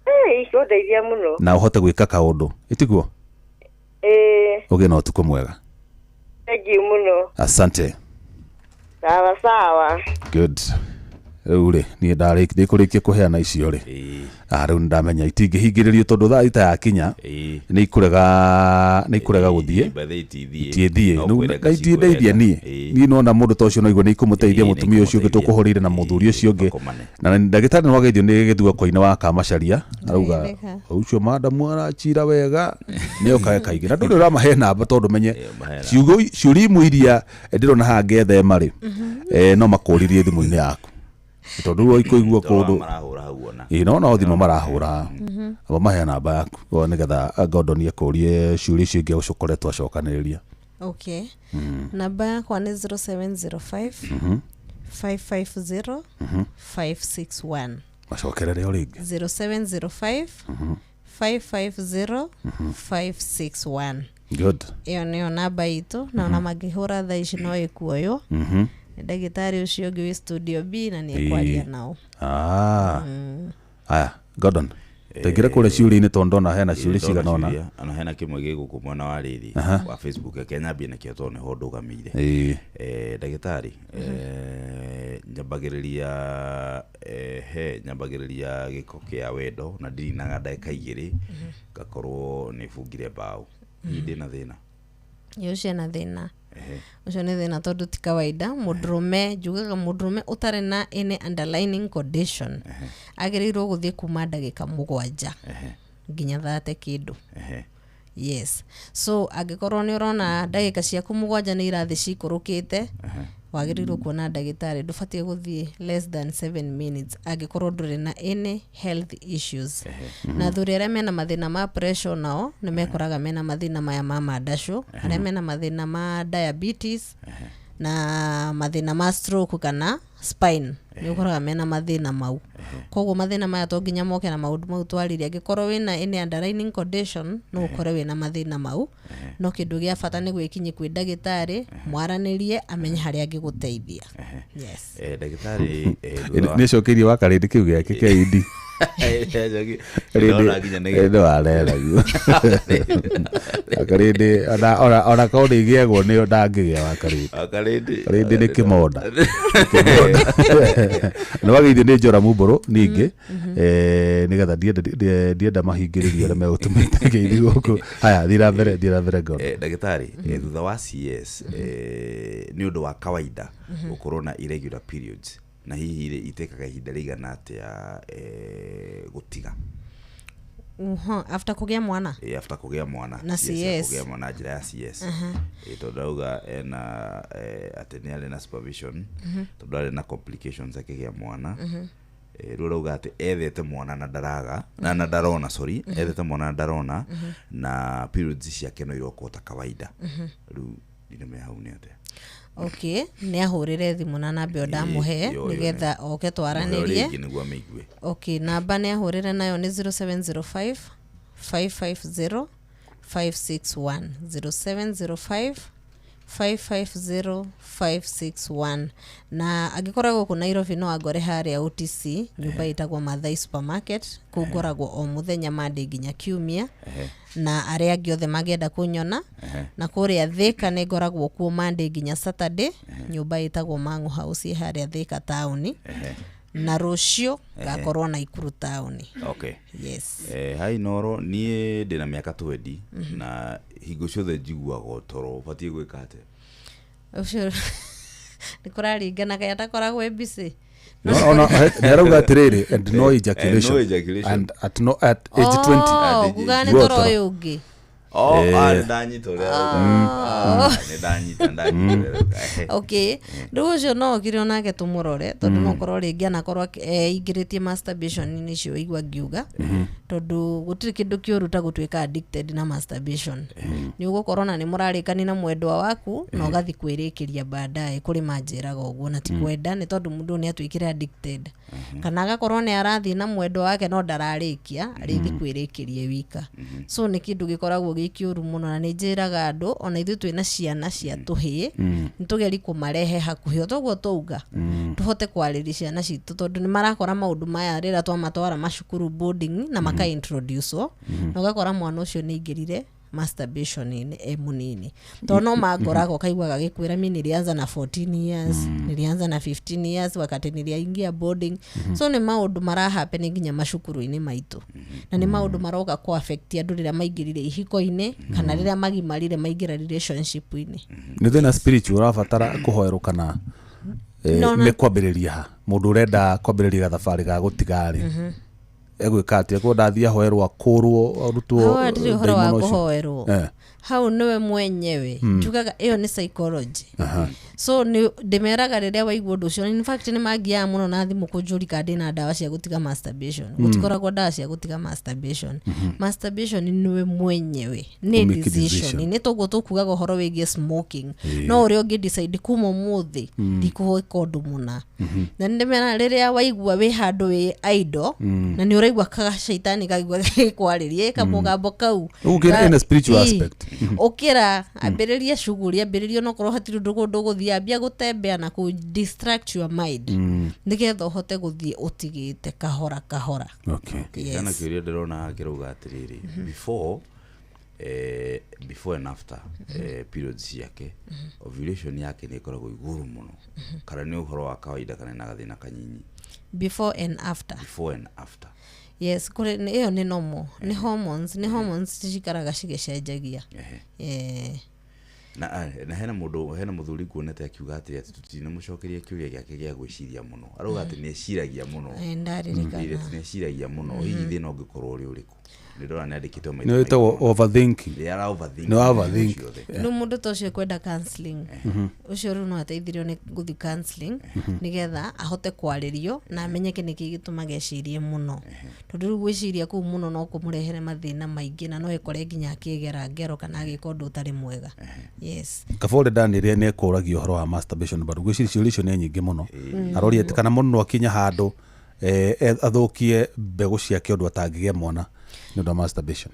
F: Ĩĩ ikũndeithia mũno.
A: Na ũhote gwĩka kaũndũ. Ĩtiguo?
F: Ĩĩ.
A: Ũgĩe na ũtukũ mwega.
F: Thengiũ mũno.
A: Asante.
F: Sawa sawa.
A: Good. Rĩu rĩ niĩ ndĩkũrĩkia kũheana icio rĩ, rĩu nĩndamenya itingĩhingĩrĩrio tondũ thaa ita yakinya nĩ ikũrega gũthiĩ itiĩthiĩ na itiĩndeithia niĩ niĩ nona mũndũ ta ũcio no igue nĩ ikũmũteithia mũtumia ũcio ũngĩ tũkũhũrĩire na mũthuri ũcio ũngĩ na ndagĩtarĩ nĩ wageithio nĩ gĩthua koine wa Kamacaria arauga ũcio madamu arachira wega nĩ okae kaingĩ na ndũrĩ ũramahe namba tondũ menye ciũria imwe iria ndĩrona haha ngethema rĩ no makũririe thimũ-inĩ yaku tondũ rĩu ikũigua kũndũ ĩĩ no thimũ marahũra abo mahe namba yaku nĩgetha Gordon akũrie ciũria icio ingĩ ũcokoretwo acokanĩrĩria.
E: Okay. Namba yakwa nĩ 0705 550 561.
A: Macokerere o rĩngĩ.
E: 0705 550 561.
A: Good.
E: Ĩyo nĩyo namba itũ na ona mangĩhũra thaa ici no ĩkuoywo. Ndagĩtarĩ ũcio ũngĩ wĩ studio B na nĩ ekwaria nao.
A: Aya Gordon. Tengere kũrĩa ciũria-inĩ tondũ ndona hena ciũria
B: Ndona
A: cigana ũna.
B: ciũria, ona hena kĩmwe gĩ gũkũ mwena wa rĩrĩ wa Facebook, reke nyambie nakĩo tondũ nĩho ndũgamĩire.
A: Ĩĩ.
B: Ndagĩtarĩ, nyambagĩrĩria he nyambagĩrĩria gĩko kĩa wendo na ndirinaga ndagĩka 2 ngakorwo nĩ bungire mbaũ. Hihi ndĩna thĩna?
E: Ĩ, ũcio ena thĩna. Ũcio nĩ thĩna tondũ ti kawaida mũndũrũme, njugaga mũndũrũme ũtarĩ na any underlining condition agĩrĩirwo gũthiĩ kuma ndagĩka 7 nginya 30 kĩndũ. Yes, so angĩkorwo nĩ ũrona ndagĩka ciaku 7 nĩ irathiĩ cikũrũkĩte, wagĩrĩirwo kuona ndagĩtarĩ. Ndũbatiĩ gũthiĩ less than 7 minutes angĩkorwo ndũrĩ na any health issues. Na athuri arĩa mena mathĩna ma pressure nao nĩ mekoraga mena mathĩna maya ma mandacũ, arĩa mena mathĩna ma diabetes na mathĩna ma stroke kana spine, nĩ ũkoraga mena mathĩna mau. Koguo mathĩna maya to nginya moke na maũndũ mau twaririe. Angĩkorwo wĩna any underlying condition, no ũkore wĩna mathĩna mau, no kĩndũ gĩa bata nĩ gwĩkinyia kwĩ ndagĩtarĩ, mwaranĩrie, amenye harĩa angĩgũteithia. Yes.
B: Ndagĩtarĩ, thutha wa-
A: Nĩ cokeirie wa karĩndĩ kĩu gĩake kĩa indi.
B: Ndona nginya nĩ-
A: Rĩndĩ wareraguo akarĩndĩ ona korwo nĩ igĩagwo nĩyo ndangĩgĩa wa karĩndĩ.
B: Wakarĩndĩ.
A: Karĩndĩ nĩ kĩmonda nĩ wagĩithio nĩ Njora Mumbũrũ ningĩ, nĩgetha ndienda mahingĩrĩrio arĩa megũtũmĩte ngeithi gũkũ. Haya, thiĩ na mbere, thiĩ na mbere ngoro.
B: Ndagĩtarĩ, thutha wa CS, nĩ ũndũ wa kawaida gũkorwo na irregular periods, na hihi rĩ itekaga ihinda rĩigana atĩa gũtiga?
E: After kũgĩa mwana?
B: After kũgĩa mwana.
E: Na
B: CS ya
E: CS.
B: Kũgĩa mwana njĩra ya CS. Tondũ auga ena atĩ nĩ arĩ na supervision tondũ arĩ na complications akĩgĩa mwana. Rĩu arauga atĩ ethete mwana na ndaraga na ndarona, sorry, ethete mwana na ndarona, na periods ciake no irokwo ta kawaida. Rĩu ndinamenya hau nĩ atĩa.
E: Okay, nĩ ahũrĩre thimũ na namba ĩyo ndamũhe
B: Ĩĩ, yo,
E: nĩgetha oke twaranĩrie.
B: Rĩngĩ nĩguo amĩigue.
E: Okay, namba nĩ ahũrĩre nayo nĩ 0705 550 561, 0705 550 561. Na angĩkorwo gũkũ Nairobi, no angore harĩa OTC, nyũmba ĩtagwo Mathai Supermarket. Kũu ngoragwo o mũthenya Monday nginya Kiumia, na arĩa angĩ othe mangĩenda kũnyona na kũrĩa Thika, nĩ ngoragwo kuo Monday nginya Saturday, nyũmba ĩtagwo Mangu House ĩ harĩa Thika taũni, na rũciũ ngakorwo Naikuru taũni. Yes.
B: Hai Noro, niĩ ndĩna mĩaka 20 na hingo ciothe njiguaga toro, ũbatiĩ gwĩka atĩa?
E: Ũcio nĩ kũraringana kaĩ atakoragwo e busy.
A: No, nĩ arauga atĩrĩrĩ, and no ejaculation.
B: No ejaculation.
A: And at, no, at age 20.
E: Oh, kuga nĩ
A: Guo
E: toro
A: toro.
E: ũyũ ũngĩ.
B: Oh, nĩ ndanyita ũrĩa arauga. Nĩ ndanyita ũrĩa arauga.
E: Okay, rĩu ũcio no okire onake tũmũrore, tondũ no korwo rĩngĩ anakorwo eingĩrĩtie masturbation-inĩ icio igua ngiuga, tondũ gũtirĩ kĩndũ kĩũru ta gũtuĩka addicted na masturbation. Nĩ ũgũkorwo na nĩ mũrarĩkani na mwendwa waku na ũgathiĩ kwĩrĩkĩria baadaye. Kũrĩ manjĩraga ũguo na ti kwenda, nĩ tondũ mũndũ nĩ atuĩkire addicted, kana agakorwo nĩ arathiĩ na mwendwa wake no ndararĩkia, arĩthiĩ kwĩrĩkĩria wika. So nĩ kĩndũ gĩkoragwo gĩ kĩũru mũno, na nĩ njĩraga andũ ona ithuĩ twĩna ciana cia tũhĩĩ, nĩ tũgeri kũmarehe hakuhĩ o toguo twauga, tũhote kwarĩria ciana citũ, tondũ nĩ marakora maũndũ maya rĩrĩa twamatwara macukuru boarding na maka introduce, na ũgakora mwana ũcio nĩ aingĩrire masturbation-inĩ e mũnini, tondũ no mangoraga ũkaigua gagĩkwĩra, mi nilianza na 14 years, nilianza na 15 years wakati niliingia boarding. So nĩ maũndũ marahappen nginya macukuru-inĩ maitũ, na nĩ maũndũ maroka kũ affect andũ rĩrĩa maingĩrire ihiko-inĩ kana rĩrĩa magimarire maingĩra relationship-inĩ.
A: Nĩ thĩna spiritual ũrabatara kũhoerwo kana
E: No,
A: nĩ kwambĩrĩria ha? Mũndũ ũrenda kwambĩrĩria gathabarĩ ga gũtiga rĩ, egwĩka atĩa? Ko ndathiĩ ahoerwo, akũrwo, arutwo
E: Hau hatirĩ ũhoro wa
A: ndaimono ũcio?
E: kũhoerwo. Hau nĩwe mwenyewe njugaga ĩyo nĩ psychology. So nĩ ndĩmeraga rĩrĩa waigua ũndũ ũcio, in fact nĩ mangiaga mũno na thimũ kũnjũri kana ndĩna ndawa cia gũtiga masturbation. Gũtikoragwo ndawa cia gũtiga masturbation. Masturbation nĩwe mwenyewe nĩ
A: Make
E: decision.
A: decision.
E: Nĩ toguo tũkugaga ũhoro wĩgiĩ smoking, no ũrĩa ũngĩ decide kuma ũmũthĩ ndikũhũka ũndũ mũna. Na nĩ ndĩmeraga rĩrĩa waigua wĩ handũ wĩ idle na nĩ ũraigua kacaitani kaigua gagĩkwarĩria kamũgambo kau
A: Ũguo ĩna spiritual
E: Ĩ,
A: aspect.
E: Ũkĩra ambĩrĩria shughuli, ambĩrĩria onokorwo hatirĩ ũndũ kũndũ ũgũthiĩ, ambia gũtembea na kũ distract your mind nĩgetha ũhote gũthiĩ ũtigĩte kahora kahora.
A: Okay.
B: Hena
E: Yes.
B: kĩũria ndĩrona kĩrauga atĩrĩrĩ, before and after periods ciake, ovulation yake nĩ ĩkoragwo igũrũ mũno, kana nĩ ũhoro wa kawaida kana na gathĩna kanyinyi?
E: Before and after?
B: Before and after.
E: Yes, kũrĩ ĩyo nĩ normal, nĩ hormones, nĩ hormones cikaraga cigĩcenjagia.
B: Na hena mũndũ, hena mũthuri nguonete akiuga atĩ tũtinamũcokeria kĩũria gĩake gĩa gwĩciria mũno, arauga atĩ nĩ eciragia mũno.
E: Ndaririkana.
B: Atĩ nĩ eciragia mũno, hihi thĩna ũngĩkorwo ũrĩ ũrĩkũ? Nĩ ndona nĩ andĩkĩtwo maita
A: Nĩ wĩtagwo
B: maingĩ mũno.
A: Overthinking.
B: Nĩ ara overthink.
A: Nĩ overthink.
B: Ciothe.
E: Rĩu mũndũ ta ũcio kwenda counseling, ũcio rĩu no ateithirio nĩ gũthiĩ counseling nĩgetha ahote kwarĩrio na amenyeke nĩkĩ gĩtũmaga ecirie mũno, tondũ rĩu gwĩciria kũu mũno no kũmũrehere mathĩna maingĩ na no ĩkore nginya akĩgera ngero kana agĩka ũndũ ũtarĩ mwega. Yes.
A: Kabore Daniel nĩ ekũragia ũhoro wa masturbation, bado gwĩciria ciũria icio nĩ nyingĩ mũno. Aroria atĩ kana mũndũ no akinye handũ athũkie mbegũ ciake ũndũ atangĩgĩa mwana nĩ ũndũ wa masturbation.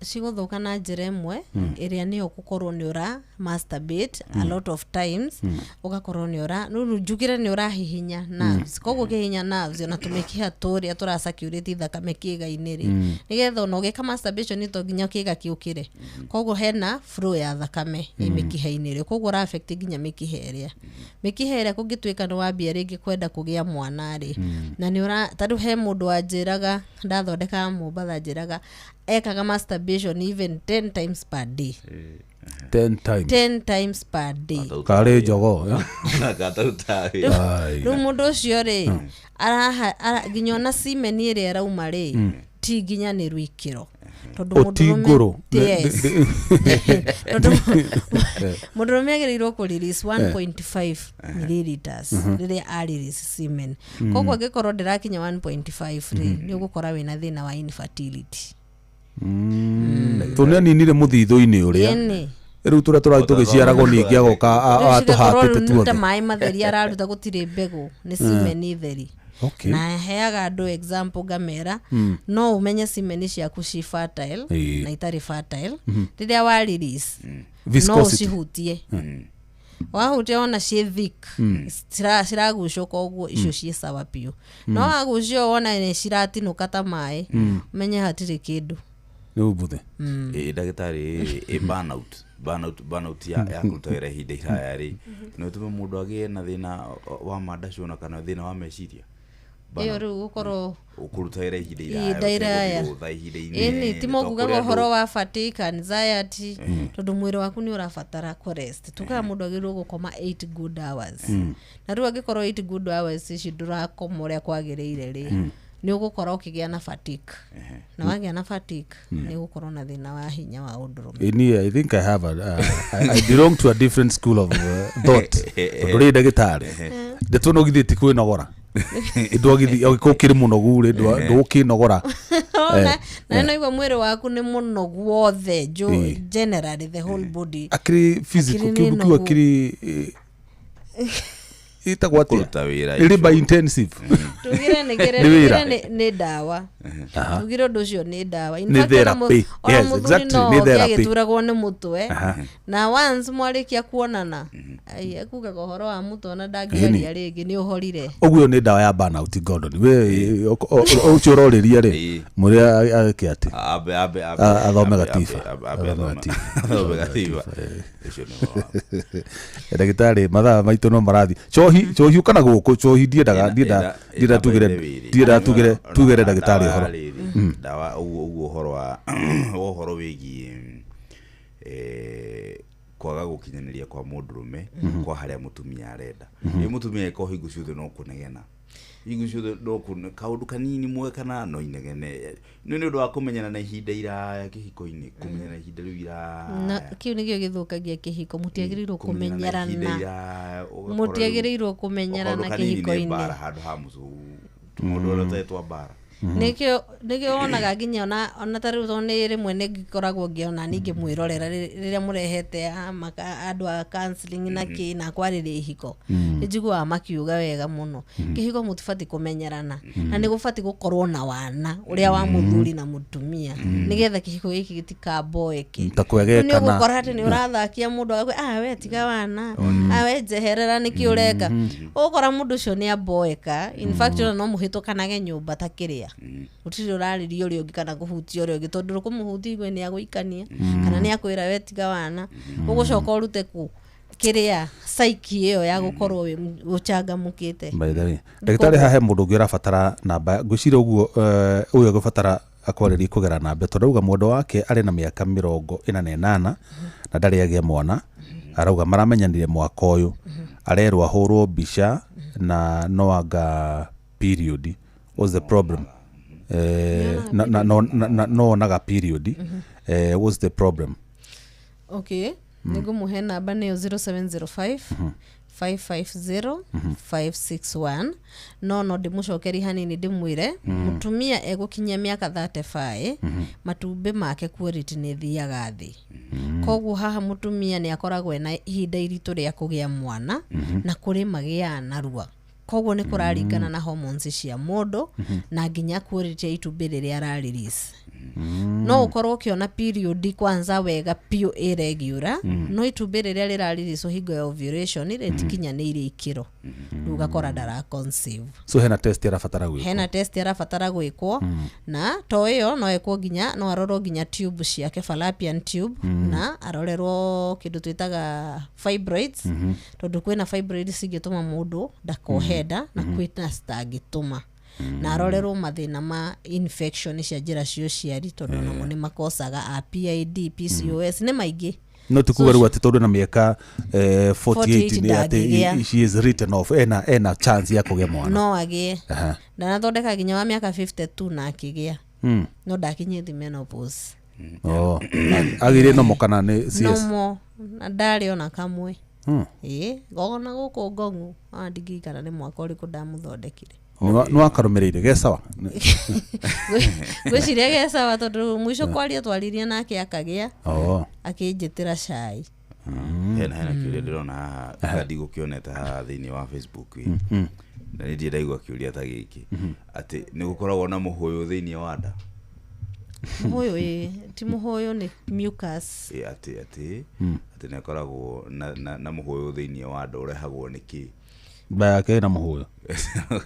E: Cigũthũka na njĩra ĩmwe ĩrĩa nĩyo gũkorwo nĩ ũra masturbate a lot of times, ũgakorwo nĩ ũra rĩu njugire nĩ ũrahihinya nerves, koguo ũkĩhihinya nerves ona tũmĩkiha tũrĩa tũracirculate thakame kĩĩga-inĩ rĩ, nĩgetha ona ũgĩka masturbation to nginya kĩĩga kĩũkĩre, koguo hena flow ya thakame ĩ mĩkiha-inĩ rĩ, koguo ũra affect nginya mĩkiha ĩrĩa kũngĩtuĩka nĩ wambia rĩngĩ kwenda kũgĩa mwana rĩ, na nĩ ũra tarĩu he mũndũ wanjĩraga ndathondekaga Mombatha, njĩraga ekaga masturbation even 10 times per day.
A: 10 times?
E: 10 times per day.
A: Karĩ jogoo, eh?
B: Gataruta wĩra.
A: Ai.
E: Rĩu mũndũ ũcio rĩ nginya ona semen ĩrĩa ĩrauma rĩ ti nginyanĩru ikĩro, tondũ
A: O ti ngũrũ.
E: Yes. Tondũ mũndũrũme agĩrĩirwo kũ release 1.5 milliliters rĩrĩa a release semen, koguo angĩkorwo ndĩrakinya 1.5 rĩ, nĩ ũgũkora wĩna thĩna wa infertility.
A: Tondũ nĩ aninire mũthithũ-inĩ ũrĩa
E: Ĩni.
A: Rĩu tũrĩa tũrathiĩ tũgĩciaragwo ningĩ agoka
E: Rĩu cigakorwo
A: atũhatĩte
E: rĩu nĩ ta
A: tuothe.
E: Maĩ matheri araruta, gũtirĩ mbegũ, nĩ semen theri. Na heaga andũ example ngamera no ũmenye semen ciaku ci fertile na itarĩ fertile rĩrĩa wa release no
A: Viscosity.
E: ũcihutie, wahutia wona ciĩ thick, ciragucũka ũguo, icio ciĩ sawa biũ, no wagucio wona nĩ ciratinũka ta maĩ, ũmenye hatirĩ kĩndũ.
A: Nĩ ũmbuthe.
B: Ĩ ndagĩtarĩ, ĩ burnout ya kũruta wĩra ihinda iraya rĩ, no ĩtũme mũndũ agĩe na thĩna wa mandacũ na kana thĩna wa meciria?
E: Ĩyo rĩu gũkorwo
B: Kũruta wĩra ihinda iraya,
E: ihinda iraya.
B: ũtegũthiĩ rũtha ihinda inene,
E: Ĩni timokugaga
B: to kũrĩ
E: ũhoro
B: andũ-
E: wa fatigue, anxiety, tondũ mwĩrĩ waku nĩ ũrabatara kũrest. Tugaga mũndũ agĩrĩirwo gũkoma 8 good hours, na rĩu angĩkorwo 8 good hours ici ndũrakoma ũrĩa kwagĩrĩire rĩ, nĩ ũgũkorwo ũkĩgĩa na fatigue, na wagĩa na fatigue nĩ ũgũkorwo na thĩna wa hinya wa ũndũrũme.
A: Ĩni, I think I have a, I belong to a different school of thought, tondũ rĩ ndagĩtarĩ ndeto no githĩ ti kwĩnogora, ndwagĩthi ũkĩrĩ mũnogu rĩ, ndũgũkĩnogora.
E: Na no igua mwĩrĩ waku nĩ mũnogu wothe
A: Ĩĩ.
E: generally the whole body.
A: Akĩrĩ physical
E: Akĩrĩ nĩ
A: kĩndũ kĩu
E: nogu.
A: akĩrĩ ĩtagwo atĩa?
B: Kũruta wĩra.
A: Labor intensive.
E: Tugire nĩ
A: Nĩ wĩra.
E: tugire nĩ ndawa, tugire ũndũ ũcio nĩ ndawa. In
A: Nĩ
E: fact, ona
A: therapy.
E: ona
A: Yes,
E: mũthuri
A: exactly,
E: no
A: nĩ
E: oke
A: therapy.
E: agĩturagwo nĩ mũtwe, na once mwarĩkia kuonana, ai, ekugaga ũhoro wa mũtwe ona ndangĩaria rĩngĩ, nĩ ũhorire.
A: Ũguo nĩ ndawa ya burnout. Gordon, we ũcio ũrorĩria rĩ, mwĩre agĩke atĩ
B: Ambe ambe ambe
A: Athome gatiba.
B: Ambe
A: Athome
B: athome
A: gatiba.
B: athome gatiba. Ũcio nĩ ũhoro wa-
A: Ndagĩtarĩ, mathaa maitũ no marathi. Cohi cohi ũkana gũkũ cohi, ndiendaga ndienda tugire ndienda tugere ndagĩtarĩ ũhoro.
B: Ndawa ũguo ũhoro wa ũhoro wĩgiĩ kwaga gũkinyanĩria kwa mũndũrũme kwa harĩa mũtumia arenda, ĩ mũtumia ĩkorwo hingo ciothe no kũnegena, hingo ciothe no kaũndũ kanini mwe kana no inegene, nĩ ũndũ wa kũmenyana na ihinda iraya kĩhiko-inĩ, kũmenyana ihinda rĩu
E: Na
B: iraya.
E: kĩu nĩkĩo gĩthũkagia kĩhiko, mũtiagĩrĩirwo
B: Kũmenyerana na ihinda
E: kũmenyerana.
B: iraya, ũgakora rĩu
E: Mũtiagĩrĩirwo kũmenyerana
B: kaũndũ kanini nĩ
E: kĩhiko-inĩ.
B: mbara handũ ha mũcũu, tũmaũndũ ũrĩa tũtarĩ twa mbara.
E: Nĩkĩo wonaga nginya ona ta rĩu tondũ nĩ rĩmwe nĩ ngĩkoragwo ngĩona ningĩ mwĩrorera rĩrĩa mũrehete andũ a counseling na kĩ na kwarĩrĩa ihiko, nĩ njiguaga makiuga wega mũno, kĩhiko mũtibatiĩ kũmenyerana na nĩ gũbatiĩ gũkorwo na wana ũrĩa wa mũthuri na mũtumia, nĩgetha kĩhiko gĩkĩ gĩtikamboeke.
A: Ta kwegekana.
E: Nĩ ũgũkora atĩ nĩ ũrathakia mũndũ agakwĩra, "Ah, we tiga wana, ah, we njeherera, nĩkĩ ũreka?" Ũgũkora mũndũ ũcio nĩ amboeka. In fact, ona no mũhĩtũkanage nyũmba ta kĩrĩa gũtirĩ ũrarĩria ũrĩa ũngĩ kana kũhutia ũrĩa ũngĩ, tondũ kũmũhutia igue nĩ agũikania kana nĩ akwĩra, "We tiga wana." Ũgũcoka ũrute kũ kĩrĩa psyche ĩyo ya gũkorwo wĩ ũcangamũkĩte.
A: By the way, ndagĩtarĩ, haha he mũndũ ũngĩ ũrabatara namba. Ngwĩciria ũguo ũyũ egũbatara akwarĩrie kũgera namba, tondũ auga mwendwa wake arĩ na mĩaka 48 na ndarĩ agĩa mwana. Arauga maramenyanire mwaka ũyũ, arerwo ahũrwo mbica na no anga period. What's the problem? Na no onaga period. What's the problem?
E: Okay, nĩngũmũhe namba, nĩyo 0705 550 561. No ndĩmũcokeri hanini ndĩmwĩre mũtumia egũkinyia mĩaka 35, matumbĩ make quality nĩ ĩthiaga thĩ. Koguo haha mũtumia nĩ akoragwo ena ihinda iritũ rĩa kũgĩa mwana, na kũrĩ magĩaga narua. Koguo nĩ kũraringana na hormones cia mũndũ na nginya quality ya itumbĩ rĩrĩa ara release. No ũkorwo ũkĩona period kwanza wega biũ ĩregiũra, no itumbĩ rĩrĩa rĩrarelease hingo ya ovulation rĩtikinyanĩirie ikĩro, rĩu ũgakora ndara conceive.
A: So hena test arabatara gwĩkwo?
E: Hena test arabatara gwĩkwo, na to ĩyo no ĩkwo nginya no arorwo nginya tube ciake, fallopian tube, na arorerwo kĩndũ twĩtaga fibroids, tondũ kwĩna fibroids cingĩtũma mũndũ ndakohe nda na kwĩna citangĩtũma, na arorerwo mathĩna ma infection cia njĩra cia ũciari, tondũ namo nĩ makosaga a PID, PCOS, nĩ maingĩ.
A: No ti kuga rĩu atĩ tondũ na mĩaka 48
E: 48
A: nĩ atĩ
E: ndangĩgĩa.
A: She is written off, ena chance ya kũgĩa mwana?
E: No agĩe. Ndanathondeka nginya wa mĩaka 52 na akĩgĩa, no ndakinyĩtie menopause.
A: Oh, agĩire nomo kana nĩ CS?
E: Nomo, na ndarĩ ona kamwe. Ĩ gona gũkũ ngong'u ona ndingĩikara nĩ mwaka ũrĩkũ ndamũthondekire.
A: Nĩ wakarũmĩrĩire ge sawa?
E: Ngwĩciria ge sawa, tondũ mũico kwaria twaririe nake akagĩa, akĩnjĩtĩra cai.
B: Hena kĩũria ndĩrona haha ka ndigũkĩonete haha thĩinĩ wa Facebook ĩ. Na nĩ ndirĩ ndaigua kĩũria ta gĩkĩ, atĩ nĩ gũkoragwo na mũhũyũ thĩinĩ wa nda.
E: Mũhũyũ? Ĩ ti mũhũyũ, nĩ mucus.
B: Ĩ, atĩ nĩ akoragwo na mũhũyũ thĩinĩ wa nda, ũrehagwo nĩ kĩ?
A: Nda yake ĩna mũhũyũ?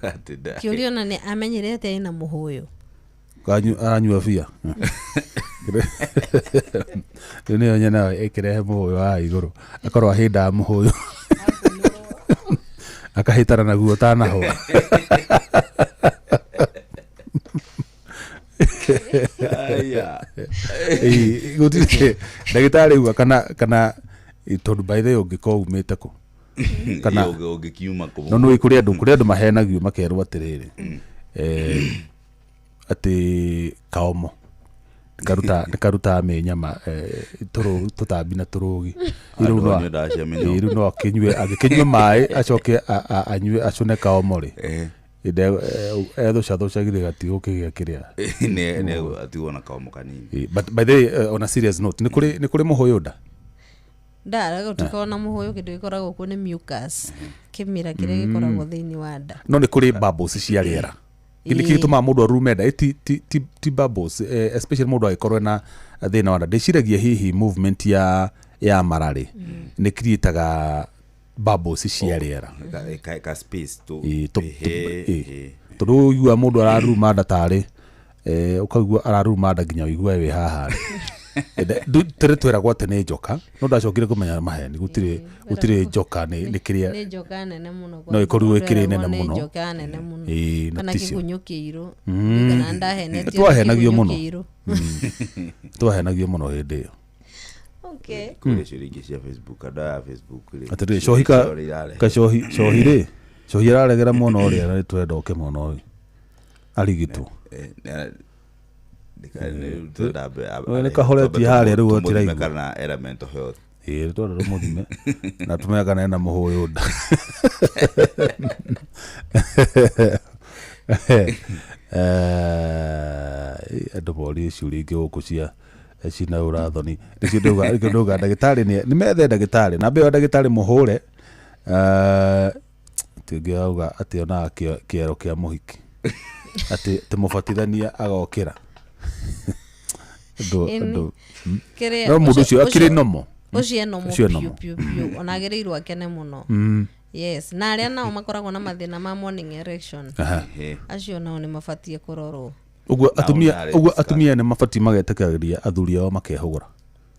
B: Atĩ
E: Kĩũria ona nĩ amenyire atĩ ĩna mũhũyũ?
A: Aranyua bia rĩu nĩyo nyonaga ĩkĩrehe mũhũyũ haha igũrũ, akorwo ahĩndaga mũhũyũ akahĩtana naguo ũtanahũa.
B: Aya.
A: Ĩĩ, gũtirĩ ndagĩtarĩ uga kana tondũ by the way ũngĩkorwo umĩte kũ kana
B: Ĩ, ũngĩkiuma kũ?
A: No nĩ kũrĩ andũ mahenagio makerwo atĩrĩrĩ, atĩ kaomo nĩ karutaga mĩnyama, tũtambi na tũrũgi. Rĩu
B: Andũ anyue ndawa cia mĩnyoo.
A: Ĩĩ, rĩu no akĩnyue, angĩkĩnyua maĩ acoke anyue acũne kaomo rĩ, ethũcathũca githĩ gatigũkĩgĩa kĩrĩa.
B: Nĩ atigwo na kaomo kanini.
A: Ĩĩ, but by the way, on a serious note, nĩ kũrĩ mũhũyũ nda?
E: Nda gũtikoragwo na mũhũyũ. Kĩndũ gĩkoragwo kuo nĩ mucus, kĩmira kĩrĩa gĩkoragwo thĩinĩ wa nda.
A: No nĩ kũrĩ bubbles cia rĩera? Kĩndũ
E: Ĩĩ.
A: gĩtũmaga mũndũ arume nda ti bubbles, especially mũndũ angĩkorwo ena thĩna wa nda. Ndĩciragia hihi movement ya mara rĩ nĩ creataga bubbles cia rĩera.
B: Ka space tu.
A: Ĩĩ,
B: Ehe,
A: ĩĩ.
B: ehe.
A: Tondũ ũigua mũndũ araruma nda tarĩ ũkaigua araruma nda nginya ũigue wĩ haha rĩ. Tũrĩ twĩragwo atĩ nĩ njoka, no ndacokire kũmenya maheni, gũtirĩ njoka, nĩ kĩrĩa.
E: Nĩ njoka nene mũno.
A: No ĩkorirwo ĩkĩrĩ nene
E: Nĩ
A: mũno.
E: njoka nene mũno.
A: Ĩĩ, na
E: Kana
A: ticio.
E: kĩgunyũ kĩirũ, kana ndahenetio nĩ
A: Twahenagio
E: kĩgunyũ
A: mũno.
E: kĩirũ.
A: Twahenagio mũno hĩndĩ ĩyo.
E: Okay.
B: Kũrĩ ciũria ingĩ cia Facebook, andũ aya a Facebook rĩ,
A: Atĩrĩrĩ, cohi ka
B: ciũria irarehe.
A: Kacohi, cohi rĩ, cohi araregera mwena ũrĩa, na nĩ twenda oke mwena ũyũ arigitwo.
B: Twenda
A: Nĩ kahoretie harĩa rĩu
B: tũmũthime
A: gũtiraigua.
B: kana ena mental health.
A: Ĩĩ, twenda tũmũthime na tũmenye kana ena mũhũyũ nda. Andũ morie ciũria ingĩ gũkũ cia cina ũrathoni. Nĩcio ndauga, nĩkĩo ndauga ndagĩtarĩ nĩ methe ndagĩtarĩ namba ĩyo ndagĩtarĩ mũhũre. Atĩ ũngĩ auga atĩ onaga kĩero kĩa mũhiki, atĩ mũbatithania agokĩra. Andũ
E: Ĩni.
A: andũ
E: Kĩrĩa-
A: no mũndũ ũcio akĩrĩ nomo.
E: Ũcio eno
A: Ũcio
E: biũ
A: enomo.
E: biũ biũ, ona agĩrĩirwo akene mũno. Yes, na arĩa nao makoragwo na mathĩna ma morning erection, acio nao nĩ mabatiĩ kũrorwo.
A: Ũguo
B: Nao
A: atumia
B: ndarĩ
A: ũguo
B: discuss.
A: Atumia nĩ mabatiĩ magetĩkagĩria athuri ao makehũgũra.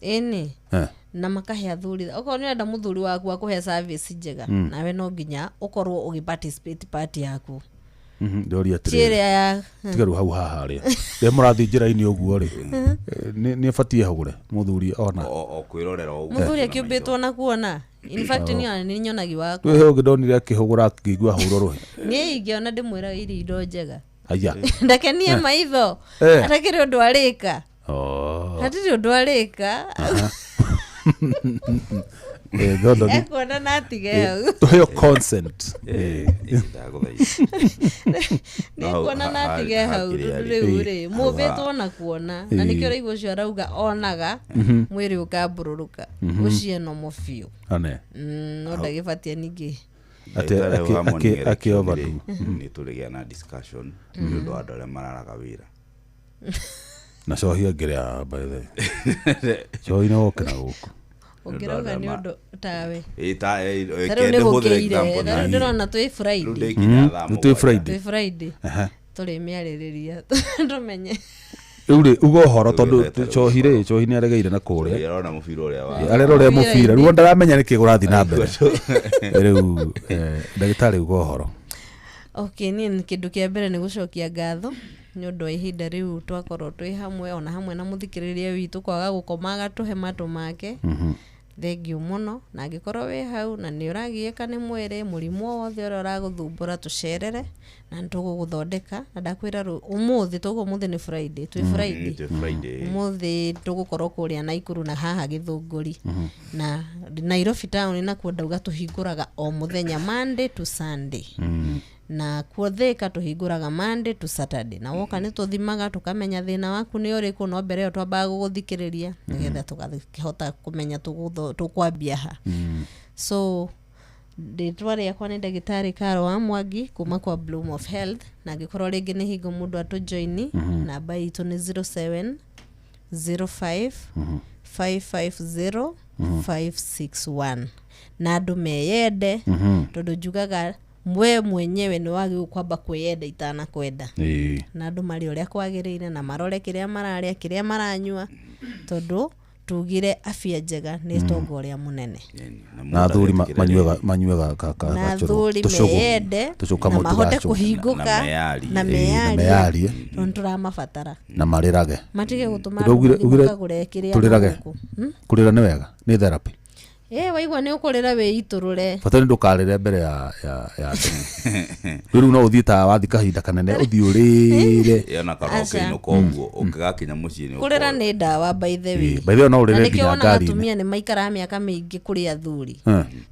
E: Ĩni. Na makahe athuri, okorwo nĩ ũrenda mũthuri waku akũhe service njega, nawe no nginya ũkorwo ũgĩ participate part yaku.
A: Ndĩroria
E: ti
A: atĩrĩrĩ,
E: ĩrĩa ya
A: tiga rĩu hau haha rĩ rĩrĩa mũrathiĩ njĩra-inĩ ũguo rĩ, nĩ ĩbatiĩ ehũgũre mũthuri ona?
B: O kwĩrorera o ũguo
E: Mũthuri
B: na
E: akĩũmbĩtwo na kuona, in fact niĩ ona nĩ nyonagi wakwa.
A: Kwĩ he ũngĩ ndonire akĩhũgũra akĩigua hũrwo rũhĩ.
E: Niĩ ingĩona ndĩmwĩra irio indo njega,
A: Aya.
E: ndakenie maitho. Hatakĩrĩ ũndũ arĩka.
A: Oh.
E: Hatirĩ ũndũ arĩka.
A: Thondoni.
E: Ekuona na atige hau.
A: Tũheo consent.
B: Ndagũthaitha.
E: Nĩ ekuona na atige hau, tondũ rĩu rĩ mũmbĩtwo na kuona, na nĩkĩo ũraigua ũcio arauga onaga mwĩrĩ ũkambũrũrũka, ũcio enomo biũ.
A: One.
E: No ndagĩbatie ningĩ.
A: Atĩ akĩ overdo.
B: Nĩ tũrĩgĩa na discussion nĩ ũndũ wa andũ arĩa mararaga wĩra.
A: Na cohi angĩrĩa, by the way. Cohi nĩ woke na gũkũ.
E: Ũngĩrauga nĩ ũndũ tawe.
B: Ĩ, ta
E: Ta rĩu
B: reke
E: nĩ
B: ndĩhũthĩre
E: gũkĩire
B: example
E: ta rĩu
B: ta
E: ndĩrona twĩ
B: rĩu
E: Friday.
B: ndĩkinya thaa
A: Nĩ twĩ
B: 7.
A: Friday.
E: Twĩ Friday, tũrĩmĩarĩrĩria tũmenye.
A: Rĩu rĩ uga ũhoro tondũ
B: Rĩu rĩ,
A: cohi rĩ, cohi nĩ aregeire na kũrĩa.
B: Arona mũbira ũrĩa wa
A: Arerorera
E: Mũbira
A: mũbira.
E: inĩ.
A: Rĩu ndaramenya nĩkĩ kũrathiĩ na mbere rĩu. Ndagĩtarĩ, uga ũhoro.
E: Okay, niĩ nĩ kĩndũ kĩa mbere nĩ gũcokia ngatho nĩ ũndũ wa ihinda rĩu twakorwo twĩ hamwe, ona hamwe na mũthikĩrĩria witũ kwaga gũkoma agatũhe matũ make. Thengiũ mũno, na angĩkorwo wĩ hau na nĩ ũragiĩka nĩ mwĩrĩ, mũrimũ o wothe ũrĩa ũragũthumbũra, tũcerere na nĩ tũgũgũthondeka. Na ndakwĩra ũmũthĩ tũguo, ũmũthĩ nĩ Friday, twĩ Friday.
B: Twĩ Friday.
E: Ũmũthĩ tũgũkorwo kũrĩa Naikuru na haha Gĩthũngũri na Nairobi town, nakuo ndauga tũhingũraga o mũthenya Monday to Sunday, na kuo Thĩka tũhingũraga Monday to Saturday. Na woka nĩ tũthimaga tũkamenya thĩna waku nĩ ũrĩkũ, no mbere ĩyo twambaga gũgũthikĩrĩria nĩgetha tũgakĩhota kũmenya tũkwambia ha. So rĩtwa rĩakwa nĩ ndagĩtarĩ Karo wa Mwangi kuma kwa Bloom of Health, na angĩkorwo rĩngĩ nĩ hingo mũndũ atũjoini, namba itũ nĩ 07 05 550 561. Na andũ meyende, tondũ njugaga we mwenyewe nĩ wagĩrĩirwo kwamba kwĩyenda itanakwenda. Na andũ marĩ ũrĩa kwagĩrĩire na marore kĩrĩa mararĩa, kĩrĩa maranyua, tondũ tugire afya njega nĩ tonga ũrĩa mũnene.
A: Na athuri manyuaga
E: Na
A: gacũrũ,
E: athuri
A: tũcũgũ,
E: meyende
A: tũcũgũ
E: na
A: kamũtu
E: mahote
A: gacũgũ.
E: kũhingũka.
B: Na meyarie.
E: Na
A: Na
E: meyarie,
A: meyarie.
E: tondũ nĩ tũramabatara.
A: Na marĩrage.
E: Matige gũtũma
A: Ugire-
E: andũ mathiĩ
A: ugire
E: makagũre kĩrĩa
A: tũrĩrage.
E: na gũkũ. Hmm?
A: Kũrĩra nĩ wega, nĩ therapy.
E: Ĩ, waigua nĩ ũkũrĩra, wĩitũrũre.
A: Bata nĩ ndũkarĩre mbere ya andũ. Rĩu no ũthiĩ ta wathi kahinda kanene, ũthiĩ ũrĩre.
B: Ĩyo
E: Aca.
B: karoke-inĩ koguo ũngĩgakinya mũciĩ nĩ
E: Kũrĩra nĩ ndawa, by the way.
A: By the way, no
E: Na
A: ũrĩre
E: nĩkĩo
A: nginya
E: wonaga
A: ngari-inĩ.
E: atumia nĩ maikaraga mĩaka mĩingĩ kũrĩ athuri,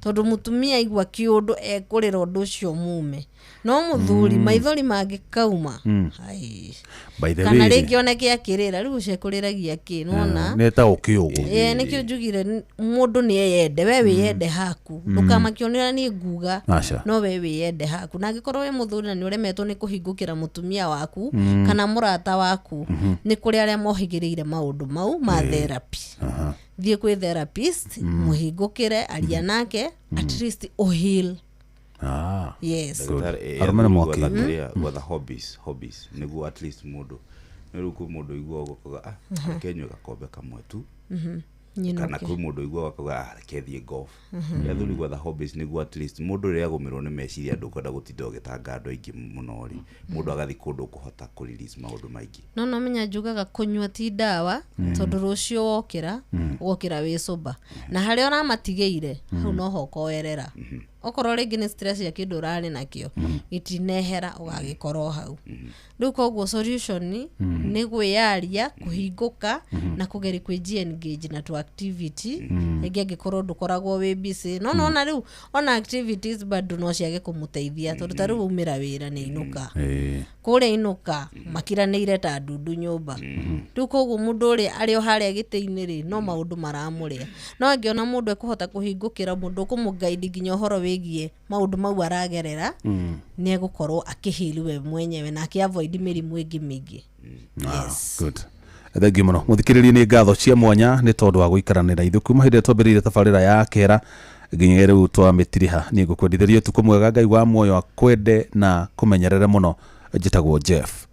E: tondũ mũtumia aigua kĩũndũ ekũrĩra ũndũ ũcio mume, no mũthuri maithori mangĩkauma, ai.
A: By the
E: Kana
A: way
E: rĩngĩ oneke akĩrĩra, rĩu ũcio ekũrĩragia kĩ nĩwona?
A: Nĩ etagwo kĩũgũ.
E: Ĩĩ, nĩkĩo njugire mũndũ nĩ eyende, we wĩyende haku, ndũkamakio nĩ ũrĩa niĩ nguga.
A: Aca.
E: No we wĩyende haku, na angĩkorwo wĩ mũthuri na nĩ ũremetwo nĩ kũhingũkĩra mũtumia waku kana mũrata waku, nĩ kũrĩ arĩa mohĩgĩrĩire maũndũ mau ma therapy. Thiĩ kwĩ therapist, mũhingũkĩre, aria nake, at least ũheal. Yes.
A: Arũme nĩ mwaki.
B: Gwetha hobbies nĩguo at least mũndũ nĩ rĩu kwĩ mũndũ ũiguaga ũkoiga, "Ah, reke nyue gakombe kamwe tu," kana
E: Nyinũke.
B: kwĩ mũndũ ũiguaga akauga, "Ah, reke thiĩ golf." Athuri gwetha hobbies nĩguo at least mũndũ rĩrĩa agũmĩrwo nĩ meciria, ndũkwenda gũtinda ũgĩtanga andũ aingĩ mũno rĩ, mũndũ agathiĩ kũndũ ũkũhota kũ release maũndũ maingĩ.
E: No menya njugaga kũnyua ti ndawa, tondũ rũciũ wokĩra wokĩra wĩ sober, na harĩa ũramatigĩire hau noho ũkoerera. Okorwo rĩngĩ nĩ stress ya kĩndũ ũrarĩ nakĩo gĩtinehera, ũgagĩkorwo hau. Rĩu koguo solution nĩ gwĩyaria, kũhingũka na kũgeria kwĩji engage na tu activity rĩngĩ angĩkorwo ndũkoragwo wĩ busy. No nona rĩu ona activities bado no ciage kũmũteithia, tondũ ta rĩu aumĩra wĩra nĩ inũka kũrĩa inũka makiranĩire ta ndundu nyũmba. Rĩu koguo mũndũ ũrĩa arĩ o harĩa gĩtĩ-inĩ rĩ, no maũndũ maramũrĩa. No angĩona mũndũ ekũhota kũhingũkĩra, mũndũ ũkũmũgaidi nginya ũhoro wĩgiĩ maũndũ mau aragerera, nĩ egũkorwo akĩheal we mwenyewe na akĩavoid mĩrimũ ĩngĩ mĩingĩ. Yes.
A: Good, thengiũ mũno mũthikĩrĩria, nĩ ngatho cia mwanya nĩ tondũ wa gũikaranĩra ithuĩ kuma hĩndĩ ĩrĩa twambĩrĩirie tabarĩra ya kera nginya rĩu twamĩtiriha. Niĩ ngũkwendithĩria ũtukũ mwega, Ngai wa muoyo akwende na kũmenyerere mũno. Njĩtagwo Jeff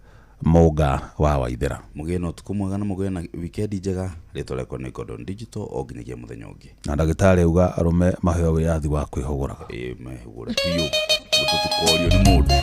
A: Mũnga wa Waithera.
B: Mũgĩe na ũtukũ mwega na mũgĩe na wikendi njega. Rĩtwa rĩakwa nĩ Gordon Digital, o nginyagia mũthenya ũngĩ.
A: Na ndagĩtarĩ auga arũme maheo wĩyathi wa kwĩhũgũraga.
B: Ĩ, mehũgũre biũ, tũtikorio nĩ mũndũ.